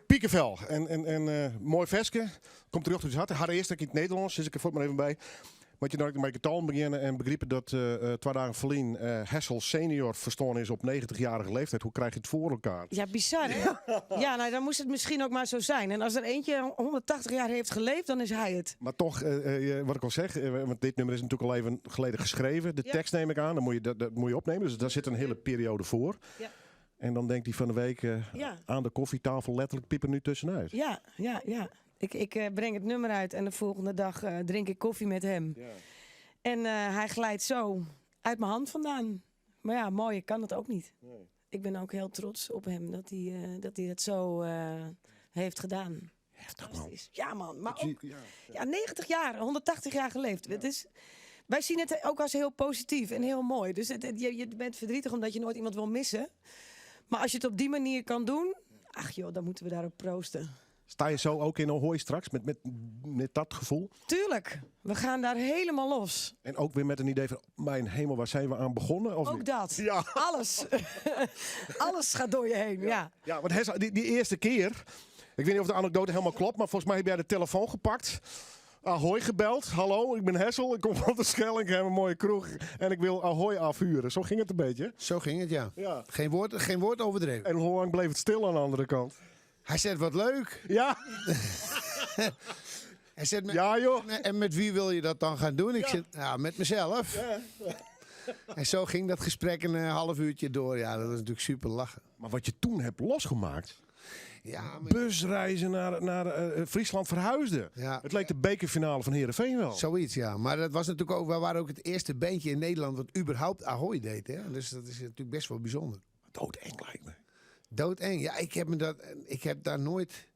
Piekenvel. En mooi veske. Komt terug tot het hart. Haar eerste keer in het Nederlands, zit ik er voort maar even bij. Want je nou met getallen beginnen en begrijpen dat 2 dagen verlien Hessel senior verstoorn is op 90-jarige leeftijd. Hoe krijg je het voor elkaar? Ja, bizar hè? Ja, nou, dan moest het misschien ook maar zo zijn. En als er eentje 180 jaar heeft geleefd, dan is hij het. Maar toch, wat ik al zeg, want dit nummer is natuurlijk al even geleden geschreven. De tekst neem ik aan, dan moet je, dat, dat moet je opnemen. Dus daar zit een hele periode voor. En dan denkt hij van de week aan de koffietafel letterlijk piepen nu tussenuit. Ja, ja, ja. Ik breng het nummer uit en de volgende dag drink ik koffie met hem. En hij glijdt zo uit mijn hand vandaan. Maar ja, mooier kan het ook niet. Ik ben ook heel trots op hem dat hij dat zo heeft gedaan. Heftig, man. Fantastisch. Ja, man. Maar Ik zie ook, ja, 90 jaar, 180 jaar geleefd. Het is, wij zien het ook als heel positief en heel mooi. Dus je bent verdrietig omdat je nooit iemand wil missen. Maar als je het op die manier kan doen, ach joh, dan moeten we daarop proosten. Sta je zo ook in Ahoy straks met dat gevoel? Tuurlijk, we gaan daar helemaal los. En ook weer met een idee van, mijn hemel, waar zijn we aan begonnen? Of Ook niet? dat. Alles. Alles gaat door je heen, ja. Ja, want Hessel, die eerste keer, ik weet niet of de anekdote helemaal klopt, maar volgens mij heb jij de telefoon gepakt. Ahoy gebeld. Hallo, ik ben Hessel, ik kom van de Schelling, ik heb een mooie kroeg en ik wil Ahoy afhuren. Zo ging het een beetje. Zo ging het, ja. Geen woord overdreven. En hoe lang bleef het stil aan de andere kant? Hij zei, wat leuk. En zet me, ja, joh. En met wie wil je dat dan gaan doen? Ik Ja. zit, ja, met mezelf. En zo ging dat gesprek een half uurtje door. Ja, dat was natuurlijk super lachen. Maar wat je toen hebt losgemaakt. Ja, Busreizen naar Friesland verhuisde. Het leek de bekerfinale van Heerenveen wel. Zoiets, ja. Maar dat was natuurlijk ook, we waren ook het eerste bandje in Nederland wat überhaupt Ahoy deed. Hè? Dus dat is natuurlijk best wel bijzonder. Doodeng lijkt me. Doodeng. Ja, ik heb daar nooit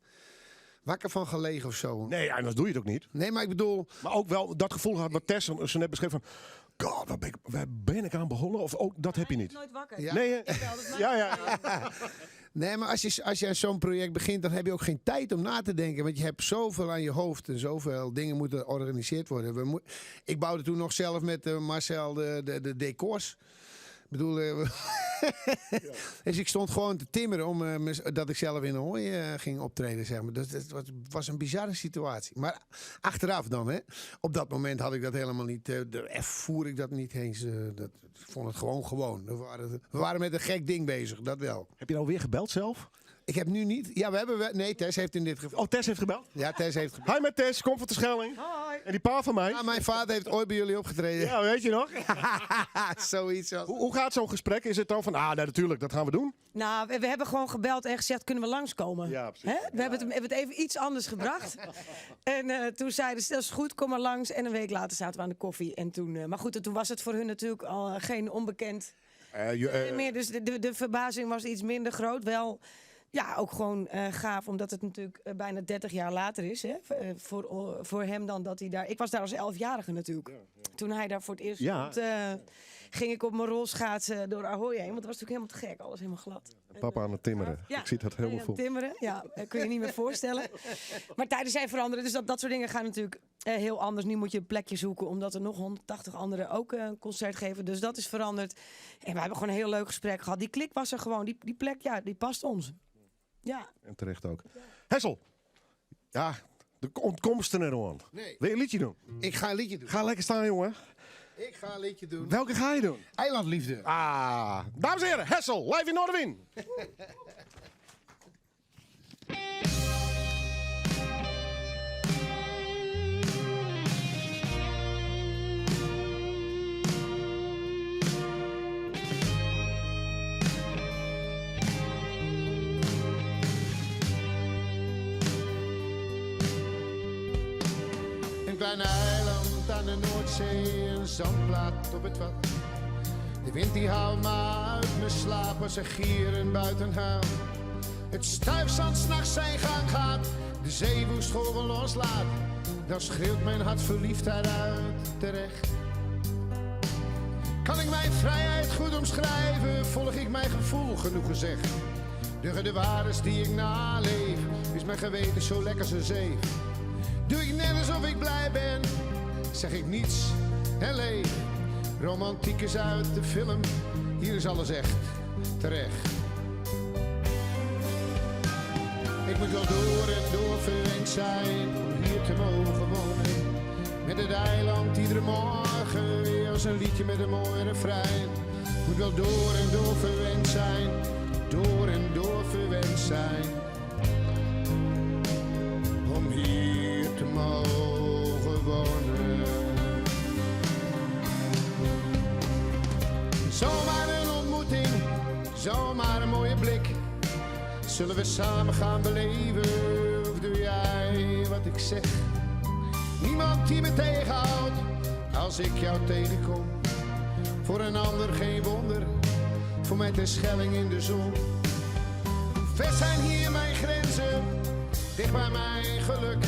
wakker van gelegen of zo. Nee, ja, anders doe je het ook niet. Nee, maar ik bedoel... Maar ook wel dat gevoel gehad wat Tess zo net beschreef van... God, waar ben ik aan begonnen? Of ook, dat heb je niet. Nooit wakker. Ja. Nee, hè? Ja, ja. Nee, maar als je aan zo'n project begint, dan heb je ook geen tijd om na te denken. Want je hebt zoveel aan je hoofd en zoveel dingen moeten georganiseerd worden. Ik bouwde toen nog zelf met Marcel de decors. Ik bedoel, dus ik stond gewoon te timmeren om, dat ik zelf in Ahoy ging optreden, zeg maar. Dus dat was een bizarre situatie. Maar achteraf dan, hè. Op dat moment had ik dat helemaal niet, ervoer ik dat niet eens. Ik vond het gewoon gewoon. We waren met een gek ding bezig, dat wel. Heb je nou weer gebeld zelf? Ik heb nu niet. Ja, we hebben wel. Nee, Tess heeft in dit geval. Oh, Tess heeft gebeld? Ja, Tess heeft gebeld. Hi met Tess, kom van de Schelling. Hoi. En die pa van mij. Ja, mijn vader heeft ooit bij jullie opgetreden. Ja, weet je nog? Zoiets. Als... Hoe gaat zo'n gesprek? Is het dan van, ah, nee, natuurlijk, dat gaan we doen? Nou, we hebben gewoon gebeld en gezegd, kunnen we langskomen? Ja, precies. Hè? We hebben het even iets anders gebracht. En toen zeiden ze, dat is goed, kom maar langs. En een week later zaten we aan de koffie. En toen, maar goed, en toen was het voor hun natuurlijk al geen onbekend meer. Dus de verbazing was iets minder groot. Wel, ja, ook gewoon gaaf, omdat het natuurlijk bijna 30 jaar later is. Hè? Voor hem dan dat hij daar... Ik was daar als 11-jarige natuurlijk. Toen hij daar voor het eerst stond, ging ik op mijn rolschaatsen door Ahoy heen. Want het was natuurlijk helemaal te gek, alles helemaal glad. Papa aan het timmeren. Ja, Ik zie dat helemaal aan voor. het timmeren, ja, dat kun je niet meer voorstellen. Maar tijden zijn veranderen, dus dat soort dingen gaan natuurlijk heel anders. Nu moet je een plekje zoeken, omdat er nog 180 anderen ook een concert geven. Dus dat is veranderd. En we hebben gewoon een heel leuk gesprek gehad. Die klik was er gewoon, die plek, ja, die past ons. Ja. En terecht ook. Hessel, ja, de ontkomsten er aan. Nee. Wil je een liedje doen? Ik ga een liedje doen. Ga lekker staan, jongen. Ik ga een liedje doen. Welke ga je doen? Eilandliefde. Ah, dames en heren, Hessel, live in Noardewyn. Een klein eiland aan de Noordzee, een zandplaat op het wad. De wind die haalt me uit mijn slaap als er gieren buiten huil. Het stuifzand s'nachts zijn gang gaat, de zee woest golven loslaat. Dan schreeuwt mijn hart verliefdheid uit, terecht. Kan ik mijn vrijheid goed omschrijven, volg ik mijn gevoel genoeg gezegd. De de waardes die ik naleef, is mijn geweten zo lekker als een zeef. Doe ik net alsof ik blij ben, zeg ik niets en leef. Romantiek is uit de film, hier is alles echt, terecht. Ik moet wel door en door verwend zijn om hier te mogen wonen. Met het eiland iedere morgen weer als een liedje met een mooi refrein. Moet wel door en door verwend zijn, door en door verwend zijn. Om hier te mogen wonen. Zomaar een ontmoeting, zomaar een mooie blik. Zullen we samen gaan beleven, of doe jij wat ik zeg? Niemand die me tegenhoudt, als ik jou tegenkom. Voor een ander geen wonder, voor mij de schelling in de zon. Hoe ver zijn hier mijn grenzen, dicht bij mijn geluk.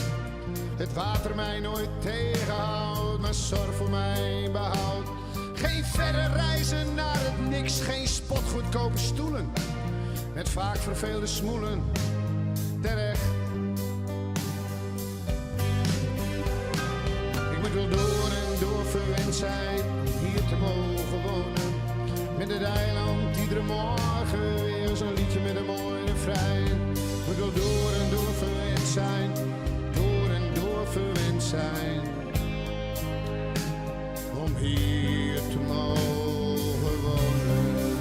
Het water mij nooit tegenhoudt, maar zorg voor mijn behoud. Geen verre reizen naar het niks, geen spotgoedkope stoelen. Met vaak verveelde smoelen, terecht. Ik moet wel door en door verwend zijn om hier te mogen wonen. Met het eiland iedere morgen weer zo'n liedje met een mooi refrein. Moet wel door en door verwend zijn, door en door verwend zijn. Om hier te mogen wonen.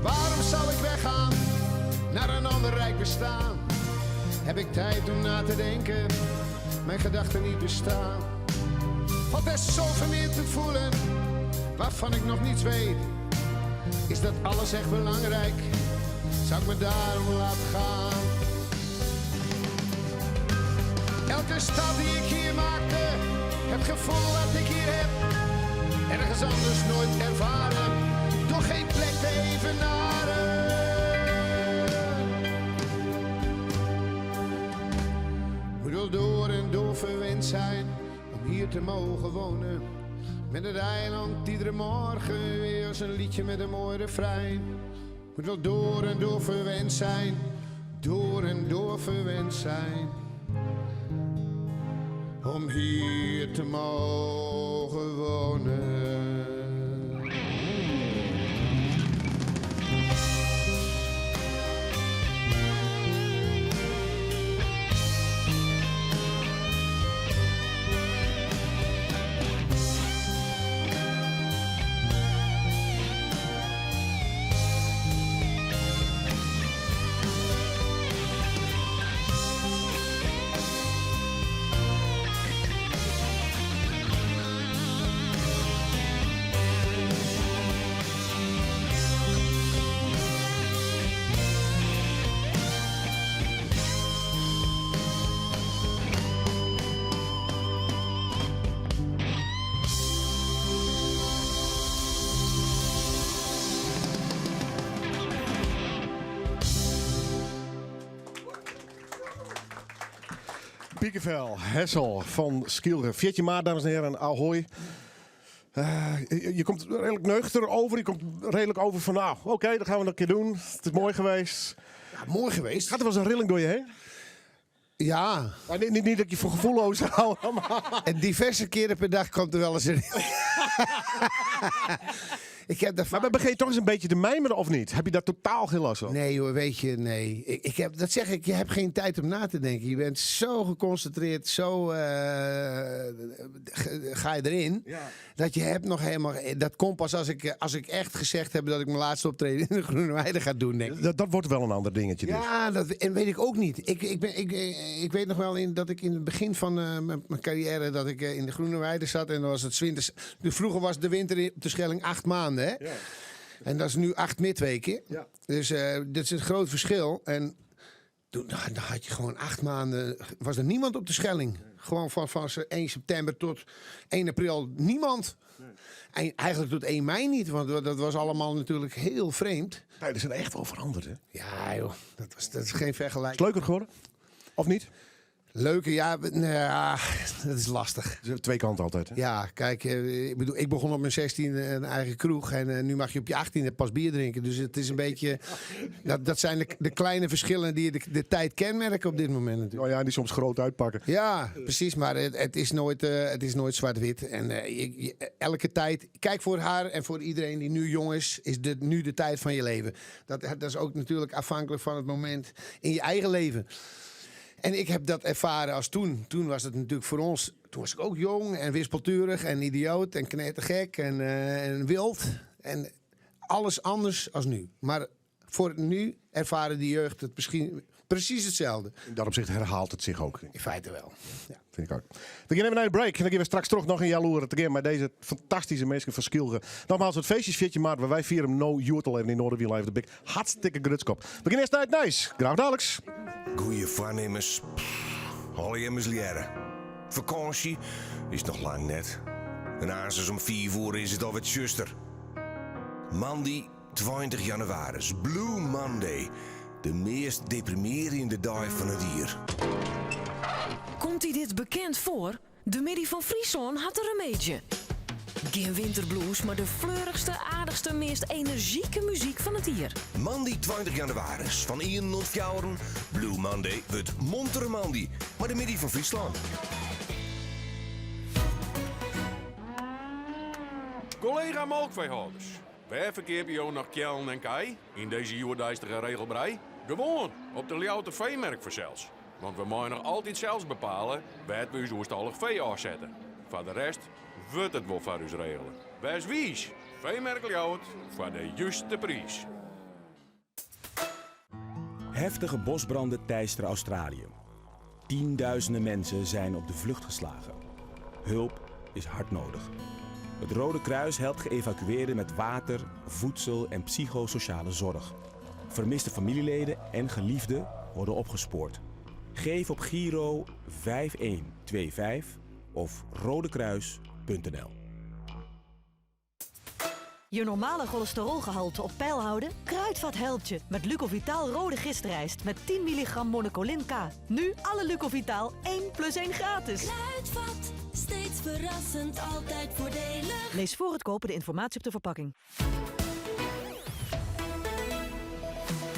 Waarom zou ik weggaan naar een ander rijk bestaan? Heb ik tijd om na te denken, mijn gedachten niet bestaan. Valt er zoveel meer te voelen, waarvan ik nog niets weet. Is dat alles echt belangrijk? Zou ik me daarom laten gaan? Elke stap die ik hier maakte, het gevoel dat ik hier heb, ergens anders nooit ervaren, door geen plek te evenaren. Moet wel door en door verwend zijn om hier te mogen wonen. Met het eiland iedere morgen weer als een liedje met een mooi refrein. Moet wel door en door verwend zijn, door en door verwend zijn. Om hier te mogen wonen. Piekenvel, Hessel van Skylge. 14 maart, dames en heren, ahoy. Je komt redelijk nuchter over. Je komt redelijk over van, nou, oké, dat gaan we nog een keer doen. Het is mooi geweest. Ja, mooi geweest. Gaat er wel eens een rilling door je heen? Ja. Maar niet dat je voor gevoelloos houdt. Maar... En diverse keren per dag komt er wel eens een Ik heb daar Maar begin je toch eens een beetje te mijmeren of niet? Heb je daar totaal geen last van? Nee hoor, weet je, nee. Dat zeg ik, je hebt geen tijd om na te denken. Je bent zo geconcentreerd, zo ga je erin. Dat je hebt nog helemaal... Dat komt pas als ik echt gezegd heb dat ik mijn laatste optreden in de Groene Weide ga doen, denk ik. Dat wordt wel een ander dingetje dus. Ja, dat en weet ik ook niet. Ik weet nog wel dat ik in het begin van mijn carrière dat ik in de Groene Weide zat. En dan was het 's winters. Dus vroeger was de winter op de Schelling 8 maanden. Hè? En dat is nu 8 midweken. Dus dat is een groot verschil. En toen, nou, dan had je gewoon 8 maanden... Was er niemand op de Schelling. Gewoon van 1 september tot 1 april niemand. En eigenlijk tot 1 mei niet, want dat was allemaal natuurlijk heel vreemd. Tijden zijn echt wel veranderd, hè? Ja, joh. Dat is geen vergelijking. Is het leuker geworden? Of niet? Leuker, ja, nou ja, dat is lastig. Dus twee kanten altijd, hè? Ja, kijk, ik begon op mijn 16e een eigen kroeg. En nu mag je op je 18e pas bier drinken. Dus het is een beetje... Dat zijn de kleine verschillen die de tijd kenmerken op dit moment natuurlijk. Oh ja, en die soms groot uitpakken. Ja, precies. Maar het is nooit zwart-wit. En elke tijd... Kijk, voor haar en voor iedereen die nu jong is, is dit nu de tijd van je leven. Dat is ook natuurlijk afhankelijk van het moment in je eigen leven. En ik heb dat ervaren als toen. Toen was het natuurlijk voor ons... Toen was ik ook jong en wispelturig en idioot en knettergek en wild. En alles anders als nu. Maar voor nu ervaren die jeugd het misschien precies hetzelfde. In dat opzicht herhaalt het zich ook. In feite wel. Ja. Vind ik ook. We gaan even naar de break. En dan gaan we straks terug nog een jaloer te gaan met deze fantastische mensen van Skylge. Nogmaals, het feestje is 14 maart, waar wij vieren hem no Joertel even in Noorderwiel even de big hartstikke grutskop. We gaan eerst naar het nieuws. Graag dadelijks. Goeie voornemens. Alle jemmers leren. Vakantie is nog lang net. En aansens om 4 uur is het alweer zuster. Mandy, 20 januari. Blue Monday. De meest deprimerende dag van het jaar. Komt u dit bekend voor? De Middy van Friesland had er een beetje. Geen winterblues, maar de fleurigste, aardigste, meest energieke muziek van het jaar. Mandy 20 januari, van 1 tot 4, Blue Monday wordt Montere Mandy, maar de Middy van Friesland. Collega melkveehouders, waar verkeer je nog Kjellen en Kai in deze joerduistere regelbrei? Gewoon, op de Ljouwter veemerk vanzelfs. Want we mogen nog altijd zelfs bepalen waar we ons oerstallig vee afzetten. Voor de rest wordt het wel voor ons regelen. Wees wies, veemerk Ljouwert voor de juiste prijs. Heftige bosbranden teisteren Australië. Tienduizenden mensen zijn op de vlucht geslagen. Hulp is hard nodig. Het Rode Kruis helpt geëvacueerden met water, voedsel en psychosociale zorg. Vermiste familieleden en geliefden worden opgespoord. Geef op Giro 5125 of rodekruis.nl. Je normale cholesterolgehalte op peil houden? Kruidvat helpt je met Lucovitaal rode gistrijst met 10 milligram monacolin K. Nu alle Lucovitaal 1 plus 1 gratis. Kruidvat, steeds verrassend, altijd voordelig. Lees voor het kopen de informatie op de verpakking.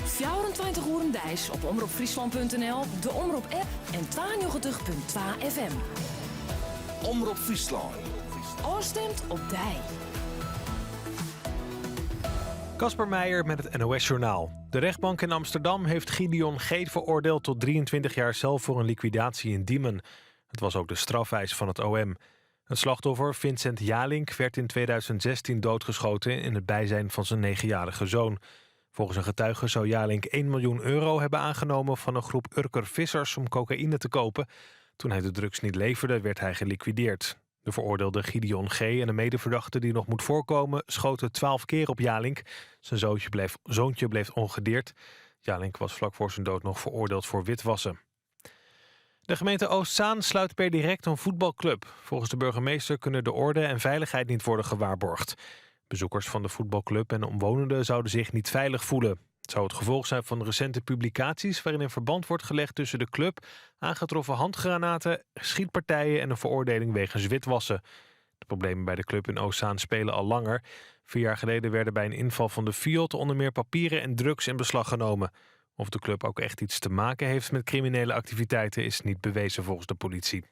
24 oeren deis op omropfriesland.nl, de Omrop app en 92.2 FM. Omrop Fryslân. Ofstimd op dy. Kasper Meijer met het NOS-journaal. De rechtbank in Amsterdam heeft Gideon G. veroordeeld tot 23 jaar cel voor een liquidatie in Diemen. Het was ook de strafeis van het OM. Het slachtoffer, Vincent Jalink, werd in 2016 doodgeschoten in het bijzijn van zijn negenjarige zoon. Volgens een getuige zou Jalink 1 miljoen euro hebben aangenomen van een groep Urker vissers om cocaïne te kopen. Toen hij de drugs niet leverde, werd hij geliquideerd. De veroordeelde Gideon G. en een medeverdachte die nog moet voorkomen... schoten 12 keer op Jalink. Zijn zoontje bleef ongedeerd. Jalink was vlak voor zijn dood nog veroordeeld voor witwassen. De gemeente Oostzaan sluit per direct een voetbalclub. Volgens de burgemeester kunnen de orde en veiligheid niet worden gewaarborgd. Bezoekers van de voetbalclub en omwonenden zouden zich niet veilig voelen. Het zou het gevolg zijn van recente publicaties waarin een verband wordt gelegd tussen de club, aangetroffen handgranaten, schietpartijen en een veroordeling wegens witwassen. De problemen bij de club in Oostzaan spelen al langer. 4 jaar geleden werden bij een inval van de FIOD onder meer papieren en drugs in beslag genomen. Of de club ook echt iets te maken heeft met criminele activiteiten is niet bewezen volgens de politie.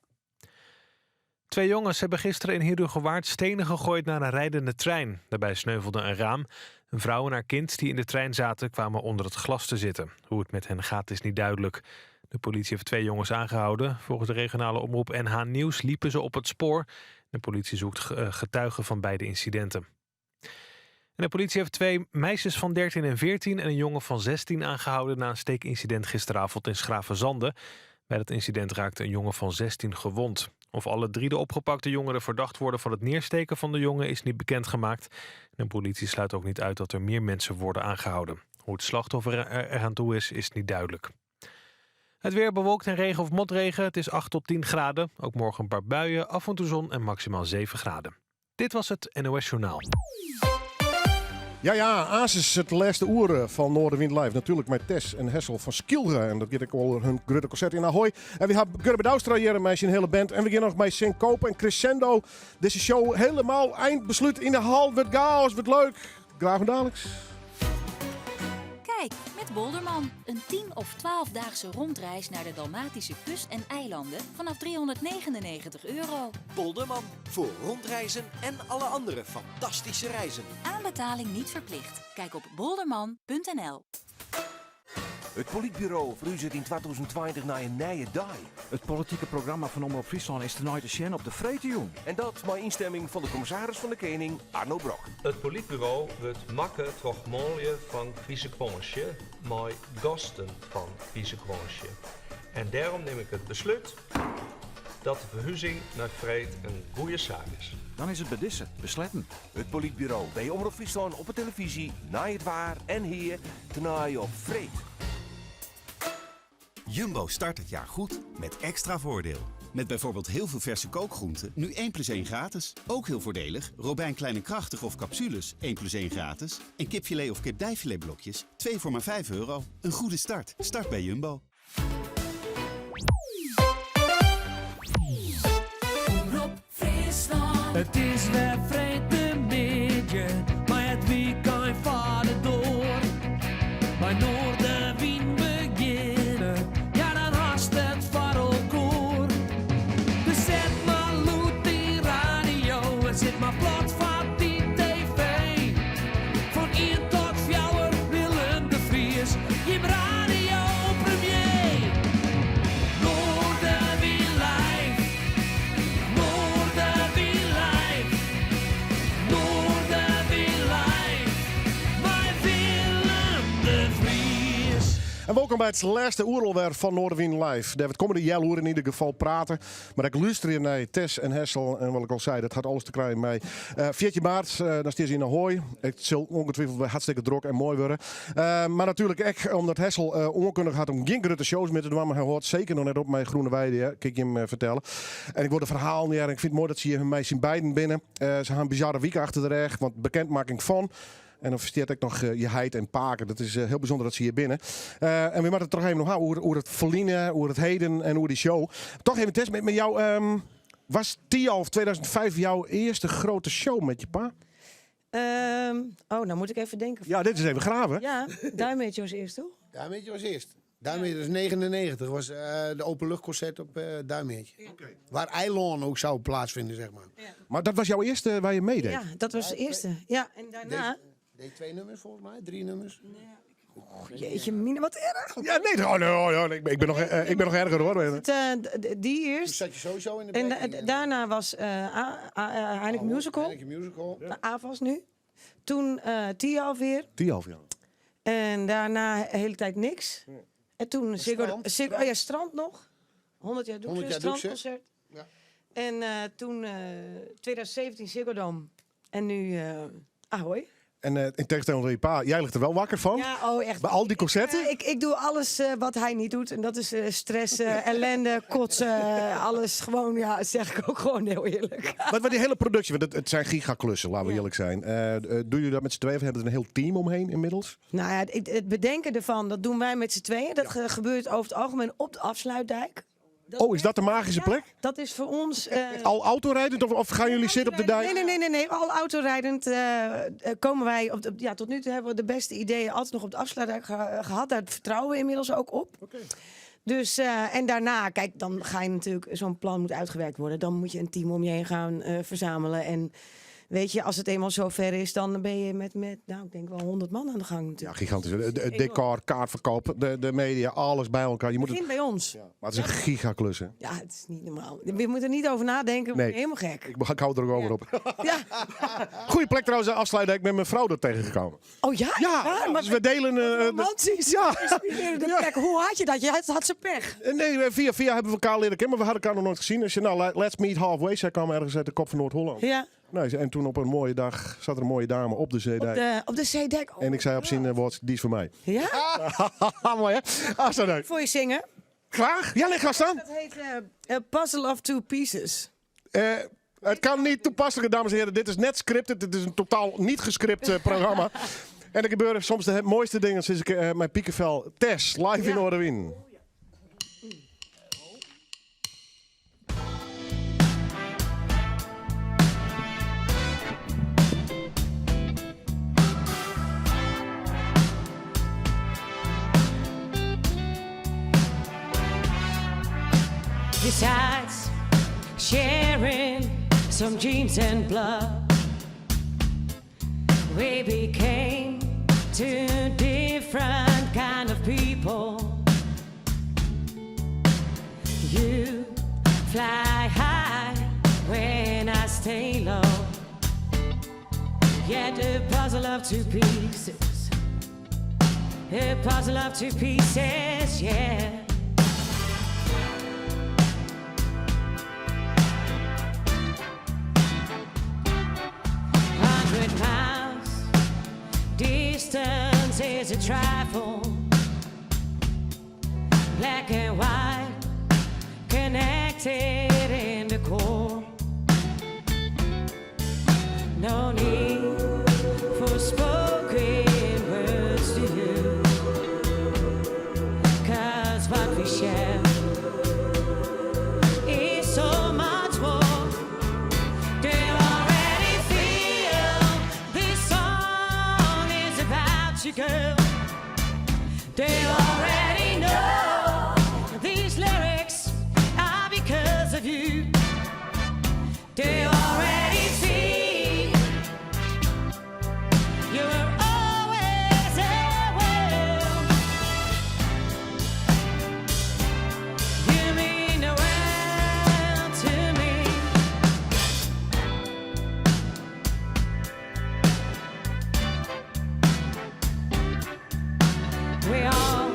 2 jongens hebben gisteren in Heerhugowaard stenen gegooid naar een rijdende trein. Daarbij sneuvelde een raam. Een vrouw en haar kind die in de trein zaten kwamen onder het glas te zitten. Hoe het met hen gaat is niet duidelijk. De politie heeft 2 jongens aangehouden. Volgens de regionale omroep NH Nieuws liepen ze op het spoor. De politie zoekt getuigen van beide incidenten. En de politie heeft 2 meisjes van 13 en 14 en een jongen van 16 aangehouden na een steekincident gisteravond in 's-Gravenzande. Bij dat incident raakte een jongen van 16 gewond. Of alle 3 de opgepakte jongeren verdacht worden van het neersteken van de jongen is niet bekendgemaakt. De politie sluit ook niet uit dat er meer mensen worden aangehouden. Hoe het slachtoffer eraan toe is, is niet duidelijk. Het weer bewolkt en regen of motregen. Het is 8 tot 10 graden. Ook morgen een paar buien, af en toe zon en maximaal 7 graden. Dit was het NOS Journaal. Ja, Asis, het laatste oeren van Noardewyn Live. Natuurlijk met Tess en Hessel van Skylge. En dat gaat ik al hun grote concert in Ahoy. En we hebben Gurbe Douwstra hier met zijn hele band. En we gaan nog bij Syncope en Crescendo. Deze show helemaal eindbesluit in de hal. Wordt chaos, wordt leuk. Graag en dadelijks. Kijk, met Bolderman. Een 10 of 12-daagse rondreis naar de Dalmatische kust en eilanden vanaf 399 euro. Bolderman, voor rondreizen en alle andere fantastische reizen. Aanbetaling niet verplicht. Kijk op bolderman punt N L. Het Politbureau verhuist in 2020 naar een nieuwe dag. Het politieke programma van Omrop Fryslân is tenei te sjen op de Freedtejûn. En dat met instemming van de commissaris van de Koning, Arno Brok. Het Politbureau wordt makke troch mooie van Kwizekwonsje, met gasten van Kwizekwonsje. En daarom neem ik het besluit dat de verhuizing naar Freed een goede zaak is. Dan is het bedissen, besletten. Het Politbureau bij Omrop Fryslân op de televisie, na het waar en hier, tenei op Freed. Jumbo start het jaar goed met extra voordeel. Met bijvoorbeeld heel veel verse kookgroenten, nu 1 plus 1 gratis. Ook heel voordelig, Robijn Kleine Krachtig of capsules, 1 plus 1 gratis. En kipfilet of kipdijfiletblokjes, 2 voor maar vijf euro. Een goede start. Start bij Jumbo. Omrop Fryslân. Het is weer freedtemiddei, maar het weekend vaart door. Bij Noardewyn begjinne, ja dan hast het foar elkoar. Dus set mar lûd dy radio en sit mar plat foar dy tv. Fan 1 tot 4 Willem de Vries, jim radio premier. Noardewyn live, Noardewyn live, Noardewyn live. Mei Willem de Vries. En wolkom by it lêste oere alwer fan Noardewyn Live. Dêr we it kommende healoere yn ieder gefal prate. Mar ek lústerje nei Tess en Hessel. En wat ik al sei, dat hat alles te krijen mei 14 maart. Dan stean se yn Ahoy. It sil ongetwijfeld wer hartstikke drok en moai wurde. Mar natuerlik ek omdat Hessel oankundige hat om gjin grutte shows mear te dwaan. Mar hy hâldt seker noch net op mei Groene Weide, hear, kin ik jim fertelle. En ik wol de ferhalen hearre. Ik fyn it moai dat se hjir mei syn beiden binne. Se ha in bizarre wike achter de rêch, want bekendmakking fan. En dan ferstjert ek noch je heit en pake. Dat is hiel bysûnder dat se hjir binne. En we moatte it troch even noch ha oer it ferline, oer it heden en oer dy show. Toch even Tess, met jou. Was Thialf 2005 jouw eerste grote show met je pa? Oh, nou moet ik even denken. Ja, dit is even graven. Ja, Duimeetje was eerst, toch? Duimeetje was eerst. Duimeetje was 99, was de openluchtconcert op Duimeetje. Waar Eilân ook zou plaatsvinden, zeg maar. Maar dat was jouw eerste waar je meedeed? Ja, dat was de eerste. Ja, en daarna... Deed 2 nummers volgens mij, 3 nummers. Oh, jeetje, mine, wat erg. Ja, nee, oh, nee, oh, oh, nee, ik ben nog erger hoor. Het die eerst. Toen zat je sowieso in de En backing, hè? daarna was Heineken Musical. Heineken Musical. De AFAS nu. Toen Thialf weer. Thialf, ja. En daarna de hele tijd niks. Ja. En toen En Ziggo, Strand. Ziggo, oh ja, Strand nog. 100 jaar 100 Doekse, jaar Doekse. Strandconcert. Ja. En toen 2017 Ziggo Dome. En nu Ahoy. En in tegenstelling tot je pa, jij ligt er wel wakker van. Ja, oh echt. Bij al die concerten? Ik doe alles wat hij niet doet. En dat is stressen, ellende, kotsen, alles gewoon. Ja, dat zeg ik ook gewoon heel eerlijk. Ja, maar die hele productie, want het zijn gigaklussen, laten we eerlijk zijn. Doen jullie dat met z'n tweeën of hebben er een heel team omheen inmiddels? Nou ja, het bedenken ervan, dat doen wij met z'n tweeën. Dat gebeurt over het algemeen op de afsluitdijk. Dat Oh, is dat de magische Ja, plek? dat is voor ons, Al autorijdend of gaan jullie zitten op de dijk? Nee, nee, nee, nee, nee. Al autorijdend komen wij op de, ja, tot nu toe hebben we de beste ideeën altijd nog op de afsluitdijk gehad. Daar vertrouwen we inmiddels ook op. Dus en daarna, kijk, dan ga je natuurlijk, zo'n plan moet uitgewerkt worden. Dan moet je een team om je heen gaan verzamelen. En als het eenmaal zover is, dan ben je met ik denk wel 100 man aan de gang natuurlijk. Ja, gigantisch. Het Enorm. decor, kaartverkoop, de media, alles bij elkaar. Je moet het Begin bij ons. Ja, maar het is een gigaklus, hè? Ja, het is niet normaal. We moeten er niet over nadenken, we Nee. worden helemaal gek. Ik hou er ook over op. Goeie plek trouwens, de afsluitdijk. Ik ben mijn vrouw er tegengekomen. Oh ja? Ja, Waar? Maar dus we delen, de romantisch. Ja. Inspirerende plek. Hoe had je dat? Je had ze pech. Nee, via via hebben we elkaar leren kennen, maar we hadden elkaar nog nooit gezien. Dus je, nou, let's meet halfway. Zij kwam ergens uit de kop van Noord-Holland. Nee, en toen op een mooie dag zat er een mooie dame op de zeedijk. Op de zeedijk. Oh, En ik zei op zijn woord, die is voor mij. Ja? Mooi hè? Ah, zo leuk. Voor je zingen? Graag. Ja, leg graag staan. Dat heet Puzzle of Two Pieces. Het kan niet toepasselijker, dames en heren. Dit is net scripted. Dit is een totaal niet gescript programma. En er gebeuren soms de mooiste dingen sinds ik mijn piekenvel Tess live in Noardewyn. Besides sharing some dreams and blood, we became two different kind of people. You fly high when I stay low. Yet a puzzle of two pieces, a puzzle of two pieces, yeah. 100 miles distance is a trifle. Black and white connected in the core. No need for spoken words to you, because what we share is so much more. They already feel this song is about you, girl. They already know these lyrics are because of you. They already see you were always aware. You mean the world to me. We all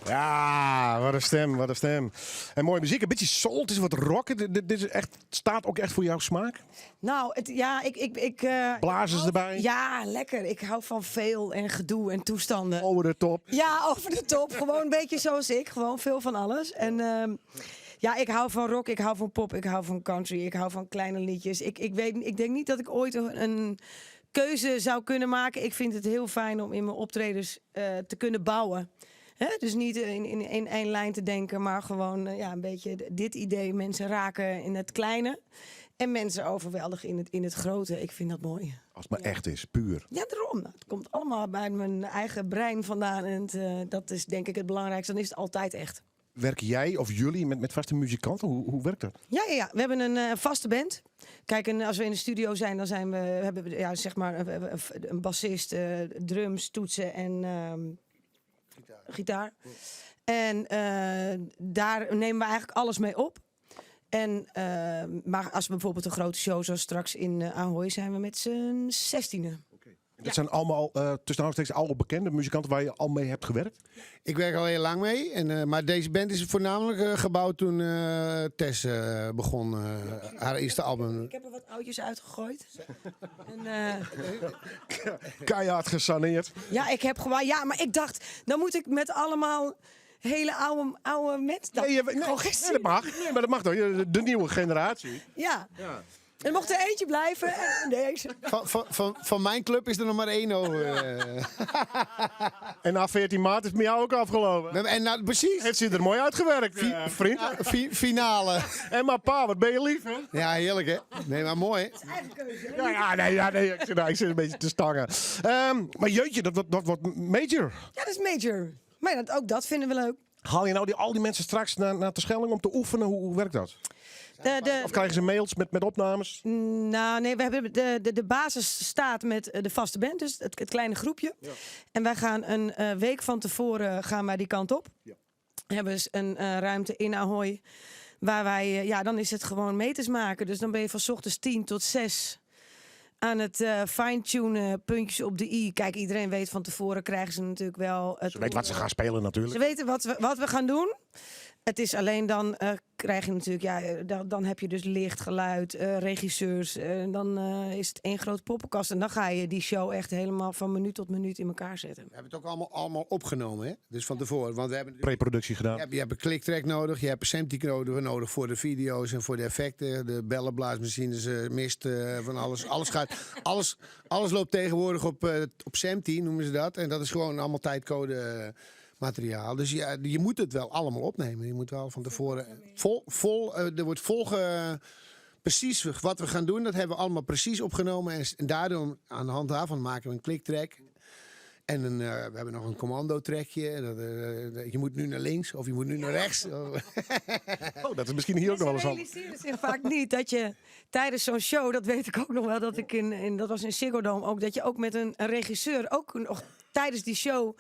Ja, wat in stim, wat in stim. En mooie muzyk, in bytsje soul, it is wat rock. Dit is echt, staat ook echt foar jouw smaak? Nou, het, ja, ik Blazers erbij? Ja, lekker. Ik hou van veel en gedoe en toestanden. Over de top. Ja, over de top. Gewoon een beetje zoals ik. Gewoon veel van alles. En ja, ik hou van rock, ik hou van pop, ik hou van country, ik hou van kleine liedjes. Ik denk niet dat ik ooit een keuze zou kunnen maken. Ik vind het heel fijn om in mijn optredens te kunnen bouwen. Hè? Dus niet in één lijn te denken, maar gewoon ja, een beetje dit idee. Mensen raken in het kleine en mensen overweldigen in het grote. Ik vind dat mooi. Als het maar echt is, puur. Ja, daarom. Het komt allemaal bij mijn eigen brein vandaan. En dat is denk ik het belangrijkste. Dan is het altijd echt. Werk jij of jullie met vaste muzikanten? Hoe werkt dat? Ja, ja, ja, we hebben een vaste band. Kijk, en als we in de studio zijn, dan hebben we, ja, zeg maar, een bassist, drums, toetsen en gitaar. En daar nemen we eigenlijk alles mee op. Maar als we bijvoorbeeld een grote show zoals straks in Ahoy zijn we met z'n 16e. Dat zijn allemaal tussen aanhalingstekens al bekende muzikanten waar je al mee hebt gewerkt? Ik werk al heel lang mee. Maar deze band is voornamelijk gebouwd toen Tess begon haar eerste album. Ik heb er wat oudjes uitgegooid. En Keihard gesaneerd. Ja, ik heb gewoon. Ja, maar ik dacht, dan moet ik met allemaal hele oude mensen. Nee, nee, Gewoon nee, geen dat mag. Nee, maar dat mag toch? De nieuwe generatie. Ja. Ja. Er mocht er eentje blijven en deze. Van mijn club is er nog maar één over. En na 14 maart is het met jou ook afgelopen. En nou, precies. Het ziet er mooi uitgewerkt, vriend. Finale. En maar pa, wat ben je lief, hè? Ja, heerlijk, hè? Nee, maar mooi, hè? Dat is eigen keuze, hè? Ja, ja, nee, ja, nee, nou, ik zit een beetje te stangen. Maar jeetje, dat wordt major. Ja, dat is major. Maar ja, ook dat vinden we leuk. Haal je nou al die mensen straks naar Terschelling om te oefenen? Hoe werkt dat? Of krijgen ze mails met opnames? Nou, nee, we hebben de basis staat met de vaste band, dus het kleine groepje. En wij gaan een week van tevoren gaan wij die kant op. We hebben dus een ruimte in Ahoy, waar wij, ja, dan is het gewoon meters maken. Dus dan ben je van 's ochtends 10 tot 6 aan het fine-tunen, puntjes op de i. Kijk, iedereen weet van tevoren, krijgen ze natuurlijk wel het Ze weten wat ze gaan spelen natuurlijk. Ze weten wat we gaan doen. Het is alleen dan krijg je natuurlijk, ja dan heb je dus licht, geluid, regisseurs. En dan is het één grote poppenkast. En dan ga je die show echt helemaal van minuut tot minuut in elkaar zetten. We hebben het ook allemaal opgenomen, hè? Dus van tevoren. Want we hebben natuurlijk Preproductie gedaan. Je hebt een clicktrack nodig, je hebt een SMPTE nodig voor de video's en voor de effecten. De bellenblaasmachines, mist, van alles. Alles loopt tegenwoordig op SMPTE, noemen ze dat. En dat is gewoon allemaal tijdcode materiaal. Dus ja, je moet het wel allemaal opnemen. Je moet wel van tevoren vol, vol er wordt vol ge-, precies wat we gaan doen, dat hebben we allemaal precies opgenomen. En daardoor, aan de hand daarvan, maken we een clicktrack. En we hebben nog een commando-trackje. En dat je moet nu naar links of je moet nu naar rechts. Oh, dat is misschien hier ook nog wel eens handig. Mensen realiseren zich vaak niet dat je tijdens zo'n show, dat weet ik ook nog wel, dat ik in, in, dat was in Ziggo Dome ook, dat je ook met een regisseur ook nog tijdens die show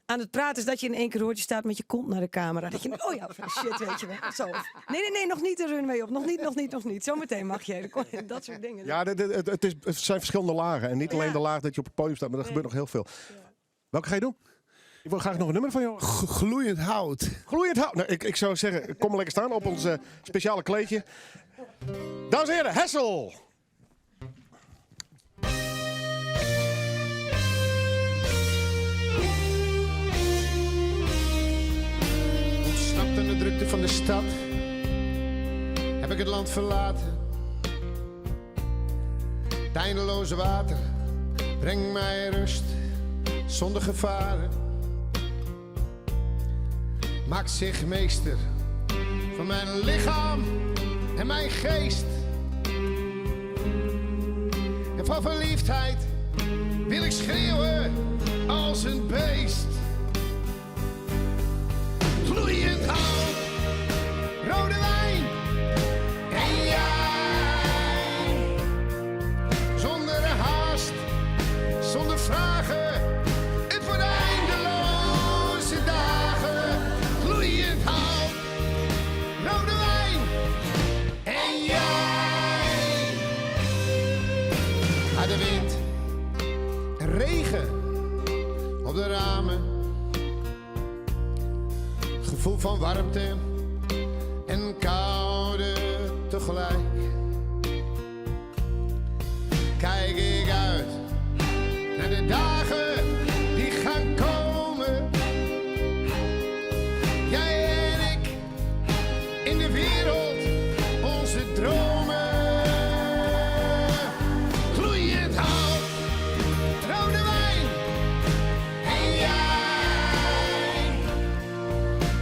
aan het praten is, dat je in één keer hoort, je staat met je kont naar de camera. Dat je denkt, oh ja, shit, weet je wel. Zo. Nee, nee, nee, nog niet de runway op. Nog niet, nog niet, nog niet. Zometeen mag je. Dat soort dingen. Ja, het zijn verschillende lagen. En niet alleen de laag dat je op het podium staat, maar er gebeurt nog heel veel. Welke ga je doen? Ik wil graag nog een nummer van jou. Gloeiend hout. Gloeiend hout. Nou, ik zou zeggen, kom maar lekker staan op ons speciale kleedje. Dames en heren, Hessel! Ontsnapt aan de drukte van de stad, heb ik het land verlaten. Het eindeloze water brengt mij rust, zonder gevaren. Maakt zich meester van mijn lichaam en mijn geest. En van verliefdheid wil ik schreeuwen als een beest. Gloeiend hout, rode wijn en jij. Zonder haast, zonder vragen, het wordt eindeloze dagen. Gloeiend hout, rode wijn en jij. Harde wind en regen op de ramen. Gevoel van warmte en koude tegelijk. Kijk ik uit naar de dagen die gaan komen. Jij en ik in de wereld, onze dromen. Gloeiend hout, rode wijn en jij.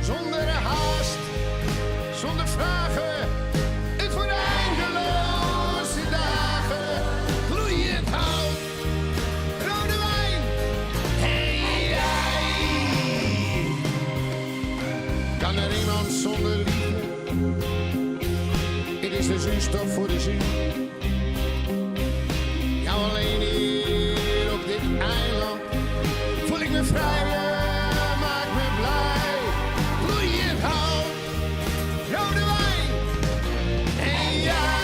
Zonder haast, zonder vragen, het wordt eindeloze dagen. Gloeiend hout, rode wijn en jij. Kan er iemand zonder liefde? Het is de zuurstof voor de ziel. Jou alleen hier op dit eiland voel ik me vrij, je maakt me blij. Gloeiend hout, rode wijn en jij.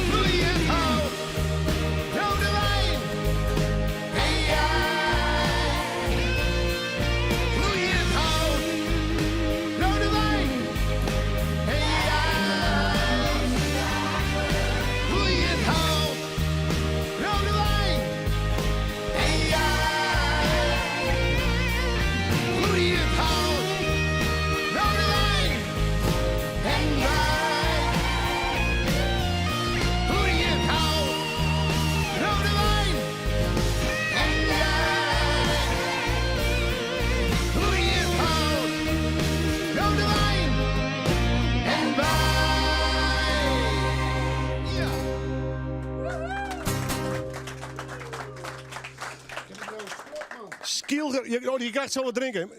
Gloeiend hout, rode wijn en jij. Gloeiend hout, rode wijn en jij. Gloeiend hout, rode wijn en jij. Gloeiend hout, rode wijn en wij. Gloeiend hout, rode wijn en jij. Gloeiend hout, rode wijn en wij. Ja. Skylger, je, oh, je krijgt zo wat drinken.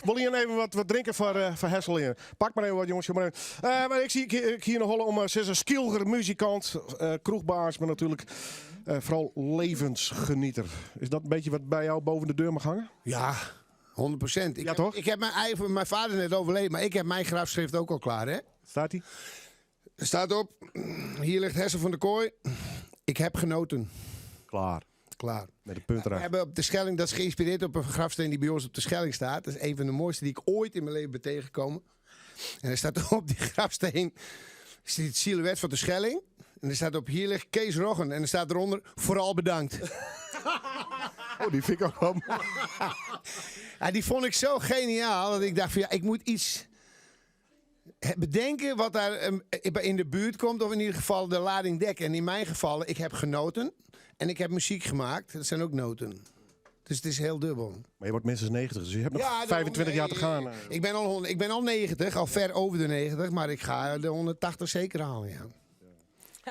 Wil je even wat drinken voor Hessel in? Pak maar even wat, jongens. Maar, even. Maar ik zie ik hier nog hollen om ze is een Skylger muzikant, kroegbaas, maar natuurlijk vooral levensgenieter. Is dat een beetje wat bij jou boven de deur mag hangen? Ja, 100%. Ik Ja, toch? Ik heb mijn eigen, mijn vader is net overleden, maar ik heb mijn grafschrift ook al klaar, hè? Staat die? Er staat op, hier ligt Hessel van der Kooi. Ik heb genoten. Klaar. Klaar. Met de punt We eraan. hebben op de Schelling, dat is geïnspireerd op een grafsteen die bij ons op de Schelling staat. Dat is een van de mooiste die ik ooit in mijn leven ben tegengekomen. En er staat op die grafsteen is het silhouet van de Schelling. En er staat op, hier ligt Kees Roggen. En er staat eronder, vooral bedankt. Oh, die vind ik ook wel mooi. Ja, die vond ik zo geniaal dat ik dacht van ja, ik moet iets bedenken wat daar in de buurt komt. Of in ieder geval de lading dekken. En in mijn geval, ik heb genoten en ik heb muziek gemaakt. Dat zijn ook noten. Dus het is heel dubbel. Maar je wordt minstens 90, dus je hebt nog Ja, daarom, 25 jaar te nee, gaan. Ik ben al ik ben al 90, al ver over de 90, maar ik ga de 180 zeker halen, ja.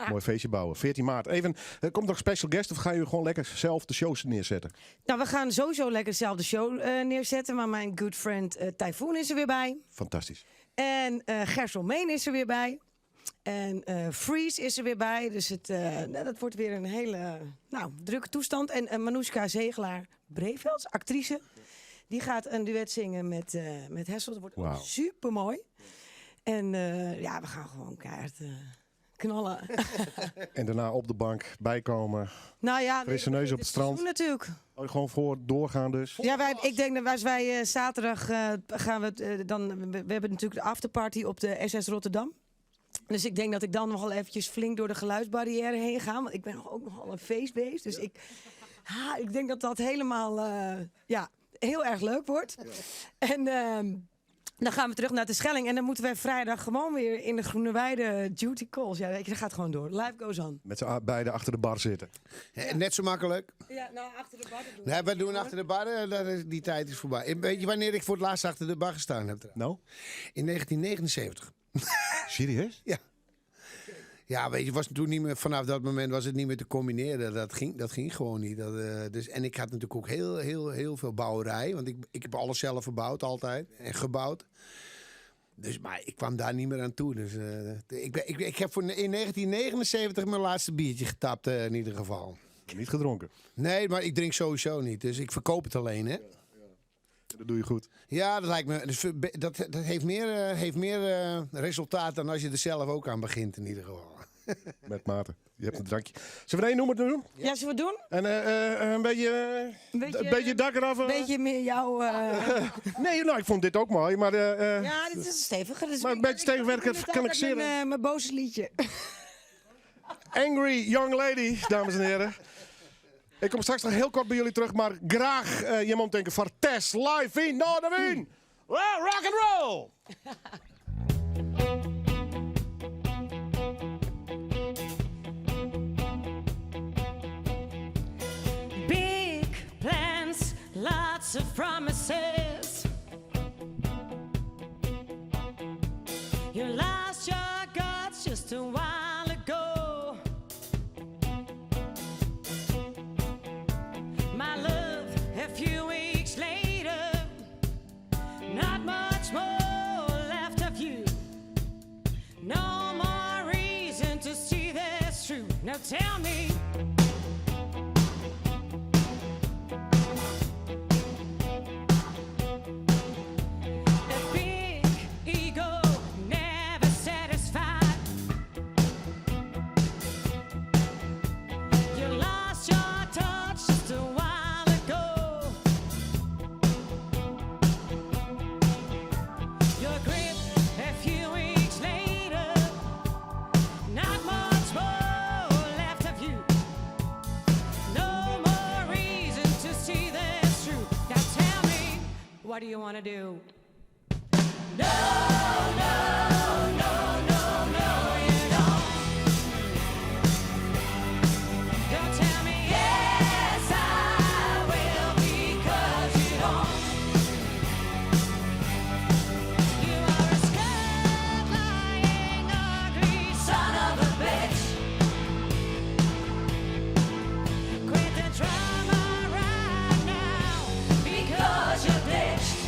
Mooi feestje bouwen. 14 maart. Even, komt er nog special guest of gaan jullie gewoon lekker zelf de shows neerzetten? We gaan sowieso lekker zelf de show neerzetten. Maar mijn good friend Typhoon is er weer bij. Fantastisch. En Gersel Meen is er weer bij. En Freeze is er weer bij. Dus dat wordt weer een hele drukke toestand. En Manoushka Zeegelaar Breevelds, actrice, die gaat een duet zingen met Hessel. Dat wordt ook Wauw. supermooi. En we gaan gewoon keihard knallen. En daarna op de bank bijkomen. Nou ja, Frisse nee, neus op het het strand. seizoen natuurlijk. Oh, gewoon voor doorgaan dus. Ja, ik denk dat als wij zaterdag gaan we het dan, we hebben natuurlijk de afterparty op de SS Rotterdam. Dus ik denk dat ik dan nogal eventjes flink door de geluidsbarrière heen ga. Want ik ben ook nogal een feestbeest. Dus ik denk dat dat helemaal heel erg leuk wordt. En dan gaan we terug naar de Schelling. En dan moeten wij vrijdag gewoon weer in de Groene Weide duty calls. Ja, weet je, dat gaat gewoon door. Life goes on. Met z'n beiden achter de bar zitten. Ja, net zo makkelijk. Ja, nou, achter de bar doen we Nee, wij doen hoor. achter de bar. Die tijd is voorbij. En weet je wanneer ik voor het laatst achter de bar gestaan heb? Nou? In 1979. Serieus? Ja. Ja, weet je, was toen niet meer, vanaf dat moment was het niet meer te combineren. Dat ging gewoon niet. En ik had natuurlijk ook heel, heel, heel veel bouwerij. Want ik heb alles zelf verbouwd altijd. En gebouwd. Maar ik kwam daar niet meer aan toe. Dus ik ben, ik, ik heb voor, in 1979 mijn laatste biertje getapt in ieder geval. Niet gedronken? Nee, maar ik drink sowieso niet. Dus ik verkoop het alleen, hè. Dat doe je goed. Ja, dat lijkt me. Dus, dat heeft meer resultaat dan als je er zelf ook aan begint, in ieder geval. Met mate. Je hebt een drankje. Zullen we één noemer doen? Ja, zullen we doen? En een beetje, Een beetje, een beetje dak eraf. Een beetje meer jouw... Nee, nou, ik vond dit ook mooi, maar Ja, dit is steviger. Dus maar een beetje stevig werken, ik doe kan ik het altijd zeer. Mijn boze liedje. Angry Young Lady, dames en heren. Ik kom straks nog heel kort bij jullie terug, maar graag je moet denken van Tess live in Noardewyn. Well, rock and roll! Big plans, lots of promises. You lost your guts just a while ago. My love, a few weeks later, not much more left of you. No more reason to see this through. Now tell me. A big ego, never satisfied. You lost your touch just a while ago. Your grip a few weeks later. Not much more left of you. No more reason to see this through. Now tell me, what do you want to do? No, no, no, no, no, you don't. Don't tell me yes, I will, because you don't. You are a scared, lying, ugly son of a bitch. Quit the drama right now, because you're ditched.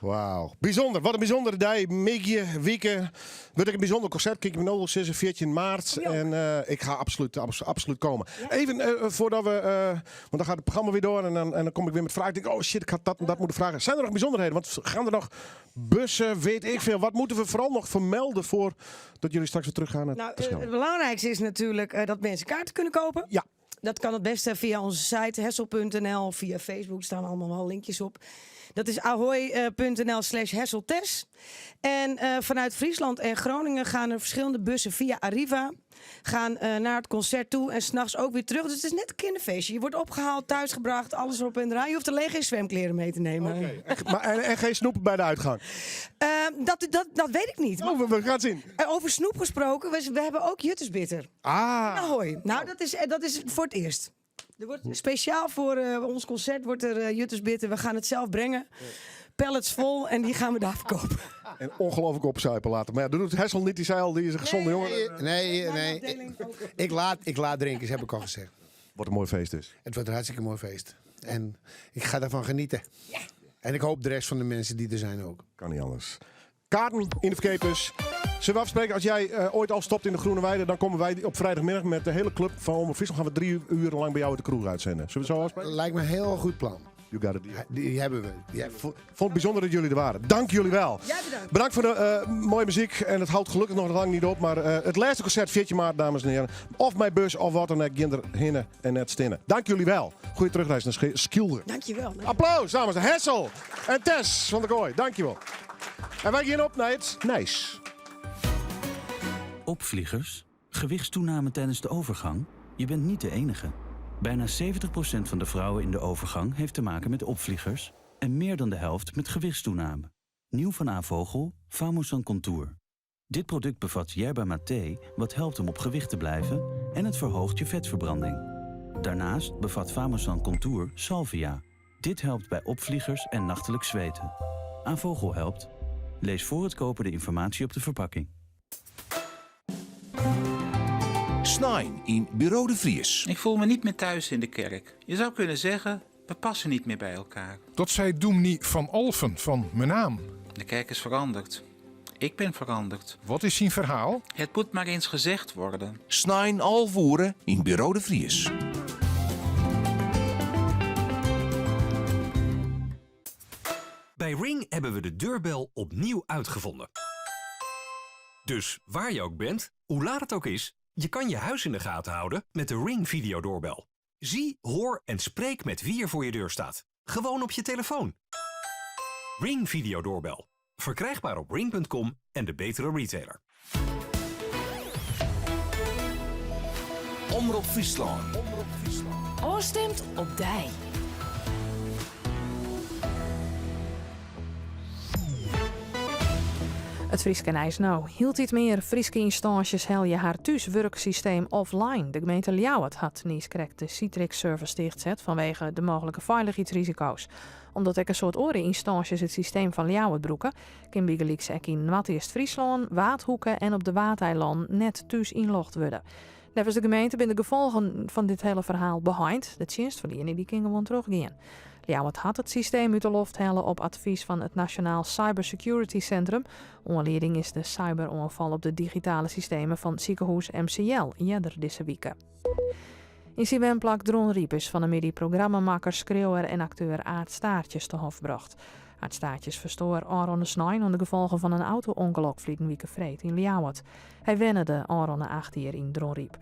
Wauw. Bysûnder. Wat in bysûndere dei, middei, wike. Wurdt ek in bysûnder konsert, kin ik my no wol sizze, 14 maart. En ik ga absoluut, absoluut komen. Even foardat we, want dan gaat het programma wer troch en dan kom ik wer mei fragen. Ik tink, oh shit, ik ha dat en dat moatten freegje. Zijn der noch bysûnderheden? Want gean der noch bussen, weet ik veel. Wat moatte we foaral noch fermelde foardat jilly straks wer terug gean nei Nou, Terschelling? het belangrijkste is natuurlijk dat mensen kaarten kunnen kopen. Ja. Dat kan het beste via onze site hessel.nl, via Facebook staan allemaal wel linkjes op. Dat is ahoy.nl/hesseltes. En vanuit Friesland en Groningen gaan er verschillende bussen via Arriva gaan naar het concert toe en s'nachts ook weer terug. Dus het is net een kinderfeestje. Je wordt opgehaald, thuisgebracht, alles erop en eraan. Je hoeft alleen geen zwemkleren mee te nemen. Maar, en geen snoep bij de uitgang? Dat weet ik niet. Oh, we gaan het zien. Over snoep gesproken, we hebben ook Juttersbitter. Ah. Ahoy. Nou, dat is voor het eerst. Er wordt speciaal voor ons concert wordt er Juttersbitter. We gaan het zelf brengen. Pallets vol en die gaan we daar verkopen. En ongelooflijk opzuipen later. Maar ja, dat doet Hessel niet. Die zei al, die is een gezonde jongen. Nee, nee. Ik laat drinken, heb ik al gezegd. Wordt een mooi feest dus. Het wordt een hartstikke mooi feest. En ik ga daarvan genieten. Ja. En ik hoop de rest van de mensen die er zijn ook. Kan niet anders. Kaarten in de verkeap dus. Zullen we afspreken, als jij ooit al stopt in de Groene Weide, dan komen wij op vrijdagmiddag met de hele club van Omroep Friesland. Gaan we 3 uur lang bij jou uit de kroeg uitzenden. Zullen we het zo afspreken? Lijkt me een heel goed plan. You got it. Die hebben we. Die hebben we. Vond het bijzonder dat jullie er waren. Dank jullie wel. Jij bedankt. Bedankt voor de mooie muziek. En het houdt gelukkig nog lang niet op. Maar het laatste concert, 14 maart, dames en heren. Of mei bus of wat dan ook. Ginder, hinne en net stinne. Dank jullie wel. Goeie terugreis naar Skylge. Dankjewel. Applaus, dames en heren. Hessel en Tess van der Kooi. Dankjewel. En wij gaan op naar het Nijs. Opvliegers? Gewichtstoename tijdens de overgang? Je bent niet de enige. Bijna 70% van de vrouwen in de overgang heeft te maken met opvliegers en meer dan de helft met gewichtstoename. Nieuw van A.Vogel, Famosan Contour. Dit product bevat yerba maté, wat helpt om op gewicht te blijven en het verhoogt je vetverbranding. Daarnaast bevat Famosan Contour salvia. Dit helpt bij opvliegers en nachtelijk zweten. A.Vogel helpt. Lees voor het kopen de informatie op de verpakking. Snein in Buro de Vries. Ik voel me niet meer thuis in de kerk. Je zou kunnen zeggen, we passen niet meer bij elkaar. Dat zei dominee Van Alphen van Menaam. De kerk is veranderd. Ik ben veranderd. Wat is zijn verhaal? Het moet maar eens gezegd worden. Snein alvoeren in Buro de Vries. Bij Ring hebben we de deurbel opnieuw uitgevonden. Dus waar je ook bent, hoe laat het ook is, je kan je huis in de gaten houden met de Ring videodoorbel. Zie, hoor en spreek met wie er voor je deur staat. Gewoon op je telefoon. Ring videodoorbel. Verkrijgbaar op ring.com en de betere retailer. Omrop Fryslân. Ofstimd op dy. It Fryske nijs no. Hieltyd mear Fryske ynstânsjes helje har thúswurksysteem offline. De gemeente Ljouwert hat niiskrekt de Citrix-server tichtset fanwege de mooglike feilichheidsrisiko's. Omdat ek in soad oare ynstânsjes it systeem fan Ljouwert brûke, kin bygelyks ek yn Noardeast-Fryslân, Waadhoeke en op de Waadeilannen net thús ynlogd wurde. Neffens de gemeente binne de gefolgen fan dit hiele ferhaal beheind. De tsjinstferliening dy kin gewoan trochgean. Ljouwert hat it systeem út de loft helle op advys fan it Nasjonaal Cybersecurity Centrum. Oanlieding is de cyberoanfal op de digitale systemen fan sikehûs MCL earder dizze wike. Yn syn wenplak Dronryp is fan 'e middei programmamakker, skriuwer en akteur Aart Staartjes te hôf brocht. Aart Staartjes ferstoar ôfrûne snein oan de gefolgen fan in auto-ûngelok ferline wike freed yn Ljouwert. Hy wenne de ôfrûne 8 jier yn Dronryp.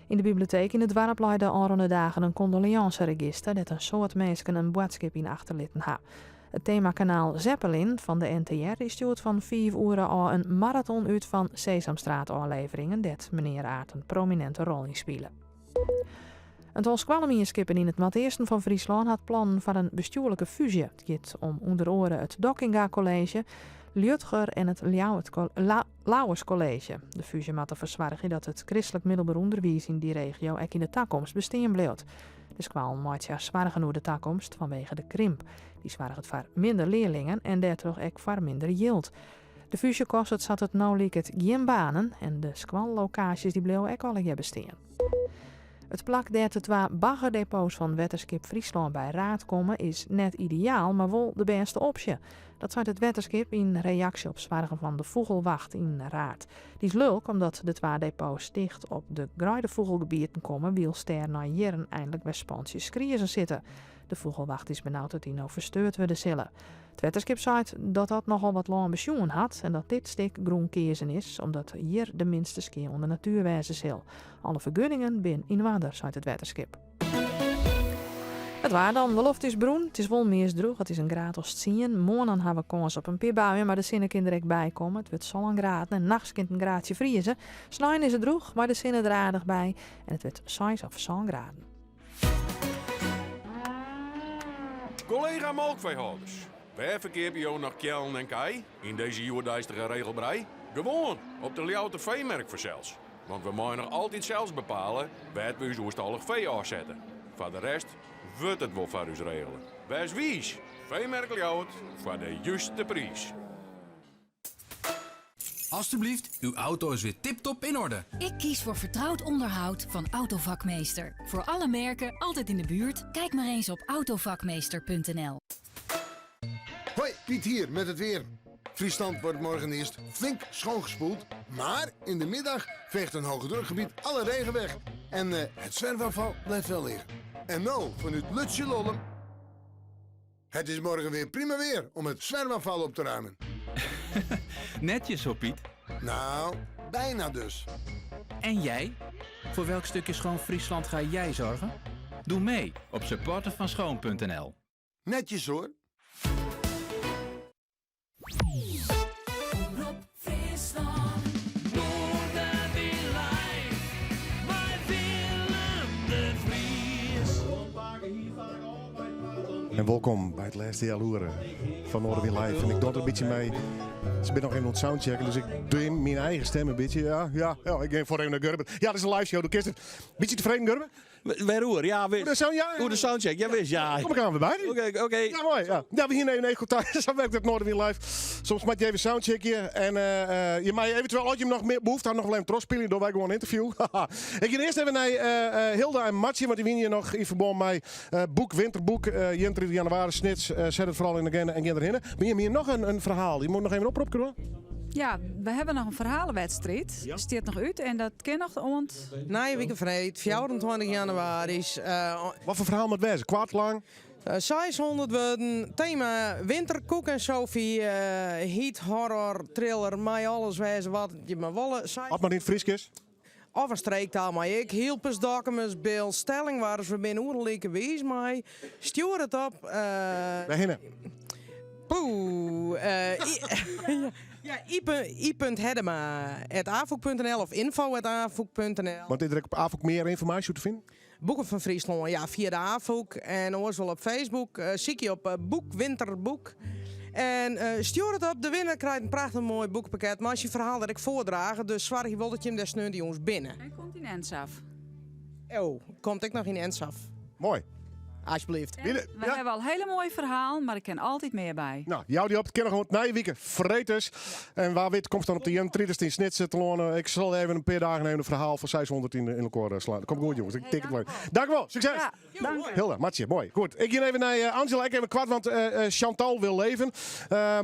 Yn de biblioteek yn it doarp lei de ôfrûne dagen in kondoleânseregister dêr't in soad minsken in boadskip yn achterlitten ha. It temakanaal Zeppelin fan de NTR stjoert fan 5 oere ôf in maraton út fan Sesamstraat-ôfleveringen dêr't menear Aart in promininte rol yn spile. In tal skoallemienskippen yn it noardeasten fan Fryslân hat plannen foar in bestjoerlike fúzje. It giet om ûnder oare it Dockinga College, Liudger en it Lauwers College. De fúzje moat derfoar soargje dat it kristlik middelber ûnderwiis yn dy regio ek yn de takomst bestean bliuwt. De skoallen meitsje har soargen oer de takomst fanwege de krimp. Dy soarget foar minder learlingen en dêrtroch ek foar minder jild. De fúzje kostet sa't it no liket gjin banen en de skoallokaasjes dy bliuwe ek allegear bestean. It plak dêr't de twa baggerdepots fan Wetterskip Fryslân by Raard komme is net ideaal, mar wol de bêste opsje. Dat seit it wetterskip yn reaksje op soargen fan de fûgelwacht yn Raard. Dy is lulk omdat de twa depots ticht op de greidefûgelgebieten komme, wylst dêr nei jierren einlik wer spantsjes skriezen sitte. De fûgelwacht is benaud dat dy no fersteurd wurde sille. It wetterskip seit dat dat nochal wat lân besjoen hat en dat dit stik grûn keazen is omdat hjir de minste skea oan de natuer wêze sil. Alle fergunningen bin yn oarder, seit it wetterskip. It waar dan, de loft is brún, it is wol meast drûch, it is in graad as tsien. Moarn dan ha we kâns op in pear buien, mar de sinne kin der ek by komme. It wurdt sân graden en nachts kin it in graadsje frieze. Snein is it drûch, mei de sinne der aardich by en it wurdt seis of sân graden. Kollega molkfeehâlders, wêr ferkeapje jo noch keallen en kij yn dizze hjoeddeistige regelbrij? Gewoan op de Ljouwerter feemerk fansels. Want we meie noch altyd sels bepale wêr't we ús oerstallich fee ôfsette. Foar de rest wurdt it wol foar ús regele. Wês wiis, Feemerk Ljouwert foar de juste priis. Alsjeblieft, uw auto is weer tiptop in orde. Ik kies voor vertrouwd onderhoud van Autovakmeester. Voor alle merken, altijd in de buurt. Kijk maar eens op autovakmeester.nl. Hoi, Piet hier met het weer. Friesland wordt morgen eerst flink schoongespoeld. Maar in de middag veegt een hogedrukgebied alle regen weg. En eh, het zwerfafval blijft wel liggen. En nou, vanuit Lutje Lollum. Het is morgen weer prima weer om het zwerfafval op te ruimen. Netjes hoor, Piet. Nou, bijna dus. En jij? Voor welk stukje schoon Friesland ga jij zorgen? Doe mee op supportervanschoon.nl. Netjes hoor. Omrop Fryslân. Noardewyn live mei Willem de Vries. En welkom by it lêste healoere fan Noardewyn Live. En ik doch it in bytsje mei. Se binne noch even oan it soundchecken, dus ik dim myn eigen stim in bytsje. Ja, ja, ja, ik gean foar even nei Gurbe. Ja, dit is in live show, do kinst it. Bytsje tefreden, Gurbe? Wêroer? Ja, wis. Oer de sound, ja. Oer de soundcheck, ja wis, ja. Kom ik oan wer by. Oké, oké. Ja, moai. Ja. Ja, we hiene even even kontakt. Sa wurket it Noardewyn Live. Soms moatte je even soundcheckje. En eh, eh, je mei eventueel, as je noch mear behoefte ha, noch wol even trochspylje. Dogge wy gewoan in ynterview. ik gean earst even nei eh, Hilda en Martje, want dy wiene hjir noch yn ferbân mei boek, Winterboek, 31 jannewaris, Snits. Set it foaral yn de agenda en gean derhinne. Mar jim hiene noch in ferhaal. Je moatte noch even oproppe dwaan. Ja, we hawwe noch in ferhalewedstriid. Ja. Stiet noch út en dat kin noch oant. Nije wike freed, 24 jannewaris. Wat foar ferhaal moat wêze? Koart, lang? 600 wurden, tema winter, Koek en Sophie, heat, horror, thriller, mei alles wêze wat je mar wolle. As it mar yn it Frysk is? Of in streektaal mei ek, Hylpers, Dokkumers, Bilts, Stellingwarfs, we binne oeral like wiis mei. Stjoer it op. Wêrhinne? Poeh. Ja, i.heddema.afûk.nl of info.afûk.nl. Want is der ek op Afûk mear ynformaasje oer te finen? Boeken fan Fryslân, ja, fia de Afûk en oars wol op Facebook. Sykje op Boek Winterboek. En stjoer it op. De winner krijt in prachtich moai boekpakket. Meist dyn ferhaal der ek foardrage, dus soargje wol dat jim dêr sneontejûns binne. En komt yn Ensafh. Oh, komt ek noch yn Ensafh. Moai. Alsjeblieft. We hawwe al hiele moaie ferhalen, mar der kin altyd mear by. No, jou dy op. It kin noch oant nije wike freed dus. En wa wit komst dan op de 31ste yn Snits telâne. Ik sil even in pear dagen even in ferhaal fan 600 yn elkoar slaan. Komt goed jonges, ik tik it wol. Dankjewol, sukses! Ja, dank. Hilda, Martje, moai. Goed, ik gean even nei Angela. Ek even koart, want Chantal wil leven.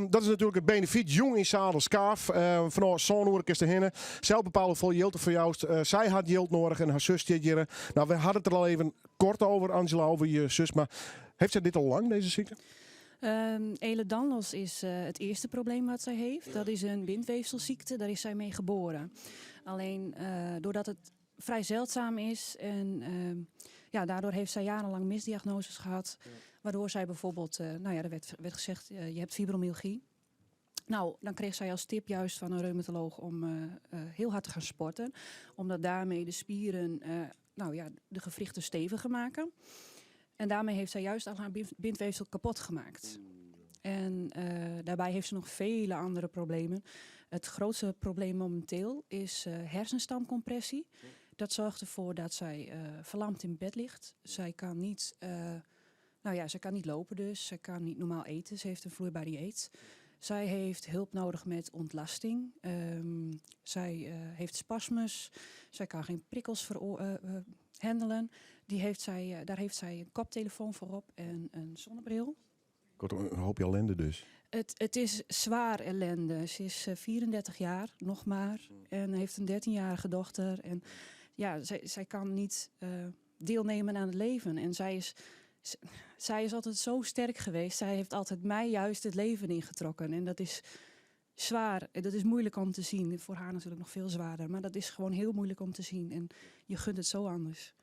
Dat is natuerlik it benefyt jûn yn Zadel Skaaf. Fanôf sân oere kinst derhinne. Sels bepale hoefolle jild der foar joust. Sy hat jild noadich en har sus stiet hjir. No, we hadden it der al even kort over, Angela, over je zus. Mar heeft sy dit al lang, dizze sykte? Ehlers-Danlos is het eerste probleem wat zij heeft. Dat is een bindweefselziekte, daar is zij mee geboren. Alleen doordat het vrij zeldzaam is en ja, daardoor heeft zij jarenlang misdiagnoses gehad. Waardoor zij bijvoorbeeld, nou ja, er werd gezegd, je hebt fibromyalgie. Nou, dan kreeg zij als tip juist van een reumatoloog om heel hard te gaan sporten. Omdat daarmee de spieren, nou ja, de gewrichten steviger maken. En daarmee heeft zij juist al haar bindweefsel kapot gemaakt. En daarbij heeft ze nog vele andere problemen. Het grootste probleem momenteel is hersenstamcompressie. Dat zorgt ervoor dat zij verlamd in bed ligt. Zij kan niet, nou ja, zij kan niet lopen dus. Zij kan niet normaal eten. Ze heeft een vloeibaar dieet. Zij heeft hulp nodig met ontlasting. Zij heeft spasmes. Zij kan geen prikkels handelen. Daar heeft zij een koptelefoon voor op en een zonnebril. Kortom, in hoopje ellinde dus. Het is zwaar ellende. Ze is 34 jaar, nog maar. En heeft een 13-jarige dochter. En ja, zij kan niet deelnemen aan het leven. En zij is altijd zo sterk geweest. Zij heeft altijd mij juist het leven ingetrokken. En dat is zwaar. En dat is moeilijk om te zien. Voor haar natuurlijk nog veel zwaarder. Maar dat is gewoon heel moeilijk om te zien. En je gunt het zo anders.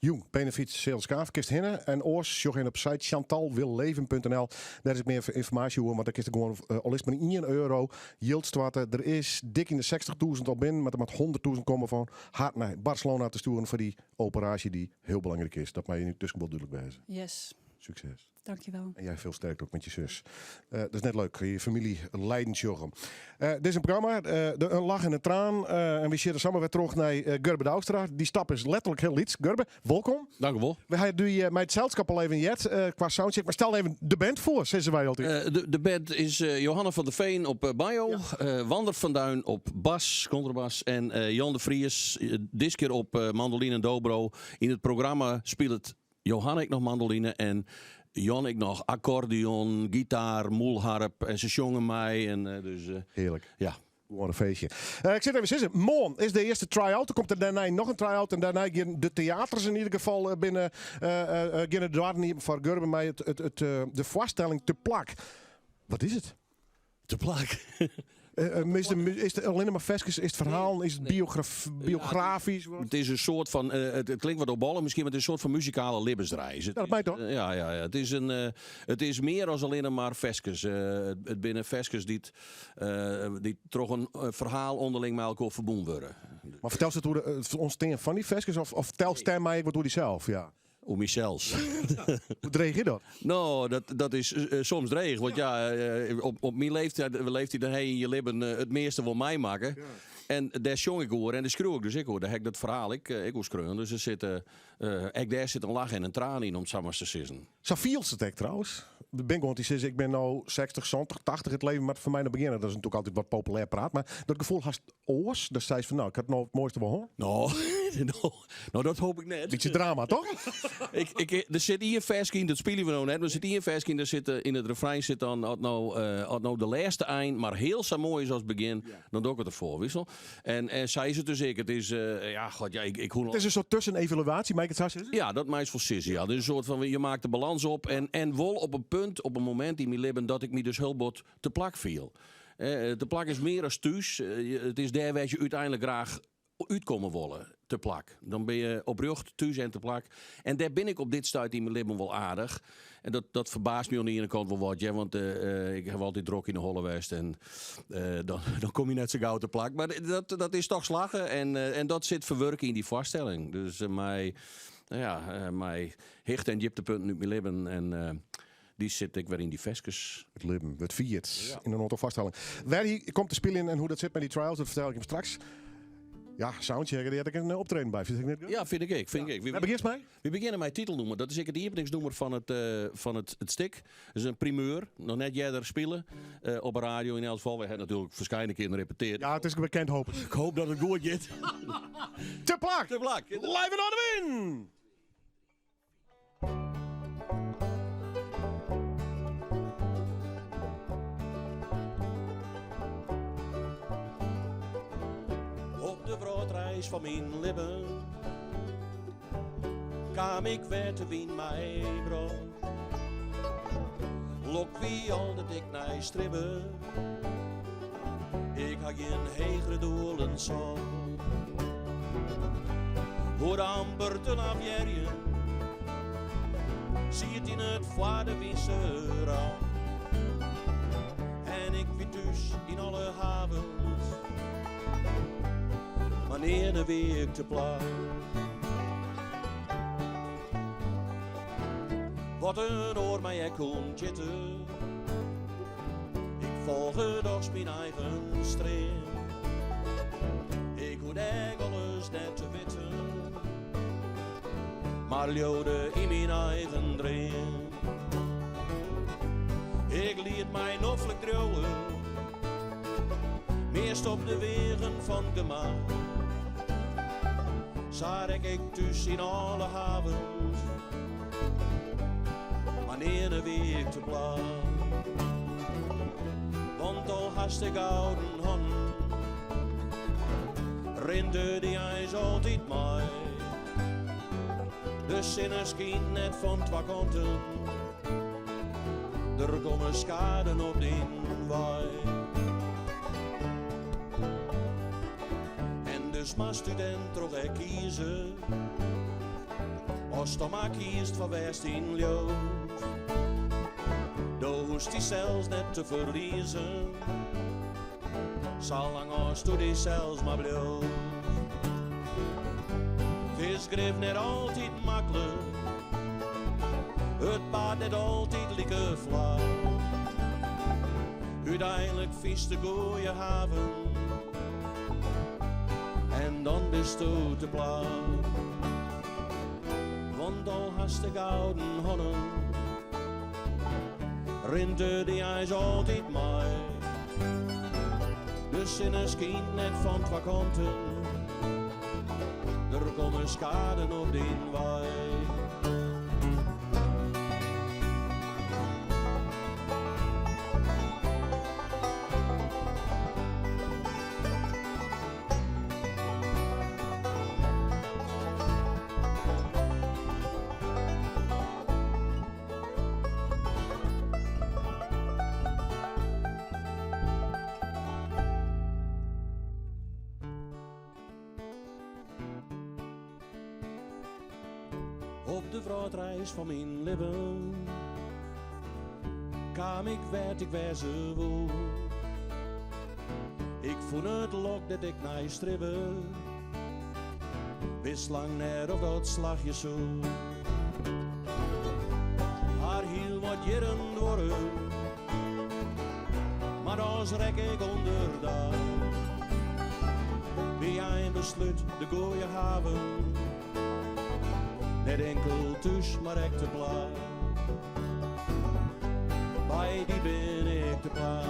Jong, Benefiet Seelskaaf, kist hinne en oars, sjoch in op site chantalwilleven.nl. Daar is meer informatie over, want daar kist er gewoon al is het maar 1 euro jild stoarte. Er is dik in de 60.000 al binnen, maar er moet 100.000 komen van hard naar Barcelona te sturen voor die operatie die heel belangrijk is. Dat mij nu tussen wel duidelijk wezen. Yes. Succes. Dankjewel. En jij veel sterkte ook met je zus. Dat is net leuk. Je familie leidend, Jochem. Dit is een programma, een lach en een traan. En we zitten samen weer terug naar Gurbe Douwstra. Die stap is letterlijk heel iets. Gurbe, welkom. Dank u wel. We hebben nu met het gezelschap al even jet, qua soundcheck. Maar stel even de band voor, zeggen wij altijd. De band is Johanna van der Veen op banjo. Wander van Duin op bas, contrabas. En Jan de Vries, dit keer op mandoline en dobro. In het programma speelt Johanna ik nog mandoline en Jan ik nog accordeon, gitaar, moelharp en ze zongen mij. En dus Heerlijk. Ja. Gewoon een feestje. Ik zit even zitten. Morgen is de eerste try-out. Er komt er daarna nog een try-out. En daarna gaan de theaters in ieder geval binnen, gaan de deuren hier voor Gurbe mij de voorstelling te plak. Wat is het? Te plak. Is het alleen maar ferskes? Is het verhaal? Is het Nee. biografisch? Ja, het is een soort van, het klinkt wat opballen misschien, maar het is een soort van muzikale libbensreis. Ja, dat mij toch? Ja, ja, ja. Het is een het is meer dan alleen maar ferskes. Het binnen ferskes die toch een verhaal onderling met elkaar verbonden worden. Maar vertel ze het hoe het ontstaan van die ferskes of vertel stem mij wat hoe die zelf? Ja. Hoe mijzelf. Hoe dreig je dat? Nou, dat is soms dreig. Want ja, op mijn leeftijd, we leeft hij dan heen in je leven het meeste wil mij maken. En daar zong ik hoor en daar schreeuw ik dus ik hoor. Daar heb ik dat verhaal, ik hoor schreeuwen. Dus er zit ik daar zit een lach en een traan in om het samen te zeggen. Zo viel ze het ook trouwens. De bingo, want die zegt, ik ben nou 60, 70, 80 het leven, maar voor mij nog beginnen. Dat is natuurlijk altijd wat populair praat. Maar dat gevoel haast oors. Dat zei ze van, nou, ik had nou het mooiste wel hoor. Nou, nou, dat hoop ik net. Beetje drama, toch? Er zit hier vers in, dat spelen we nou net. Maar er zit hier vers in, daar zit, in het refrein zit dan, had nou had nou de laatste eind, maar heel zo mooi is als het begin, dan doe ik het ervoor, wissel. En zij is het dus ik. Het is ja, god, ja, ik, ik hoe Het is een soort tussenevaluatie, mag ik het zo zeggen? Ja, dat maakt voor Sissy. Ja. Dus een soort van, je maakt de balans op en wol op een punt, op een moment in mijn leven dat ik me dus heel bot te plak viel. De plak is meer als thuis. Het is daar waar je uiteindelijk graag uitkomen willen, te plak. Dan ben je oprecht thuis en te plak. En daar ben ik op dit stuit in mijn leven wel aardig. En dat verbaast me aan de ene kant wel wat, ja, want ik heb altijd druk in de Holle West en dan kom je net zo gauw te plak. Maar dat is toch slagen en dat zit verwerken in die vaststelling. Dus mij hicht en dieptepunten uit mijn leven en die zit ik weer in die ferskes. Het leven wordt vierd in een aantal vaststelling. Waar hij komt te spelen en hoe dat zit met die trials, dat vertel ik hem straks. Ja, soundchecker, die had ik een optreden bij. Vind ik net goed? Ja, vind ik ook, vind ik ook. Waar begint mee? We beginnen met titelnummer. Dat is ik het openingsnummer van het stuk. Dat is een primeur. Nog net jij daar spelen. Op de radio in elk geval. We hebben natuurlijk verschillende keren gerepeteerd. Ja, het is bekend hoop ik. Ik hoop dat het goed gaat. Te plak! Te plak! Live in de win! Op de broodreis van mijn leven kwam ik weer te wien mij bro. Lok wie al de dik naar stribben. Ik had geen hegere doelen zo. Hoor amper te afjerjen, zie het in het vader wisser. En ik weer thuis in alle havens, wanneer de week te plak. Wat een oor mij ik kon zitten, ik volgde doch mijn eigen stream. Ik hoed echt alles net te weten, maar leeuwde in mijn eigen dream. Ik liet mij noffelijk trouwen, meest op de wegen van gemaak. Zag ik thuis in alle havens, Mar nearne wie ik te plat. Want al hast de gouden hannen, rint er dy eins altyd mei. De sinne skynt net fan twa kanten, der komme skaden op dyn wei. En dus moatst út en troch ek kieze, ast dan mar kiest foar wêr'tst yn leaust. Do hoechst dysels net te ferliezen, salang asto dysels mar bliuwst. It is grif net altyd maklik, it paad net altyd like flak. Uteinlik fynst de goeie haven en dan bisto te plak. Want al hast de gouden hannen, rint er dy eins altyd mei. De sinne skynt net fan twa kanten, der komme skaden op dyn wei. Op de wrâldreis fan myn libben kaam ik wêr't ik wêze woe. Ik fûn it lok dêr't ik nei stribbe, wist lang net of dat slagje soe. Har hiel wat jierren duorre, mar dochs rekke ik ûnder dak. By einbeslút de goeie haven, net inkeld thús, mar ek te plak. By dy bin ik te plak.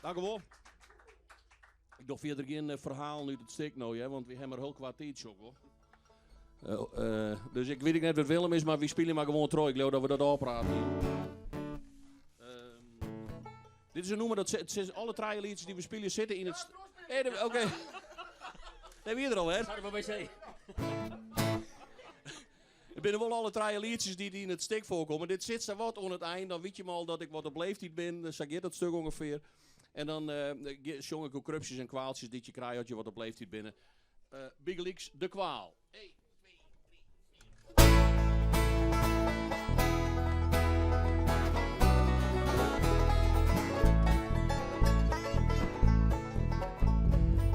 Dankjewol. Ik doch fierder gjin ferhalen út it stik no, hear, want wy hawwe mar hiel koart tiid, sjoch ik wol. Dus ik wit ek net wêr't Willem is, mar wy spylje mar gewoan troch. Ik leau dat we dat ôfpraten hiene. Dit is in nûmer dat sit, alle trije lietsjes dy't we spylje sitte yn it. Oké. Dêr wie er al, hè? Sorry, wc. It binne wol alle trije lietsjes dy't yn it stik foarkomme. Dit sit sawat oan it ein, dan wit je al dat ik wat op leeftiid bin. Sa giet dat stik ûngefear. En dan sjong ik oer krupsjes en kwaaltsjes dy't je krije as je wat op leeftiid binne. Bygelyks de kwaal.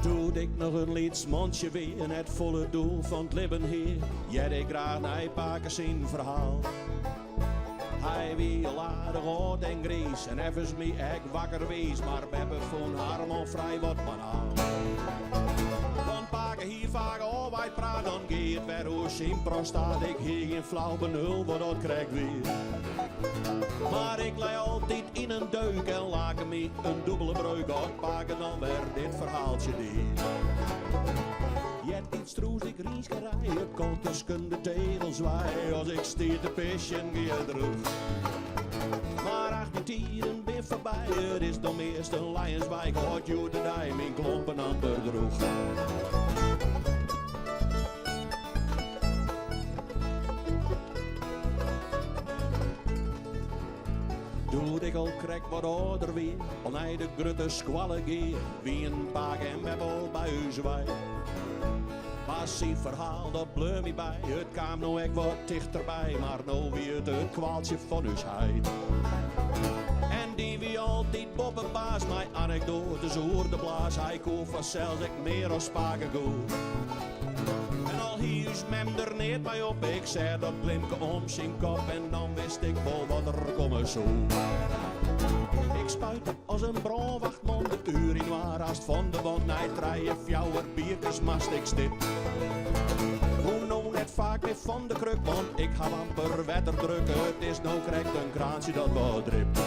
Doe't ik noch in lyts mantsje wie en net folle doel fan it libben hie, hearde ik graach nei pake syn ferhaal. Hy wie al aardich âld en griis en neffens my ek wakker wiis, mar beppe fûn har man frij wat banaal. Want pake hie faak ôfwaaid praat, dan gie it wer oer syn prostaat. Ik hie gjin flau benul wat dat krekt wie. Mar ik lei altyd yn in deuk en lake my in dûbele breuk as pake dan wer dit ferhaaltsje die. Eartiids strûsde ik rynske rij, it komt tusken de tegels wei. As ik stie te pisjen, gie it drûch. Mar ach, dy tiden bin foarby, it is no meast in lijenswijk, hâldt hjoed-de-dei myn klompen amper drûch. Doe't ik al krekt wat âlder wie, al nei de grutte skoalle gie, wienen pake en beppe al by ús wei. Mar syn ferhaal, dat bleau my by, it kaam no ek wat tichterby, mar no wie it it kwaaltsje fan ús heit. En dy wie altyd boppe baas, mei anekdoates oer de blaas, hy koe fansels ek mear as pake goed. En al hie ús mem der neat mei op, ik seach dat klimke om syn kop en dan wist ik wol wat der komme soe. Ik spuite as in brânwachtman de urinoir hast fan de wand, nei trije, fjouwer bierkes moast ik stip. Hoe no net faak mear fan de kruk, want ik haw amper wetterdruk, it is no krekt in kraantsje dat wat dript.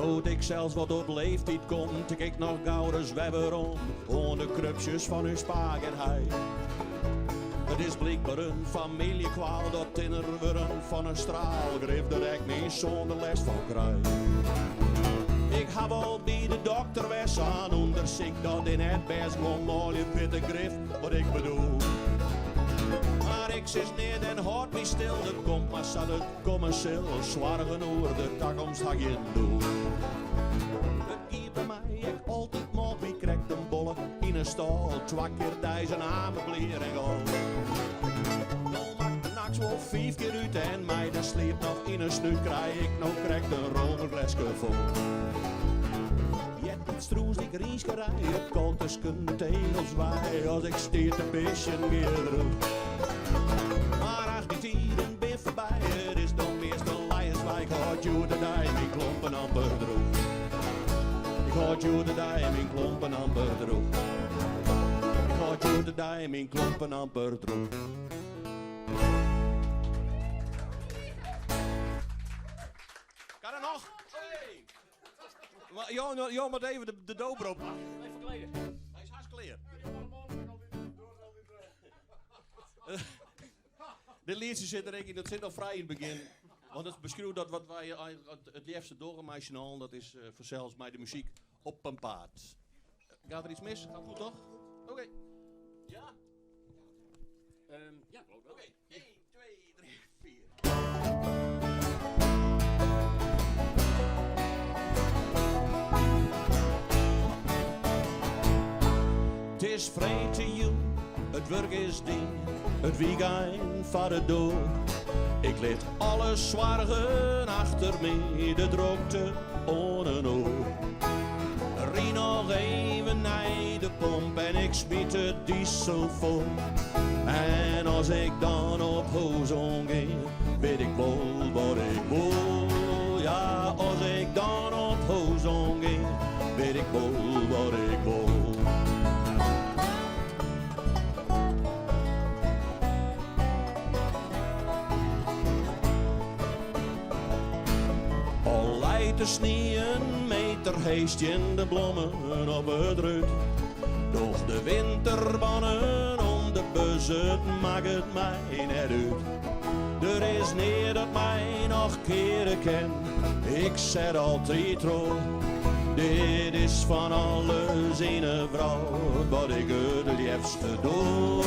No't ik sels wat op leeftyd kom, tink ik noch gauris wer werom oan de krupsjes fan ús pake en heit. It is blykber in famyljekwaal dat tinner wurden fan in straal, grif dat ek myn soan der lêst fan krijt. Ik haw al by de dokter west, sa'n ûndersyk dat is net bêst, guon manlju witte grif wat ik bedoel. Mar ik sis neat en hâld my stil, it komt mar sa't it komme sil, soargen oer de takomst ha gjin doel. It gie by my ek altyd mâl, wie krekt in bolle yn 'e stâl, twa kear deis in amer blier en gal. No moat ik nachts wol fiif kear út en mei de sliep noch yn 'e snút krij ik no krekt in romergleske fol. Eartiids strûsde ik rynske-rij, it kalk tusken de tegels wei, as ik stie te pisjen gie derút. Mar ach, dy tiden bin foarby, it is no meast in lijenswei, ik hâld hjoed-de-dei myn klompen amper droech. Ik hâld hjoed-de-dei myn klompen amper droech. Ik hâld hjoed-de-dei myn klompen amper droech. Kan er noch? Hey! Maar Jo, jo moat even de dobro pakke. Even verkleden. Hy is hast klear. Dit lietsje sit der ek yn, dat sit al frij yn it begjin. Want it beskriuwt dat wat wy it leafste dogge mei syn allen, dat is fansels mei de muzyk op in paad. Gaat der iets mis? Gaat goed toch? Oké. Ja? Ja, geloof ik wel. Oké. 1, 2, 3, 4. It is freedtejûn, it wurk is dien, it wykein foar de doar. Ik lit alle soargen achter my, de drokte oan in oar. Ry noch even nei de pomp en ik smyt de diesel fol. En as ik dan op hûs oan gean, wit ik wol wat ik wol. Ja, as ik dan op hûs oan gean, wit ik wol wat ik wol. Al leit de snie in meter heech tsjin de blommen op it rút. Doch de winterbannen om de bus, it makket my net út. Der is neat dat my noch keare kin, ik set altyd troch. Dit is fan alles yn 'e wrâld wat ik it leafste doch.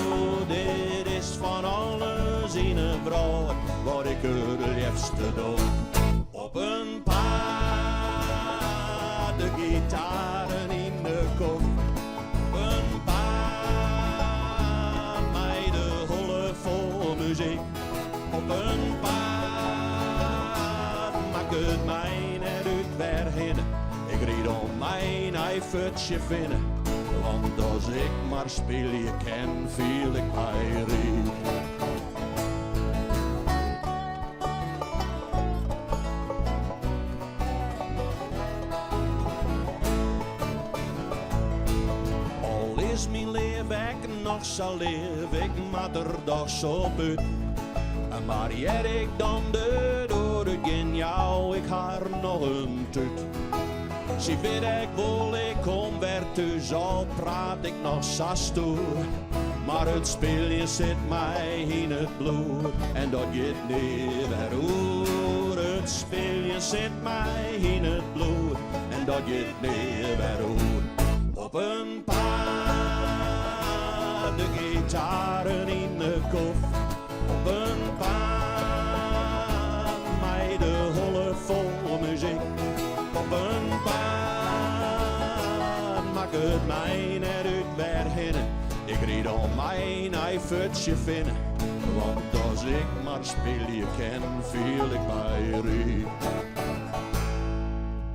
Dit is fan alles yn 'e wrâld wat ik it leafste doch. Op in paad, de gitaren yn de kop. Op in paad, mei de holle fol muzyk. Op in paad, makket my net út wêrhinne. Ik ryd om myn nij futsje finne. Want as ik mar spylje kin, fiel ik my ryk. Al is myn leaf ek noch sa leaf, ik moat der dochs op út. Mar ear't ik dan de doar út gean, jou ik har noch in tút. Sy wit ek wol, ik kom wer thús, al praat ik noch sa stoer. Mar it spyljen sit my yn it bloed en dat giet nea wer oer. It spyljen sit my yn it bloed en dat giet nea wer oer. Op in paad, de gitaren yn de kof. Op in paad, mei de holle fol muzyk. Op in paad, makket my net út wêrhinne. Ik ryd om myn nij futsje finne. Want as ik mar spylje kin, fiel ik my ryk.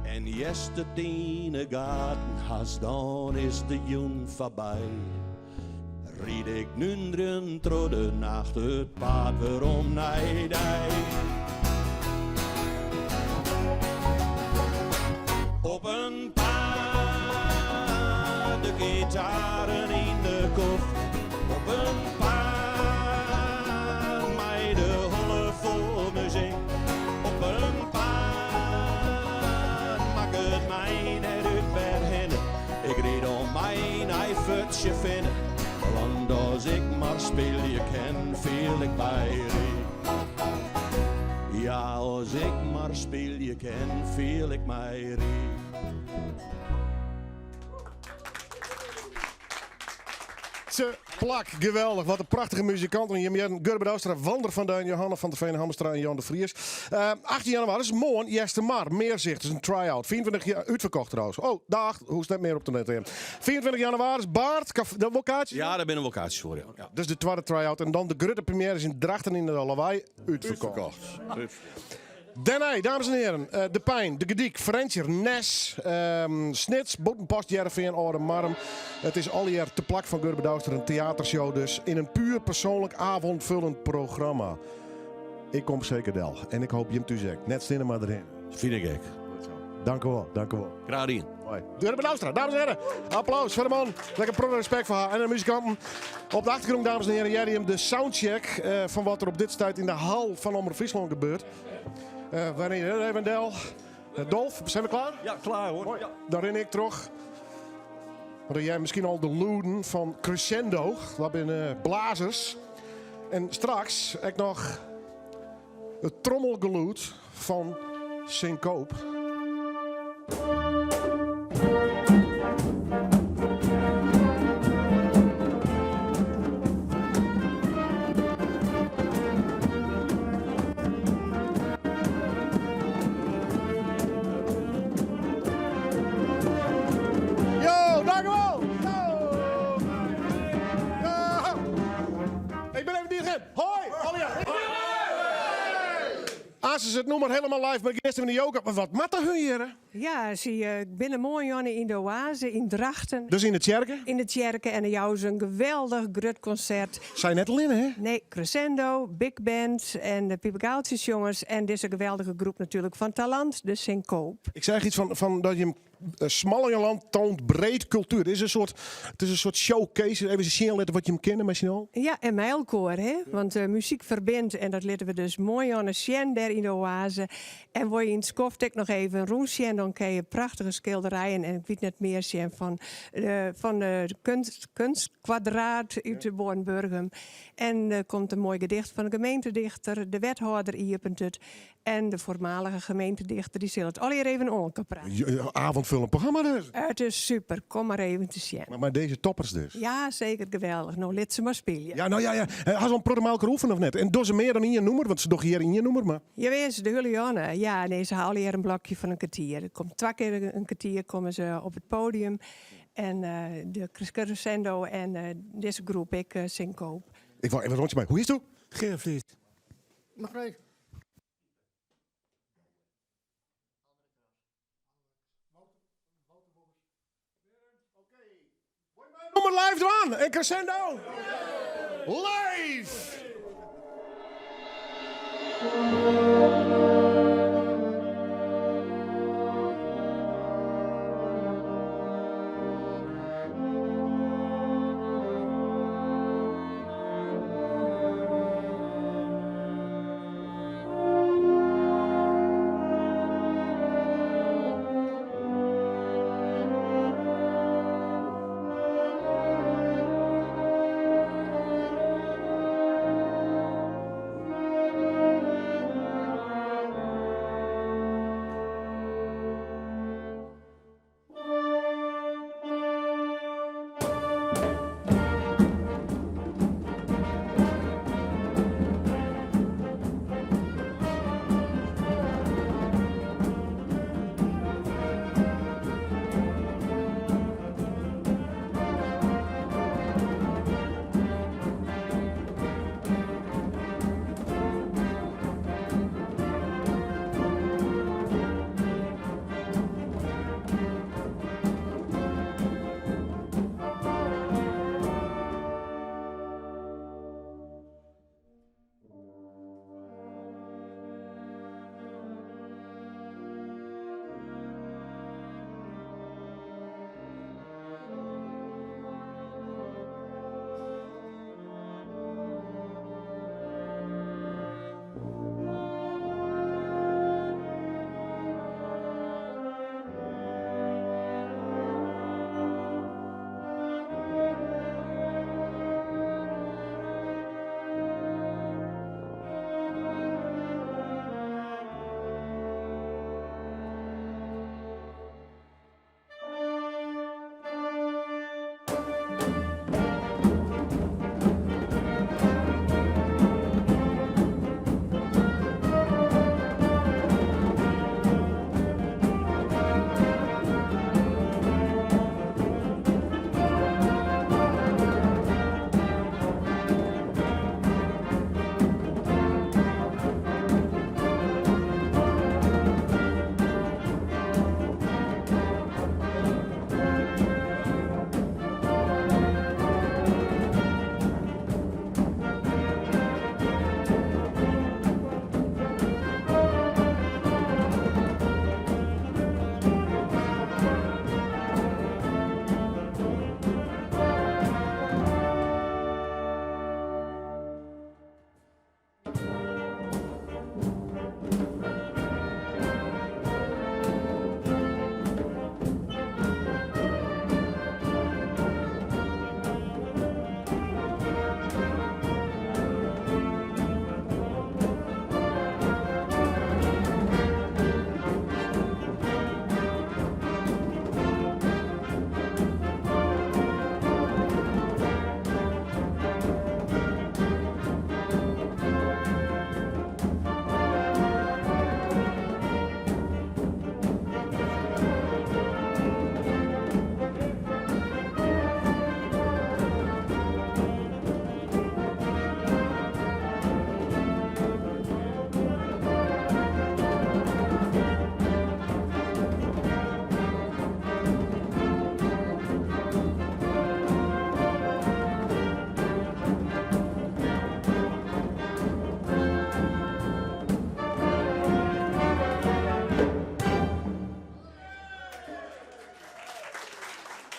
En ear'tst it yn 'e gaten hast, dan is de jûn foarby. Ryd ik núnderjend troch de nacht it paad werom nei dy. Op in paad, de gitaren yn de kof. Op in paad, mei de holle fol muzyk. Op in paad, makket. Want as ik mar spylje kin, fiel ik my ryk. Ja, as ik mar spylje kin, fiel ik my ryk. Te plak, geweldich. Wat in prachtige muzikanten. Jim hearden Gurbe Douwstra, Wander van Duin, Johanna van der Veen Hamstra en Jan de Vries. 18 jannewaris, moarn, Eastermar, Meerzicht. is in try-out. 24 útferkocht trouwens. Oh, dag, hoechst net mear op te letten. 24 jannewaris, Baard, de wol kaartsjes? Ja, dêr binne wol kaartsjes foar, ja. Dus de twadde try-out. En dan de grutte première is yn Drachten yn de Lawei. Útferkocht. Útferkocht. Dêrnei, dames en hearen, De Pein, De Gerdyk, Frjentsjer, Nes, Snits, Bûtenpost, Hearrenfean, Alde Marrum. It is allegear te plak fan Gurbe Douwstra, in teatershow dus. In in puer persoanlik avondvullend programma. Ik kom seker del. En ik hoopje jim thús ek. Net stean mar derhinne. Fyn ik ek. Dankewol, dankewol. Graach dien. Moai. Gurbe Douwstra, dames en heren. Applaus foar de man. Lekker protte respekt foar har en de muzikanten. Op de achtergrûn, dames en heren, hearre jim de soundcheck fan wat der op dit stuit yn de hal fan Omrop Fryslân gebeurt. Uh, we rinne even del. Dolf, zijn we klaar? Ja, klaar hoor. Moai. Dan rin ik troch. Want dan hearre miskien al de lûden fan Crescendo. Dat binne blazers. En straks ek noch it trommelgelûd fan Syncoop. Yo, dankewol! Yo! Yo! Ik bin even dirigint. Hoi, allegear. As is it nûmer helemaal live mei gearsten fan de yoga. Mar wat moat der hun hjirre? Ja, sy binne moarn yn de Oase yn Drachten. Dus yn de tsjerke? Yn de tsjerke en dan jouwe se in geweldich grut konsert. Sy net allinne, hè? Nee, Crescendo, Big Band en de Pipegaaltsjesjongers en dizze geweldige groep natuerlik fan Talant, de Syncoop. Ik seach yts fan dat jim Smallingerland toont breed cultuur. Het is in soart, it is in soart showcase. Even sjen litte wat jim kinne mei syn allen. Ja, en mei elkoar, hè? Want muzyk ferbynt en dat litte we dus moai oan sjen dêr yn de Oase. En wol je yn it skoft ek noch even rûnsjen, dan kinne je prachtige skilderijen en ik wit net mear sjen fan, fan de kunst, kunstkwadraat út de Boarnburgum. En der komt in moai gedicht fan de gemeentedichter, de wethâlder iepent it. En de voormalige gemeentedichter dy sil it allegear even oan elkoar prate. Avondvullend programma dus. It is super, kom mar even te sjen. Mar mei dizze toppers dus. Ja, seker geweldich. No lit se mar spylje. Ja, no ja, ja. Ha se al in protte mei elkoar oefene of net? En dogge se mear dan ien nûmer? Want se dogge hjir ien nûmer, mar. Jawis, de hiele jûn. Ja, nee, se ha allegear in blokje fan in kertier. Der komt twa kear in kertier komme se op it podium. En de Crescendo en dizze groep ek, Syncoop. Ik wol even in rûntsje mei. Hoe hjitsto? Gerrit Vliet. Noch even. Nûmer live dwaan en Crescendo live!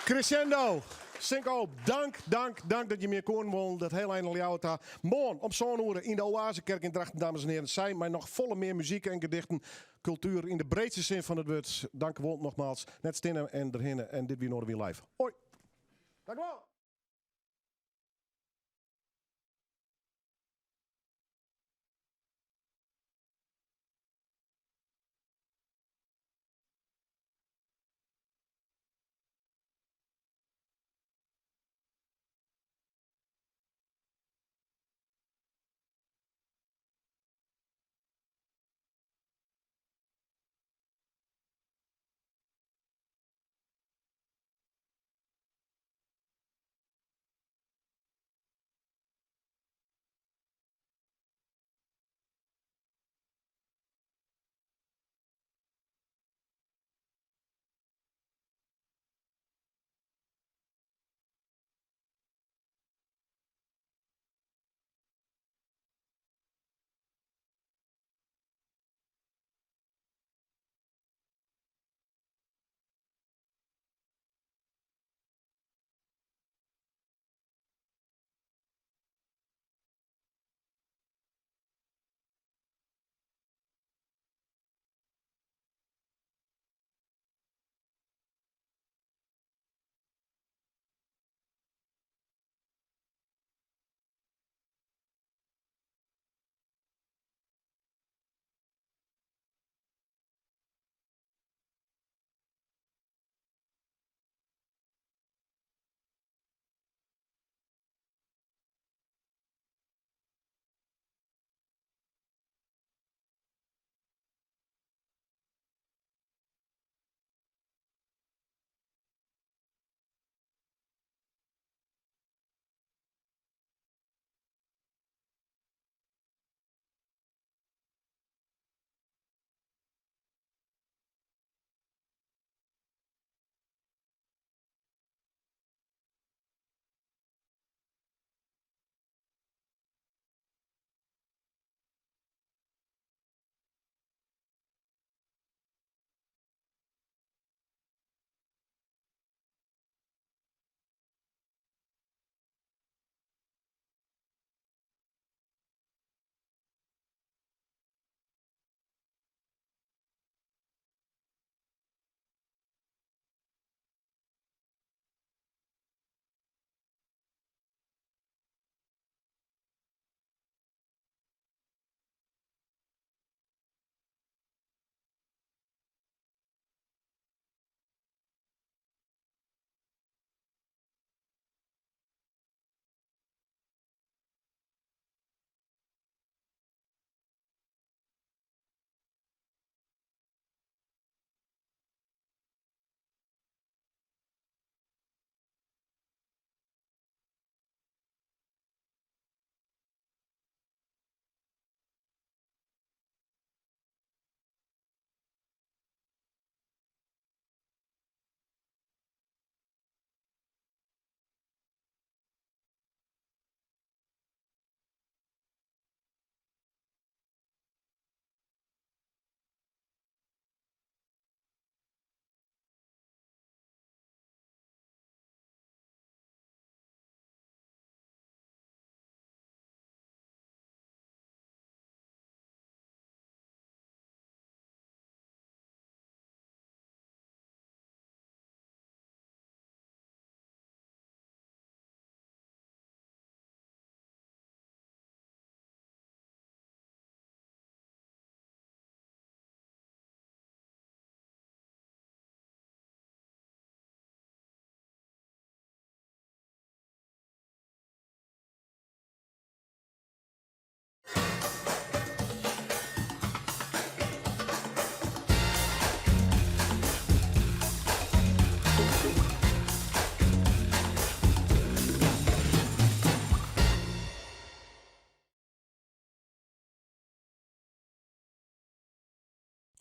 Crescendo! Synkoop, dank, dank, dank dat je mear koenen wollen. Dat heel ein Ljouwert ta. Moarn om sân oere yn de Oazekerk yn Drachten, dames en heren. Sy mei noch folle mear muzyk en gedichten. Kultuer yn de breedste sin fan it wurd. Dank wol nogmaals. Net stinne en derhinne. En dit wie Noardewyn Live. Hoi! Dank wol!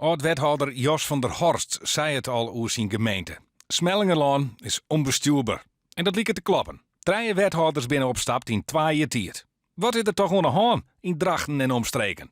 Ald-wethâlder Jos van der Horst sei it al oer syn gemeente. Smellingerlân is ûnbestjoerber. En dat liket te kloppen. Trije wethâlders binne opstapt yn twa jier tiid. Wat is der toch oan de hân yn Drachten en omstreken?